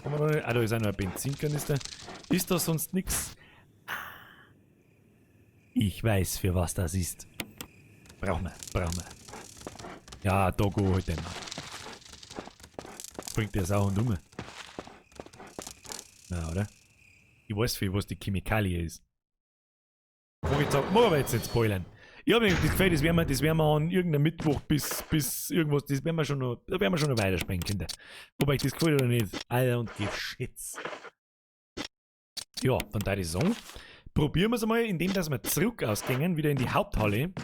Ah, da ist auch noch ein Benzinkanister. Ist da sonst nix? Ich weiß, für was das ist. Brauchen wir, brauchen wir. Ja, da geh halt immer. Bringt der Sau und um. Na, oder? Ich weiß, für was die Chemikalie ist. Mag ich jetzt, mag aber jetzt nicht spoilern. Ich habe mir das Gefühl, das werden wir an irgendeinem Mittwoch bis irgendwas, das werden wir schon noch, da werden wir schon noch weiterspielen, Kinder. Ob euch das gefällt oder nicht. Alter und Geschätz. Ja, dann da die Song. Probieren wir es einmal, indem dass wir zurück ausgängen, wieder in die Haupthalle.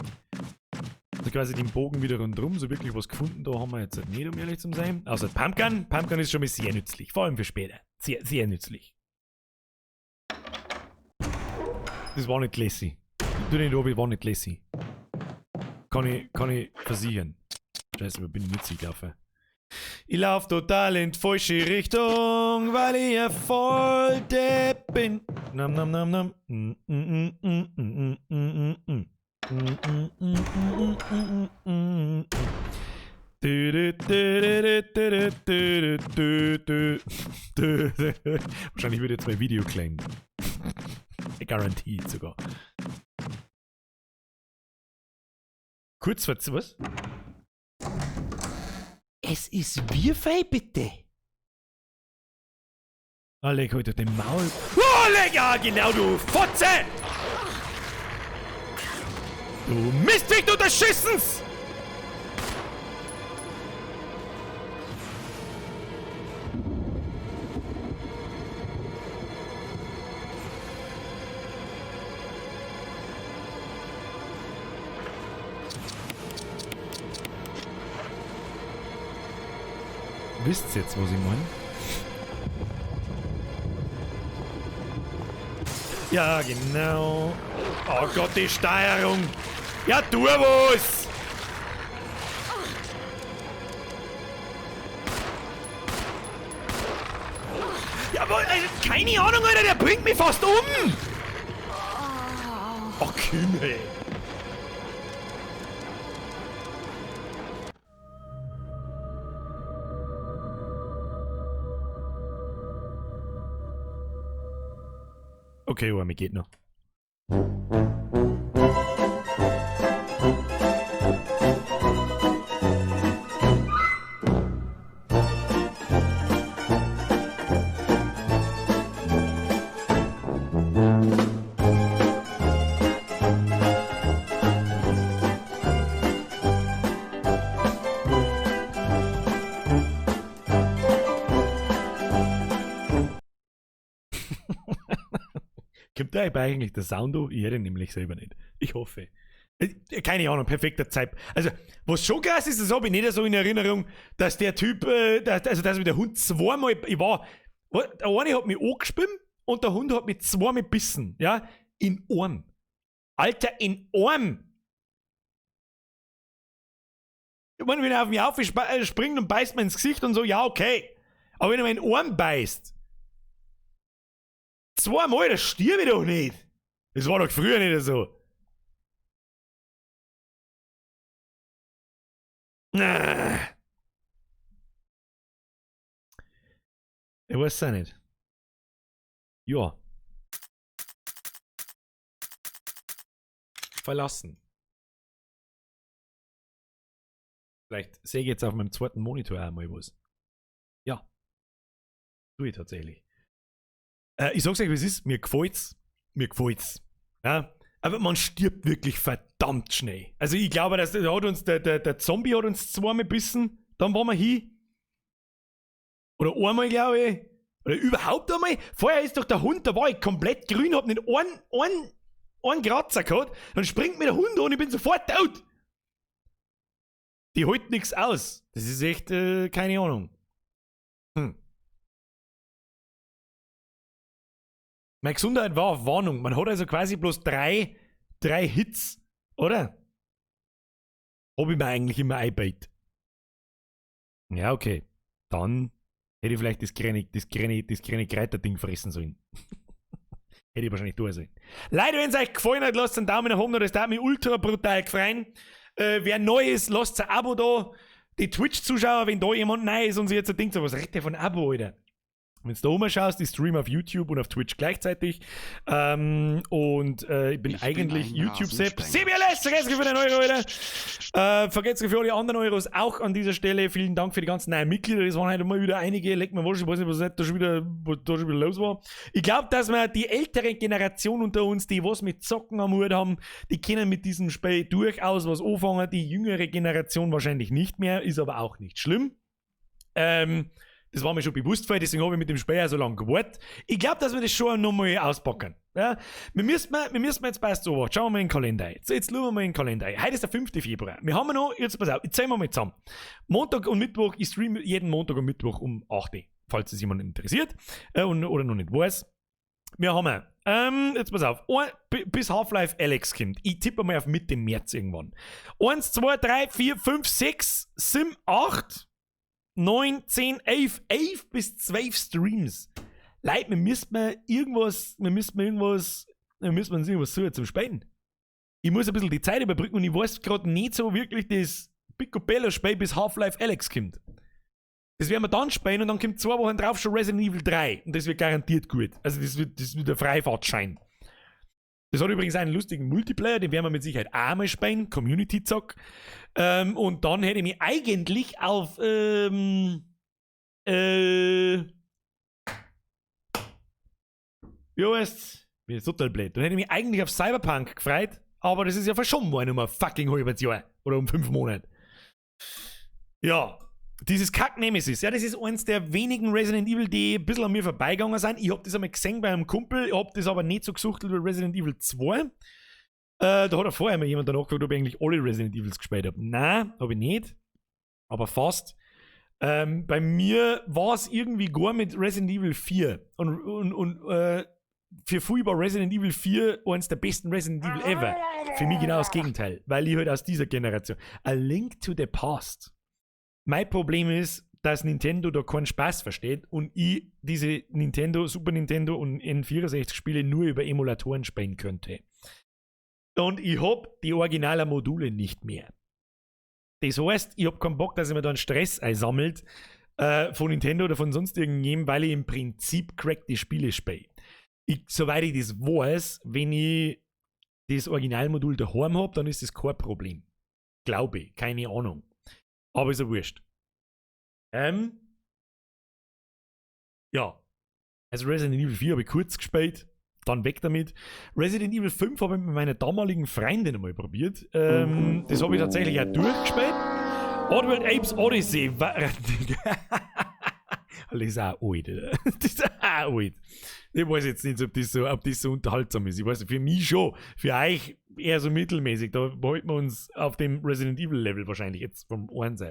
Also quasi den Bogen wieder rundherum, so wirklich was gefunden, da haben wir jetzt nicht, um ehrlich zu sein. Außer Pumpgun. Pumpgun ist schon mal sehr nützlich, vor allem für später. Sehr, sehr nützlich. Das war nicht lässig. Tu nicht an, war nicht lässig. Kann ich versichern. Scheiße, wo bin ich nicht gelaufen? Ich lauf total in die falsche Richtung, weil ich ja voll Depp bin. Nam nam nam nam. Mm, mm, mm, mm, mm, mm, mm. Mm, mm, mm, mm, mm, mm, mm. Wahrscheinlich wird jetzt mein Video claimed. Guaranteed sogar. Kurz vor was? Es ist Bierfei, bitte. Ah, leg heute den Maul. Oh, leg, ja, genau, du Fotze! Du Mistviech, du des Schissens! Wisst ihr jetzt, was ich meine? Ja, genau. Oh Gott, die Steuerung! Ja, tu was! Jawohl, also, keine Ahnung, Alter, der bringt mich fast um! Ach, Kümmel! Okay, aber mir geht noch. Kommt da eigentlich der Sound an? Ich höre ihn nämlich selber nicht. Ich hoffe. Keine Ahnung, perfekter Zeit. Also, was schon krass ist, das habe ich nicht so in Erinnerung, dass der Typ, also dass mich der Hund zweimal, ich war, der eine hat mich angespielt und der Hund hat mich zweimal gebissen, ja, in Arm. Alter, in Arm! Ich meine, wenn er auf mich aufspringt und beißt mir ins Gesicht und so, ja, okay. Aber wenn er mir in den Arm beißt, zweimal, das stirb ich doch nicht. Das war doch früher nicht so. Ich weiß es auch nicht. Ja. Verlassen. Vielleicht sehe ich jetzt auf meinem zweiten Monitor auch mal was. Ja. Tue ich tatsächlich. Ich sag's euch, wie es ist. Mir gefällt's. Mir gefällt's. Ja. Aber man stirbt wirklich verdammt schnell. Also ich glaube, dass der hat uns, der Zombie hat uns zweimal bissen, dann waren wir hin. Oder einmal, glaube ich. Oder überhaupt einmal. Vorher ist doch der Hund, da war ich komplett grün, hab nicht einen Kratzer gehabt. Dann springt mir der Hund an und ich bin sofort tot. Die holt nichts aus. Das ist echt, keine Ahnung. Meine Gesundheit war auf Warnung. Man hat also quasi bloß drei Hits, oder? Hab ich mir eigentlich immer eingebaut. Ja, okay. Dann hätte ich vielleicht das kleine Kreiterding fressen sollen. Hätte ich wahrscheinlich tun sollen. Leute, wenn es euch gefallen hat, lasst einen Daumen nach oben da, das würde mich ultra brutal gefreien. Wer neu ist, lasst ein Abo da. Die Twitch-Zuschauer, wenn da jemand neu ist und sich jetzt denkt, so, was redet der von Abo, Alter? Wenn du da rumschaust, ich stream auf YouTube und auf Twitch gleichzeitig. Und ich bin Ich bin eigentlich ein YouTube-Sepp. Rasensprenger. CBLS, vergesst für den Euro, Alter. Vergesst für alle anderen Euros auch an dieser Stelle. Vielen Dank für die ganzen neuen Mitglieder. Das waren heute mal wieder einige. Leck mir wurscht, ich weiß nicht, was da schon wieder los war. Ich glaub, dass wir die ältere Generation unter uns, die was mit Zocken am Hut haben, die können mit diesem Spiel durchaus was anfangen. Die jüngere Generation wahrscheinlich nicht mehr, ist aber auch nicht schlimm. Das war mir schon bewusst vorher, deswegen habe ich mit dem Spiel so lange gewartet. Ich glaub, dass wir das schon nochmal auspacken. Ja? Wir müssen jetzt passt so, schauen wir mal in den Kalender. Jetzt schauen wir mal in den Kalender. Heute ist der 5. Februar. Wir haben noch, jetzt pass auf, jetzt zählen wir mal zusammen. Montag und Mittwoch, ich streame jeden Montag und Mittwoch um 8 Uhr, falls es jemand interessiert oder noch nicht weiß. Wir haben, jetzt pass auf, bis Half-Life Alyx kommt. Ich tippe mal auf Mitte März irgendwann. 1, 2, 3, 4, 5, 6, 7, 8, 9, 10, 11, 11 bis 12 Streams. Leute, wir müssen uns irgendwas suchen zum Spielen. Ich muss ein bisschen die Zeit überbrücken und ich weiß grad nicht so wirklich das Picobello-Spiel, bis Half-Life Alyx kommt. Das werden wir dann spielen und dann kommt 2 Wochen drauf schon Resident Evil 3. Und das wird garantiert gut. Also das wird der Freifahrtschein. Das hat übrigens einen lustigen Multiplayer, den werden wir mit Sicherheit auch mal spielen, Community-Zock. Und dann hätte ich mich eigentlich auf, wie heißt's? Bin jetzt total blöd. Dann hätte ich mich eigentlich auf Cyberpunk gefreut, aber das ist ja verschoben worden um ein fucking halbes Jahr. Oder um 5 Monate. Ja. Dieses Kack-Nemesis, ja, das ist eins der wenigen Resident Evil, die ein bisschen an mir vorbeigegangen sind. Ich hab das einmal gesehen bei einem Kumpel, ich hab das aber nicht so gesucht wie Resident Evil 2. Da hat er vorher mal jemand danach gefragt, ob ich eigentlich alle Resident Evils gespielt hab. Nein, hab ich nicht. Aber fast. Bei mir war's irgendwie gar mit Resident Evil 4. Und für viele war Resident Evil 4 eins der besten Resident Evil ever. Für mich genau das Gegenteil, weil ich halt aus dieser Generation. A Link to the Past. Mein Problem ist, dass Nintendo da keinen Spaß versteht und ich diese Nintendo, Super Nintendo und N64 Spiele nur über Emulatoren spielen könnte. Und ich hab die originalen Module nicht mehr. Das heißt, ich hab keinen Bock, dass ich mir da einen Stress einsammelt von Nintendo oder von sonst irgendjemandem, weil ich im Prinzip crackte Spiele spiele. Soweit ich das weiß, wenn ich das Originalmodul daheim hab, dann ist das kein Problem. Glaube ich, keine Ahnung. Aber ist ja wurscht. Ja. Also Resident Evil 4 habe ich kurz gespielt, dann weg damit. Resident Evil 5 habe ich mit meiner damaligen Freundin einmal probiert. Das habe ich tatsächlich auch durchgespielt. Oddworld Abe's Oddysee. Das ist auch alt, oder? Das ist auch alt. Ich weiß jetzt nicht, ob das so unterhaltsam ist. Ich weiß nicht, für mich schon. Für euch eher so mittelmäßig. Da halten wir uns auf dem Resident Evil Level wahrscheinlich jetzt vom 1.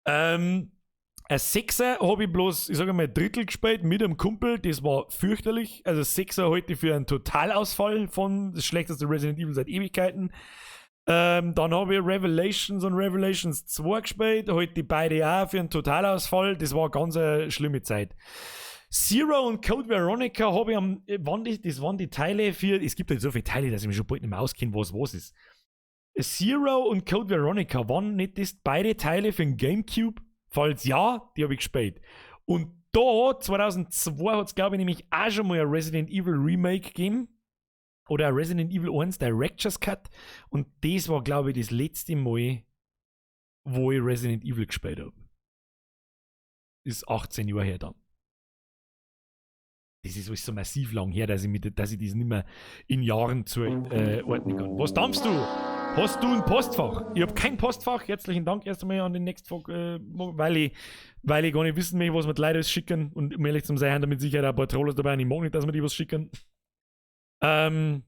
Ein Sechser habe ich bloß, ich sage mal, ein Drittel gespielt mit einem Kumpel. Das war fürchterlich. Also Sechser halte ich für einen Totalausfall von das schlechteste Resident Evil seit Ewigkeiten. Dann habe ich Revelations und Revelations 2 gespielt. Halte die beide auch für einen Totalausfall. Das war ganz eine schlimme Zeit. Zero und Code Veronica habe ich am, wann die, das waren die Teile für, es gibt halt so viele Teile, dass ich mich schon bald nicht mehr auskenne, was was ist. Zero und Code Veronica, waren nicht das beide Teile für den Gamecube? Falls ja, die habe ich gespielt. Und da, 2002 hat es, glaube ich, nämlich auch schon mal ein Resident Evil Remake gegeben. Oder ein Resident Evil 1 Director's Cut. Und das war, glaube ich, das letzte Mal, wo ich Resident Evil gespielt habe. Ist 18 Jahre her dann. Das ist alles so massiv lang her, dass ich das nicht mehr in Jahren zuordnen kann. Was dampfst du? Hast du ein Postfach? Ich hab kein Postfach. Herzlichen Dank erst einmal an den nächsten Fach, weil ich gar nicht wissen möchte, was mir die Leute alles schicken. Und um ehrlich zu sein, haben da mit Sicherheit auch ein paar Trolls dabei und ich mag nicht, dass mir die was schicken. Oh,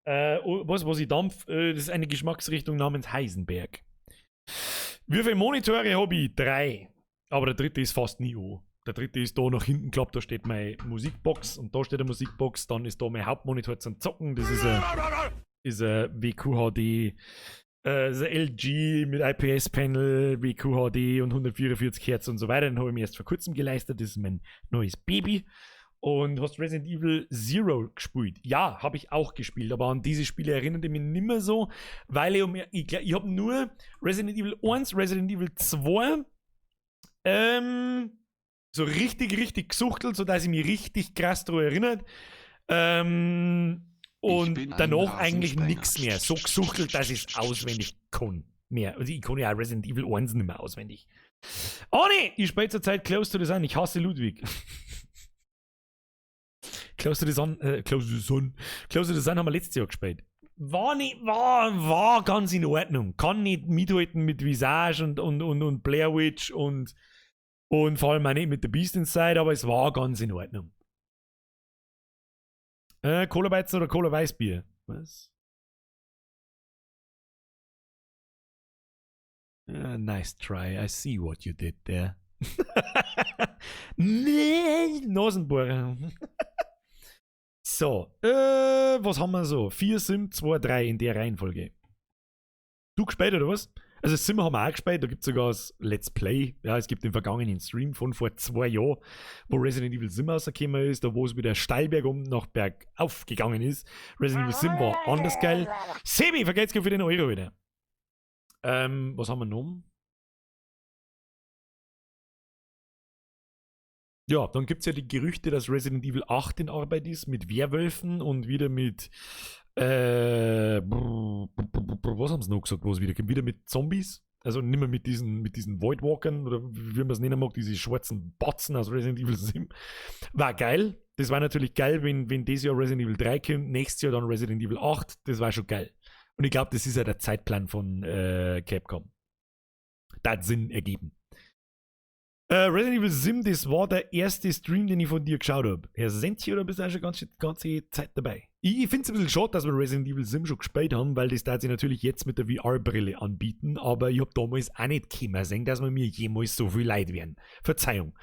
was ich dampf, das ist eine Geschmacksrichtung namens Heisenberg. Wie viele Monitore habe ich? 3. Aber der dritte ist fast nie an. Der dritte ist da nach hinten geklappt, da steht meine Musikbox und da steht eine Musikbox, dann ist da mein Hauptmonitor zum Zocken, das ist ein WQHD, das ist ein LG mit IPS-Panel, WQHD und 144 Hertz und so weiter. Den habe ich mir erst vor kurzem geleistet, das ist mein neues Baby. Und hast Resident Evil Zero gespielt? Ja, habe ich auch gespielt, aber an diese Spiele erinnert ich mich nimmer so, weil ich habe nur Resident Evil 1, Resident Evil 2 so richtig, richtig gesuchtelt, sodass ich mich richtig krass daran erinnert. Und bin ein danach eigentlich Rasensprenger. nichts mehr. So gesuchtelt, dass ich es auswendig kann. Mehr. Also ich kann ja auch Resident Evil 1 nicht mehr auswendig. Oh nee, ich spiele zurzeit Close to the Sun. Ich hasse Ludwig. Close to the Sun, Close to the Sun. Close to the Sun haben wir letztes Jahr gespielt. War nicht, war ganz in Ordnung. Kann nicht mithalten mit Visage und Blair Witch und vor allem auch nicht mit The Beast Inside, aber es war ganz in Ordnung. Cola Weizen oder Cola Weißbier? Was? Nice try. I see what you did there. Nee, Nasenbohrer. So, was haben wir so? 4, 7, 2, 3 in der Reihenfolge. Du gespielt oder was? Also Sim haben wir auch gespielt, da gibt es sogar das Let's Play. Ja, es gibt den vergangenen Stream von vor 2 Jahren, wo Resident Evil Sim rausgekommen ist, da wo es wieder steil bergum nach bergauf gegangen ist. Resident Evil Sim war anders geil. Sebi, vergelt's für den Euro wieder. Was haben wir noch? Ja, dann gibt's ja die Gerüchte, dass Resident Evil 8 in Arbeit ist, mit Werwölfen und wieder mit brr, brr, brr, brr, was haben sie noch gesagt, wo es wieder gibt? Wieder mit Zombies, also nicht mehr mit diesen Voidwalkern oder wie man es nennen mag, diese schwarzen Batzen aus Resident Evil 7. War geil. Das war natürlich geil, wenn dieses Jahr Resident Evil 3 kommt, nächstes Jahr dann Resident Evil 8, das war schon geil. Und ich glaub, das ist ja der Zeitplan von Capcom. Da hat Sinn ergeben. Resident Evil Sim, das war der erste Stream, den ich von dir geschaut hab. Herr Senti, oder bist du auch schon ganz, ganze Zeit dabei? Ich find's ein bisschen schade, dass wir Resident Evil Sim schon gespielt haben, weil das da sich natürlich jetzt mit der V R-Brille anbieten, aber ich hab damals auch nicht kommen sehen, dass wir mir jemals so viel leid werden. Verzeihung.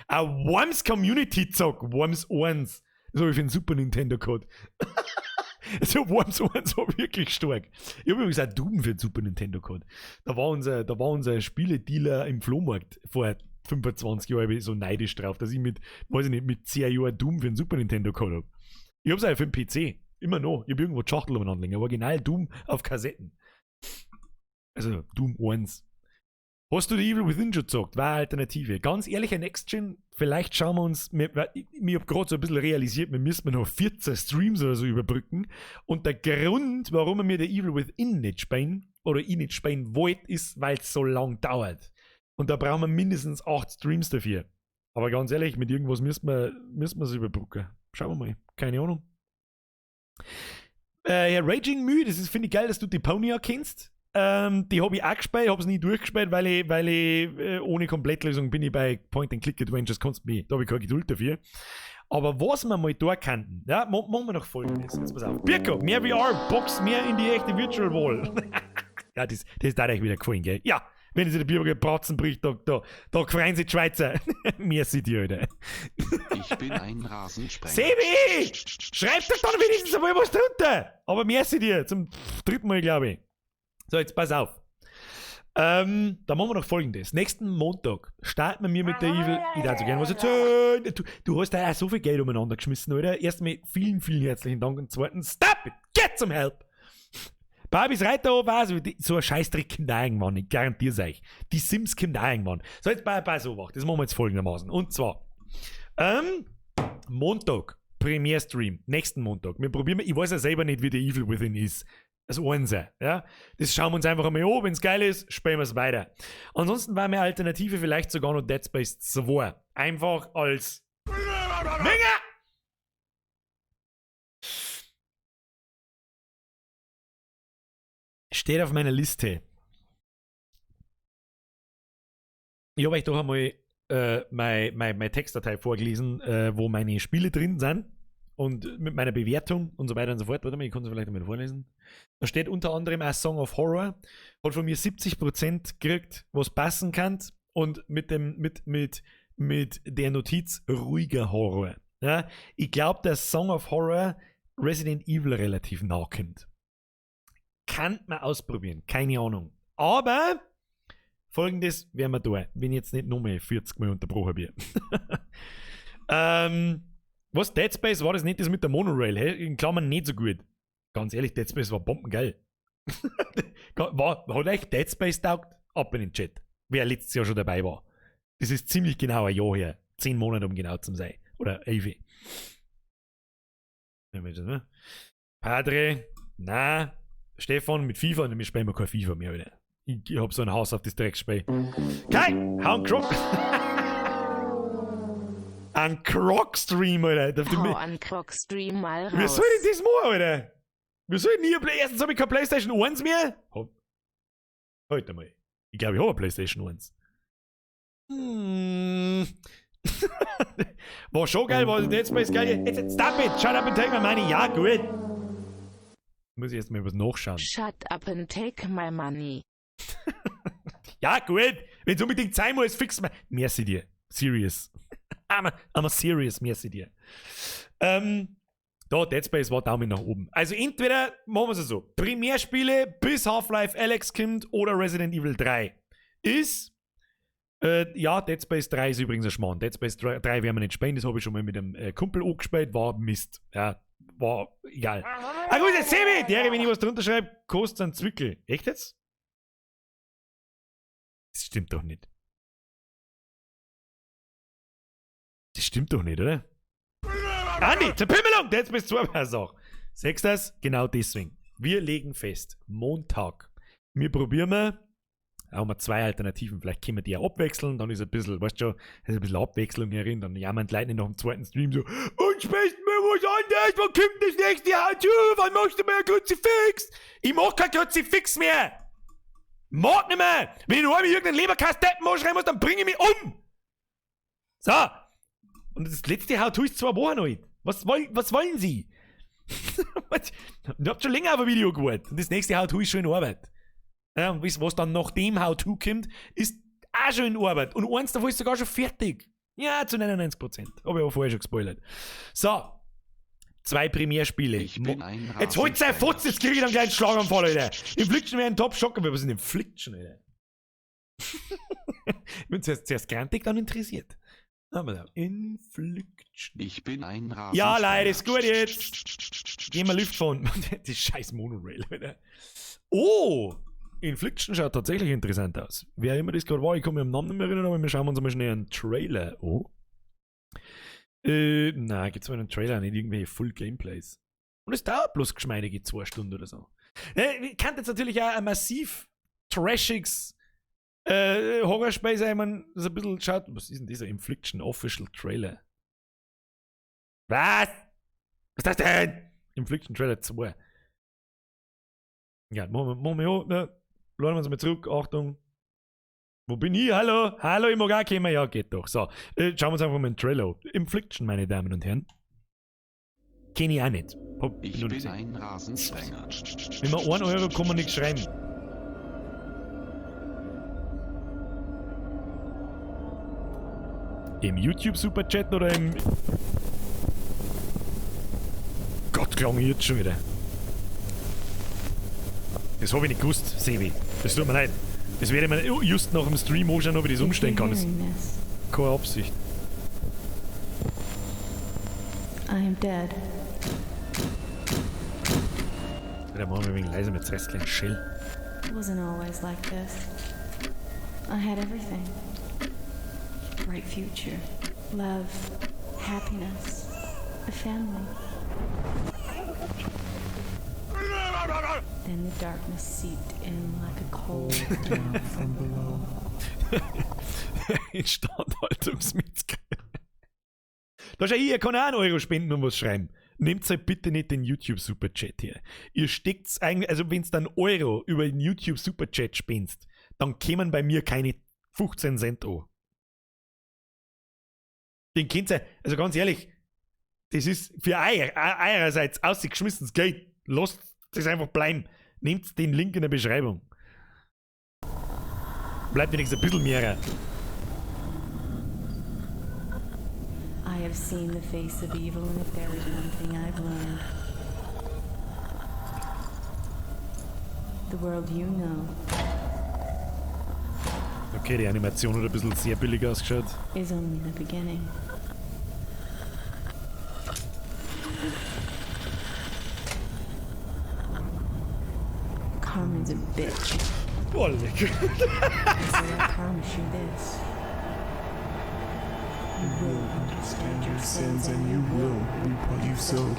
Ein Worms Community Zock, Worms 1. Das hab ich für den Super Nintendo gehabt. So Worms 1 war wirklich stark. Ich hab übrigens auch Doom für den Super Nintendo gehabt. Da war unser Spieledealer im Flohmarkt vor 25 Jahren so neidisch drauf, dass ich mit, weiß ich nicht, mit 10 Jahren Doom für den Super Nintendo gehabt hab. Ich hab's auch für den PC. Immer noch. Ich hab irgendwo die Schachtel umeinander liegen. Original Doom auf Kassetten. Also Doom 1. Hast du die Evil Within schon gezockt? War eine Alternative. Ganz ehrlich, ein Next Gen, vielleicht schauen wir uns, mir, weil ich hab grad so ein bisschen realisiert, wir müssen noch 14 Streams oder so überbrücken. Und der Grund, warum wir der Evil Within nicht spielen, oder ich nicht spielen wollte, ist, weil's so lang dauert. Und da brauchen wir mindestens 8 Streams dafür. Aber ganz ehrlich, mit irgendwas müssen wir's überbrücken. Schauen wir mal. Keine Ahnung. Ja, Raging Mühe, das ist, finde ich geil, dass du Deponia kennst. Die hab ich auch gespielt, hab's nie durchgespielt, weil ich ohne Komplettlösung bin ich bei Point-and-Click-Adventures, kannst du mich, da hab ich keine Geduld dafür. Aber was wir mal da kannten, ja, machen wir noch Folgendes. Jetzt pass auf. Birko, mehr VR-Box, mehr in die echte Virtual Wall. Ja, das darf euch wieder gefallen, gell? Ja, wenn sich der Birko Bratzen bricht, da freuen sich die Schweizer. Merci dir, Alter. Ich bin ein Rasensprenger. Sebi! Schreib doch dann wenigstens einmal was drunter! Aber merci dir, zum dritten Mal, glaub ich. So, jetzt pass auf. Da machen wir noch Folgendes. Nächsten Montag starten wir mit der Evil. Ich darf so gerne was erzählen. Du hast da auch so viel Geld umeinander geschmissen, oder? Erstmal vielen, vielen herzlichen Dank und zweitens, stop it! Get some help! Barbies Reiterhof, also, so ein Scheißdreck kommt auch irgendwann, ich garantier's euch. Die Sims kommt auch irgendwann. So, jetzt bei so wach. Das machen wir jetzt folgendermaßen. Und zwar, Montag, Premiere-Stream, nächsten Montag. Wir probieren, ich weiß ja selber nicht, wie der Evil Within ist. Das Einser, ja. Das schauen wir uns einfach einmal an. Wenn es geil ist, spielen wir es weiter. Ansonsten war meine Alternative vielleicht sogar noch Dead Space 2. Einfach als Menge! Steht auf meiner Liste. Ich habe euch doch einmal meine Textdatei vorgelesen, wo meine Spiele drin sind. Und mit meiner Bewertung und so weiter und so fort. Warte mal, ich kann es vielleicht einmal vorlesen. Da steht unter anderem auch Song of Horror. Hat von mir 70% gekriegt, was passen kann. Und mit der Notiz ruhiger Horror. Ja, ich glaube, dass Song of Horror Resident Evil relativ nah kommt. Kann man ausprobieren, keine Ahnung. Aber Folgendes werden wir tun, wenn ich jetzt nicht nochmal 40 Mal unterbrochen wird. Was, Dead Space war das nicht das mit der Monorail, hey? In Klammern nicht so gut. Ganz ehrlich, Dead Space war bombengeil. Hat euch Dead Space taugt? Ab in den Chat. Wer letztes Jahr schon dabei war. Das ist ziemlich genau ein Jahr her. 10 Monate, um genau zu sein. Oder 11. Padre, na, Stefan mit FIFA, wir spielen wir kein FIFA mehr, Alter. Ich hab so ein Haus auf das Drecksspiel. Kai, hau einen Croc. Ein Croc-Stream, Alter. Hau einen Croc-Stream mal raus. Wie soll ich das machen, Alter? Wie soll ich nie? Erstens hab ich keine PlayStation 1 mehr. Heute mal. Ich glaube, ich hab eine PlayStation 1. War schon geil, war Dead Space geil. Jetzt, stop it, shut up and take my money. Ja, gut. Muss ich erst mal was nachschauen. Shut up and take my money. Ja, gut. Wenn es unbedingt sein muss, fix mal. Merci dir. Serious. I'm a serious, merci dir. Da, Dead Space war Daumen nach oben. Also entweder machen wir es so. Primärspiele bis Half-Life Alyx kommt oder Resident Evil 3. Ist, ja, Dead Space 3 ist übrigens ein Schmarrn. Dead Space 3 werden wir nicht spielen, das habe ich schon mal mit einem Kumpel angespielt, war Mist. Ja, war egal. Ah gut, jetzt Sebi, der, wenn ich was drunter schreibe, kostet einen Zwickel. Echt jetzt? Das stimmt doch nicht. Das stimmt doch nicht, oder? Andi, zur Pimmelung! Dead Space 2 war es auch. Siehst du das? Genau deswegen. Wir legen fest, Montag. Wir probieren mal, haben wir zwei Alternativen, vielleicht können wir die ja abwechseln, dann ist ein bisschen, weißt du schon, ist ein bisschen Abwechslung hier drin, dann jammern die Leute nicht nach dem zweiten Stream so, und sprichst mir was anderes, wann kommt das nächste How-To, wann machst du mir ein Kruzifix? Ich mach kein Kruzifix mehr! Mach nicht mehr! Wenn ich nur irgendeinen Leberkasteppen anschreiben muss, dann bringe ich mich um! So! Und das letzte How-To ist 2 Wochen alt. Was wollen Sie? Ihr habt schon länger auf ein Video gewartet. Und das nächste How-To ist schon in Arbeit. Ja, und was dann nach dem How-To kommt, ist auch schon in Arbeit. Und eins davon ist sogar schon fertig. Ja, zu 99%. Hab ich aber vorher schon gespoilert. So. 2 Primärspiele. Ich bin ein Jetzt holt sein Futz, jetzt krieg ich dann gleich einen Schlaganfall, Alter. Infliction wäre ein Top-Schock, aber was ist denn Infliction, Alter? Ich bin zuerst grantig, dann interessiert. Infliction. Ich bin ein Rasen. Ja, Leute, ist gut jetzt. Gehen wir Luft fahren. Die scheiß Monorail, Alter. Oh! Infliction schaut tatsächlich interessant aus. Wer immer das gerade war, ich kann mich am Namen nicht mehr erinnern, aber wir schauen uns mal schnell einen Trailer an. Nein, gibt's mal einen Trailer, nicht irgendwelche Full Gameplays. Und es dauert bloß geschmeidige 2 Stunden oder so. Ich kann jetzt natürlich auch ein massiv trashiges Horrorspiel sein, man das ein bisschen schaut. Was ist denn dieser Infliction Official Trailer? Was? Was ist das denn? Infliction Trailer 2. Ja, machen wir an, ne? Laden wir uns mal zurück, Achtung. Wo bin ich? Hallo? Hallo, ich mag auch kommen. Ja, geht doch. So, schauen wir uns einfach mal einen Trailer an. Infliction, meine Damen und Herren. Kenn ich auch nicht. Ich bin ein Rasensprenger. Wenn man 1 Euro kann man nichts schreiben. Im YouTube Superchat oder im... Gott, klang ich jetzt schon wieder. Das habe ich nicht gewusst, Sebi. Das tut mir leid. Das werde ich mir just nach dem Stream anschauen, ob ich das umstellen kann. Das ist keine Absicht. I am dead. Da machen wir wegen leise mit restlichen Shell. It wasn't always like this. I had everything. Bright future, love, happiness, a family. Then the darkness seeped in like a cold Down from below. Instandhaltungsmetzger. Da schau ich, ihr kann auch einen Euro spenden und was schreiben. Nehmt halt bitte nicht den YouTube Superchat her. Ihr steckt's eigentlich, also wenn's dann Euro über den YouTube Superchat spendest, dann kämen bei mir keine 15 Cent an. Den könnt ihr, also ganz ehrlich, das ist für eurerseits ausgeschmissenes Geld. Lasst das einfach bleiben. Nehmt den Link in der Beschreibung. Bleibt wenigstens ein bisschen mehr. I have seen the face of evil, and if there is one thing I've learned, the world you know Okay, die Animation hat ein bisschen sehr billig ausgeschaut. is only the beginning. Carmen's a bitch. Boah, leck. And so I promise you this. You will understand your sins and you will reap what you sowed.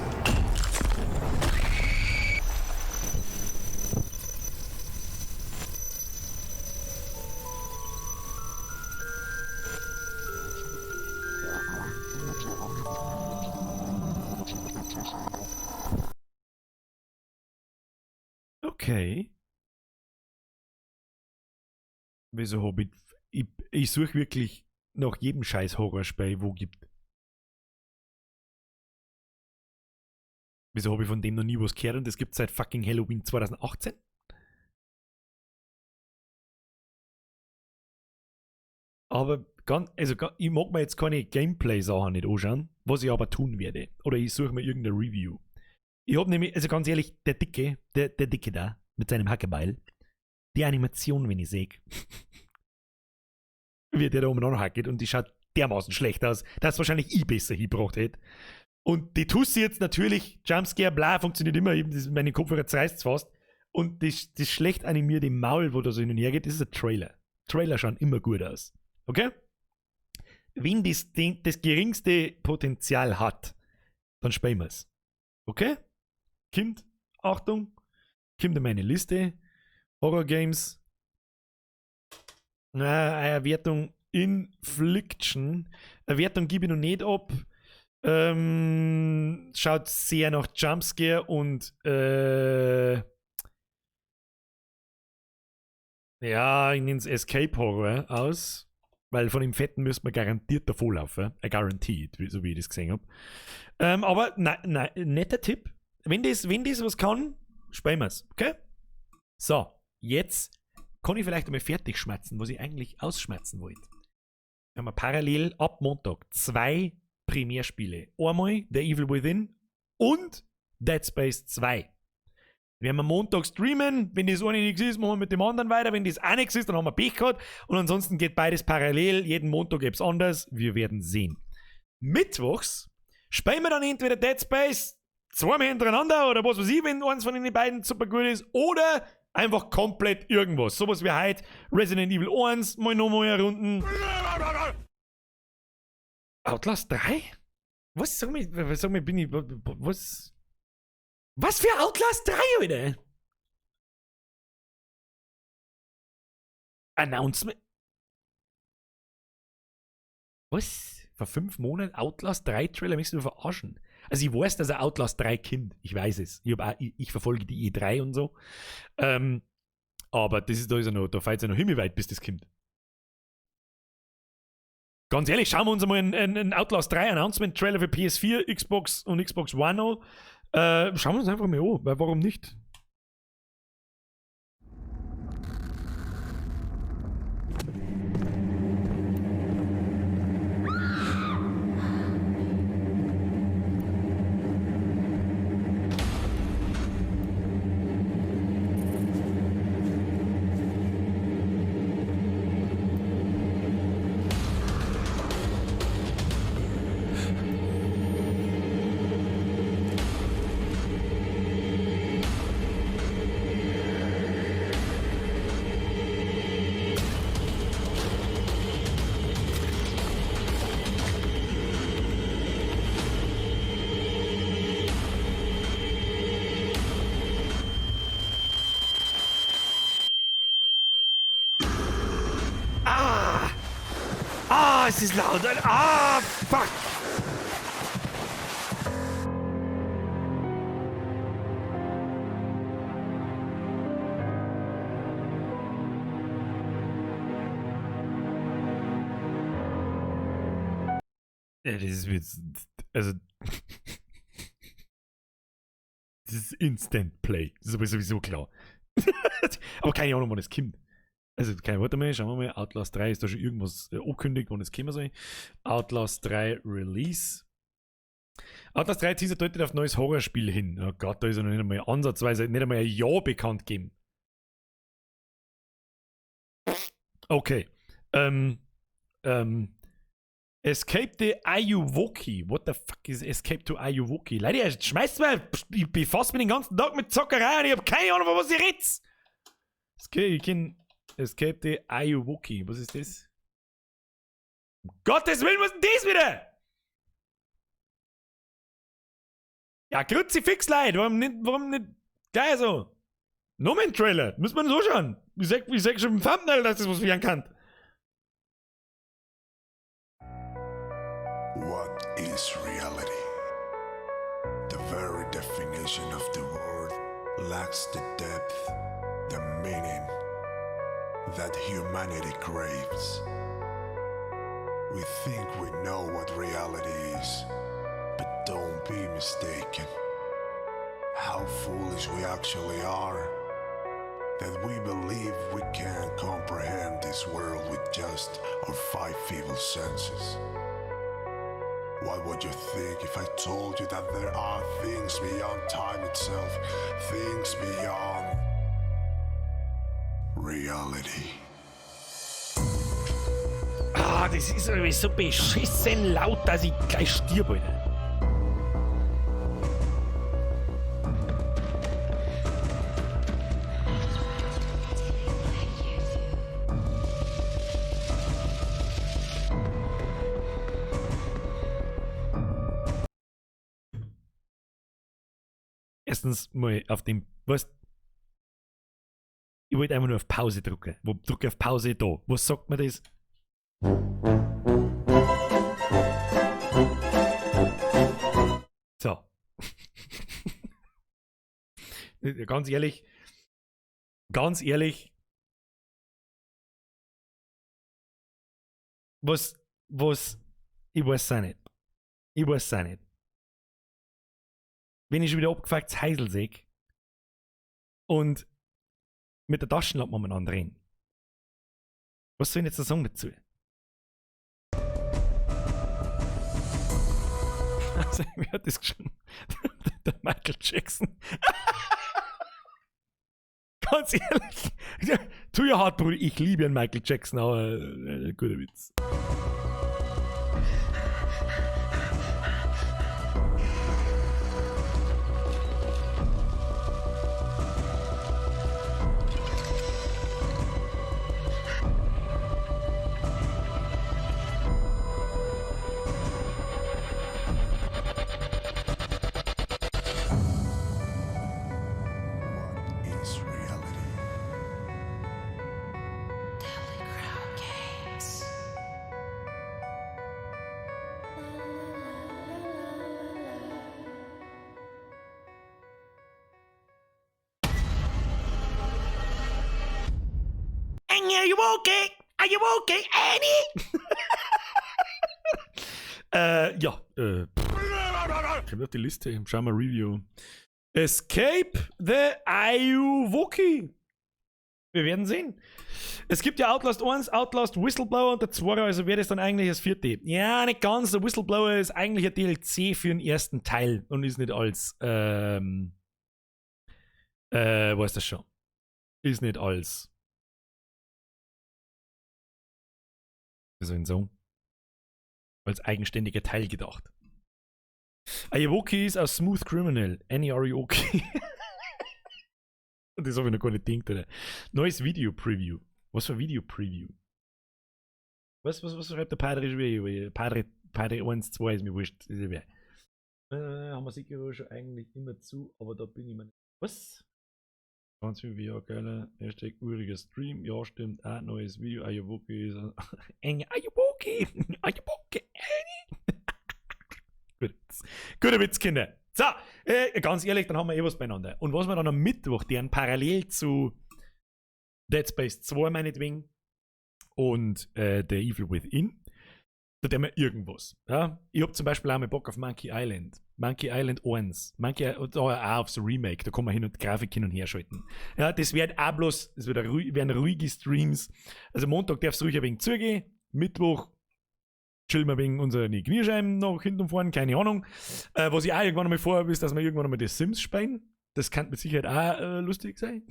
Okay. Wieso hab ich. Ich suche wirklich nach jedem scheiß Horrorspiel, wo gibt. Wieso habe ich von dem noch nie was gehört und das gibt seit fucking Halloween 2018? Aber ganz, also ich mag mir jetzt keine Gameplay-Sachen nicht anschauen, was ich aber tun werde. Oder ich suche mir irgendeine Review. Ich hab nämlich, also ganz ehrlich, der Dicke, der Dicke da, mit seinem Hackebeil, die Animation, wenn ich sehe, wie der da oben anhackelt und die schaut dermaßen schlecht aus, dass wahrscheinlich ich besser hingebracht hätte. Und die Tussi jetzt natürlich, Jumpscare, bla, funktioniert immer, eben, das, meine Kopfhörer zerreißt fast. Und das schlecht animierte Maul, wo da so hin und her geht, das ist ein Trailer. Trailer schauen immer gut aus. Okay? Wenn das Ding das geringste Potenzial hat, dann spielen wir's. Okay? Kommt, Achtung, kommt in meine Liste. Horror Games. Na, eine Wertung Infliction. Eine Wertung gebe ich noch nicht ab. Schaut sehr nach Jumpscare und ja, ich nenne es Escape Horror aus, weil von dem Fetten müsste man garantiert davonlaufen. Guaranteed, so wie ich das gesehen hab. Aber nein, netter Tipp. Wenn das was kann, spielen wir's, okay? So, jetzt kann ich vielleicht einmal fertig schmerzen, was ich eigentlich ausschmerzen wollte. Wir haben parallel ab Montag 2 Primärspiele. Einmal The Evil Within und Dead Space 2. Wir werden am Montag streamen. Wenn das eine nichts ist, machen wir mit dem anderen weiter. Wenn das auch nichts ist, dann haben wir Pech gehabt. Und ansonsten geht beides parallel. Jeden Montag gibt's anders. Wir werden sehen. Mittwochs spielen wir dann entweder Dead Space zweimal hintereinander oder was weiß ich, wenn eins von den beiden super gut ist. Oder einfach komplett irgendwas. Sowas wie heute Resident Evil 1, mal nochmal herunten. Outlast 3? Was? Sag mir, bin ich. Was? Was für Outlast 3, Alter? Announcement? Was? Vor 5 Monaten Outlast 3 Trailer? Möchtest du mich verarschen? Also ich weiß, dass er Outlast 3 kennt. Ich weiß es. Ich verfolge die E3 und so. Aber das ist, da ist er noch, da fällt es ja noch himmelweit, bis das kommt. Ganz ehrlich, schauen wir uns einmal einen Outlast 3 Announcement Trailer für PS4, Xbox und Xbox One an. Schauen wir uns einfach mal an, weil warum nicht? Ah, es ist laut. Ah, fuck. Ja, das ist jetzt, also, das ist Instant Play. Das ist aber sowieso klar. Aber keine Ahnung, wann es kommt. Also, keine, warte mal, schauen wir mal. Outlast 3 ist da schon irgendwas angekündigt, wann es kommen soll. Outlast 3 Release. Outlast 3 Teaser deutet auf neues Horrorspiel hin. Oh Gott, da ist ja noch nicht einmal ansatzweise, nicht einmal ein Jahr bekannt gegeben. Okay. Escape the Ayuwoki. What the fuck is Escape to Ayuwoki? Leute, ihr schmeißt mir, ich befasse mich den ganzen Tag mit Zockerei und ich hab keine Ahnung, von was ihr redet. Okay, ich kenn Escape the Ayuwoki. Was ist das? Um Gottes Willen, was ist denn das wieder? Ja, Kruzifix, Leute, warum nicht gleich so? Noch mal ein Trailer, muss man so schauen. Ich sag schon im Thumbnail, dass das was werden kann. What is reality? The very definition of the word lacks the depth, the meaning that humanity craves. We think we know what reality is, but don't be mistaken. How foolish we actually are, that we believe we can comprehend this world with just our five feeble senses. What would you think if I told you that there are things beyond time itself, things beyond reality? Ah, das ist irgendwie so beschissen laut, dass ich gleich stirb, Alter. Erstens mal auf dem, weißt, ich wollte einfach nur auf Pause drücken. Wo drücke ich auf Pause da? Was sagt mir das? So. Ganz ehrlich, ganz ehrlich, was, ich weiß auch nicht. Ich weiß auch nicht. Wenn ich schon wieder abgefucktes Heisel sehe und mit der Taschenlampe umeinander reden. Was soll ich jetzt da sagen dazu? Also, wer hat das geschrieben? Der Michael Jackson. Ganz ehrlich. Tu your heart, Bruder. Ich liebe einen Michael Jackson, aber guter Witz. Are you okay? Are you okay, Annie? Ja. Kommt auf die Liste. Schauen wir Review. Escape the Ayuwoki. Wir werden sehen. Es gibt ja Outlast 1, Outlast Whistleblower und der 2, also wäre das dann eigentlich das vierte. Ja, nicht ganz. Der Whistleblower ist eigentlich ein DLC für den ersten Teil und ist nicht als, weiß das schon. Ist nicht als, wie soll ich sagen? Als eigenständiger Teil gedacht. Ayuwoki ist a smooth criminal. Annie, are you okay? Das habe ich noch gar nicht gedacht, oder? Neues Video-Preview. Was für Video-Preview? Was schreibt der Padre schon wieder? Padre 1, 2 ist mir wurscht. Haben wir sicher schon eigentlich immer zu, aber da bin ich mir nicht. Was? 20 VR, geiler Hashtag uriger Stream. Ja, stimmt. Auch neues Video. Ayuwoki ist eng. Ayuwoki! Guter Witz. Guter Witz, Kinder. So, ganz ehrlich, dann haben wir eh was beieinander. Und was wir dann am Mittwoch, deren parallel zu Dead Space 2 meinetwegen und The Evil Within, da tun wir irgendwas. Ja? Ich hab zum Beispiel auch mal Bock auf Monkey Island. Monkey Island 1. Monkey, und auch aufs Remake, da kann man hin und Grafik hin und her schalten. Ja, das wird auch bloß, das wird werden ruhige Streams. Also Montag darf's ruhig ein wenig zugehen, Mittwoch chillen wir wegen unseren Kniescheiben noch hinten und vorne, keine Ahnung. Was ich auch irgendwann einmal vorhabe, ist, dass wir irgendwann einmal die Sims spielen. Das kann mit Sicherheit auch lustig sein.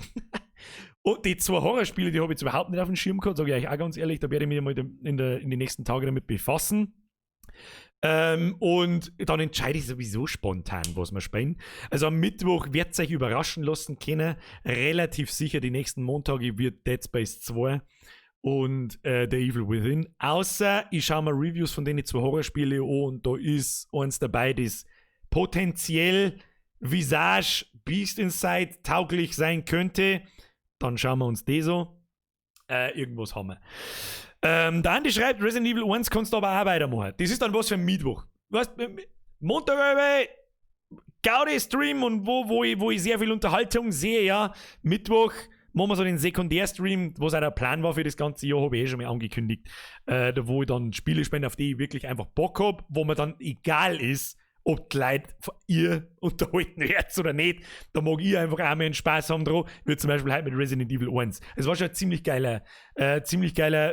Und die zwei Horrorspiele, die habe ich jetzt überhaupt nicht auf dem Schirm gehabt, sage ich euch auch ganz ehrlich, da werde ich mich mal in den nächsten Tagen damit befassen. Und dann entscheide ich sowieso spontan, was wir spielen. Also am Mittwoch werdet ihr euch überraschen lassen können. Relativ sicher, die nächsten Montage wird Dead Space 2 und The Evil Within. Außer ich schaue mir Reviews von den zwei Horrorspielen an und da ist eins dabei, das potenziell Visage Beast Inside tauglich sein könnte. Dann schauen wir uns das an. Irgendwas haben wir. Der Andi schreibt, Resident Evil 1 kannst du aber auch weitermachen. Das ist dann was für Mittwoch. Weißt, Montag, Gaudi-Stream und wo ich sehr viel Unterhaltung sehe, ja. Mittwoch machen wir so den Sekundärstream, was auch der Plan war für das ganze Jahr, habe ich eh schon mal angekündigt, da wo ich dann Spiele spiele, auf die ich wirklich einfach Bock hab, wo mir dann egal ist, ob die Leute von ihr unterhalten werden oder nicht. Da mag ich einfach auch mal einen Spaß haben dran, wie zum Beispiel heute mit Resident Evil 1. Es war schon ein ziemlich geiler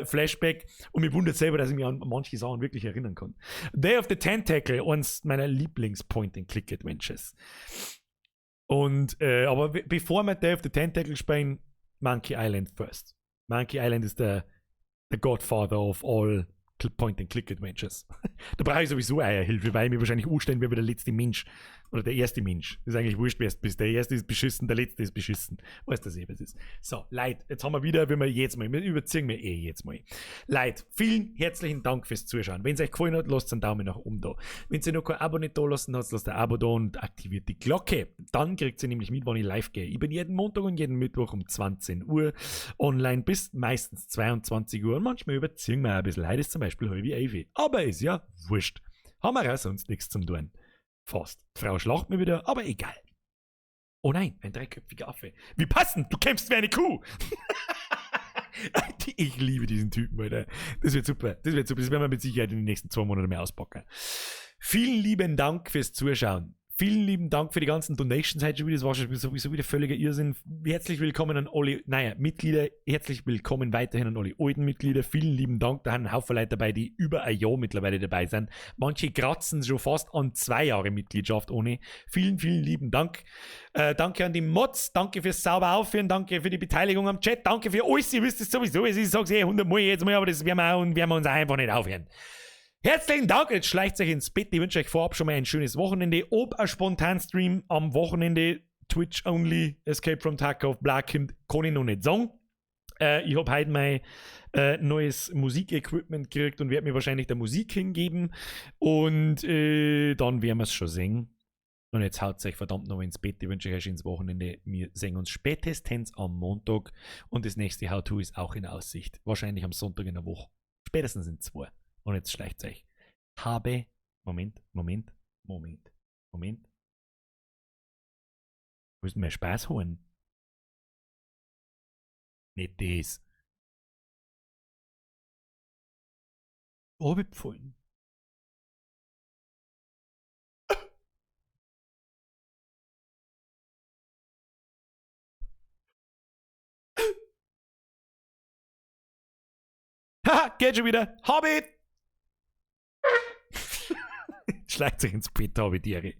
Flashback und mich wundert selber, dass ich mich an manche Sachen wirklich erinnern kann. Day of the Tentacle, eins meiner Lieblings-Point-and-Click-Adventures. Aber bevor wir Day of the Tentacle spielen, Monkey Island first. Monkey Island ist der Godfather of all Point-and-Click-Adventures. Da brauche ich sowieso eure Hilfe, weil ich mich wahrscheinlich anstellen werde wie der letzte Mensch. Oder der erste Mensch. Das ist eigentlich wurscht, wer es bist. Der erste ist beschissen, der letzte ist beschissen. Weißt du, was es ist. So, Leute, jetzt haben wir wieder, wenn wir jetzt mal, wir überziehen wir eh jetzt mal. Leute, vielen herzlichen Dank fürs Zuschauen. Wenn es euch gefallen hat, lasst einen Daumen nach oben da. Wenn ihr noch kein Abo nicht da lassen habt, lasst ein Abo da und aktiviert die Glocke. Dann kriegt ihr nämlich mit, wann ich live gehe. Ich bin jeden Montag und jeden Mittwoch um 20 Uhr online bis meistens 22 Uhr und manchmal überziehen wir auch ein bisschen. Heute ist zum Beispiel halb elf. Aber ist ja wurscht. Haben wir auch sonst nichts zum tun. Fast. Die Frau schlacht mir wieder, aber egal. Oh nein, ein dreiköpfiger Affe. Wie passend, du kämpfst wie eine Kuh. Ich liebe diesen Typen, Alter. Das wird super. Das wird super. Das werden wir mit Sicherheit in den nächsten 2 Monaten mehr auspacken. Vielen lieben Dank fürs Zuschauen. Vielen lieben Dank für die ganzen Donations heute schon wieder. Das war schon sowieso wieder völliger Irrsinn. Herzlich willkommen an alle, naja, Mitglieder. Herzlich willkommen weiterhin an alle alten Mitglieder. Vielen lieben Dank. Da haben ein Haufen Leute dabei, die über ein Jahr mittlerweile dabei sind. Manche kratzen schon fast an 2 Jahre Mitgliedschaft ohne. Vielen, vielen lieben Dank. Danke an die Mods. Danke fürs sauber aufführen. Danke für die Beteiligung am Chat. Danke für alles. Ihr wisst es sowieso. Ich sag's eh 100 Mal jetzt mal, aber das werden wir auch und werden wir uns auch einfach nicht aufhören. Herzlichen Dank, jetzt schleicht euch ins Bett. Ich wünsche euch vorab schon mal ein schönes Wochenende. Ob ein Spontan-Stream am Wochenende, Twitch only, Escape from Tarkov, bla, kommt, kann ich noch nicht sagen. Ich hab heute mein neues Musikequipment gekriegt und werd mir wahrscheinlich der Musik hingeben. Und dann werden wir's schon sehen. Und jetzt haut euch verdammt noch ins Bett. Ich wünsche euch ein schönes Wochenende. Wir sehen uns spätestens am Montag. Und das nächste How-To ist auch in Aussicht. Wahrscheinlich am Sonntag in der Woche. Spätestens in 2. Und jetzt schleicht euch. Habe, Moment, Moment, Moment, Moment. Wo ist denn mein Spaßhorn? Nicht das. Runtergefallen. Haha, geht schon wieder. Hobbit! Schleicht sich ins Bett, Habitiere.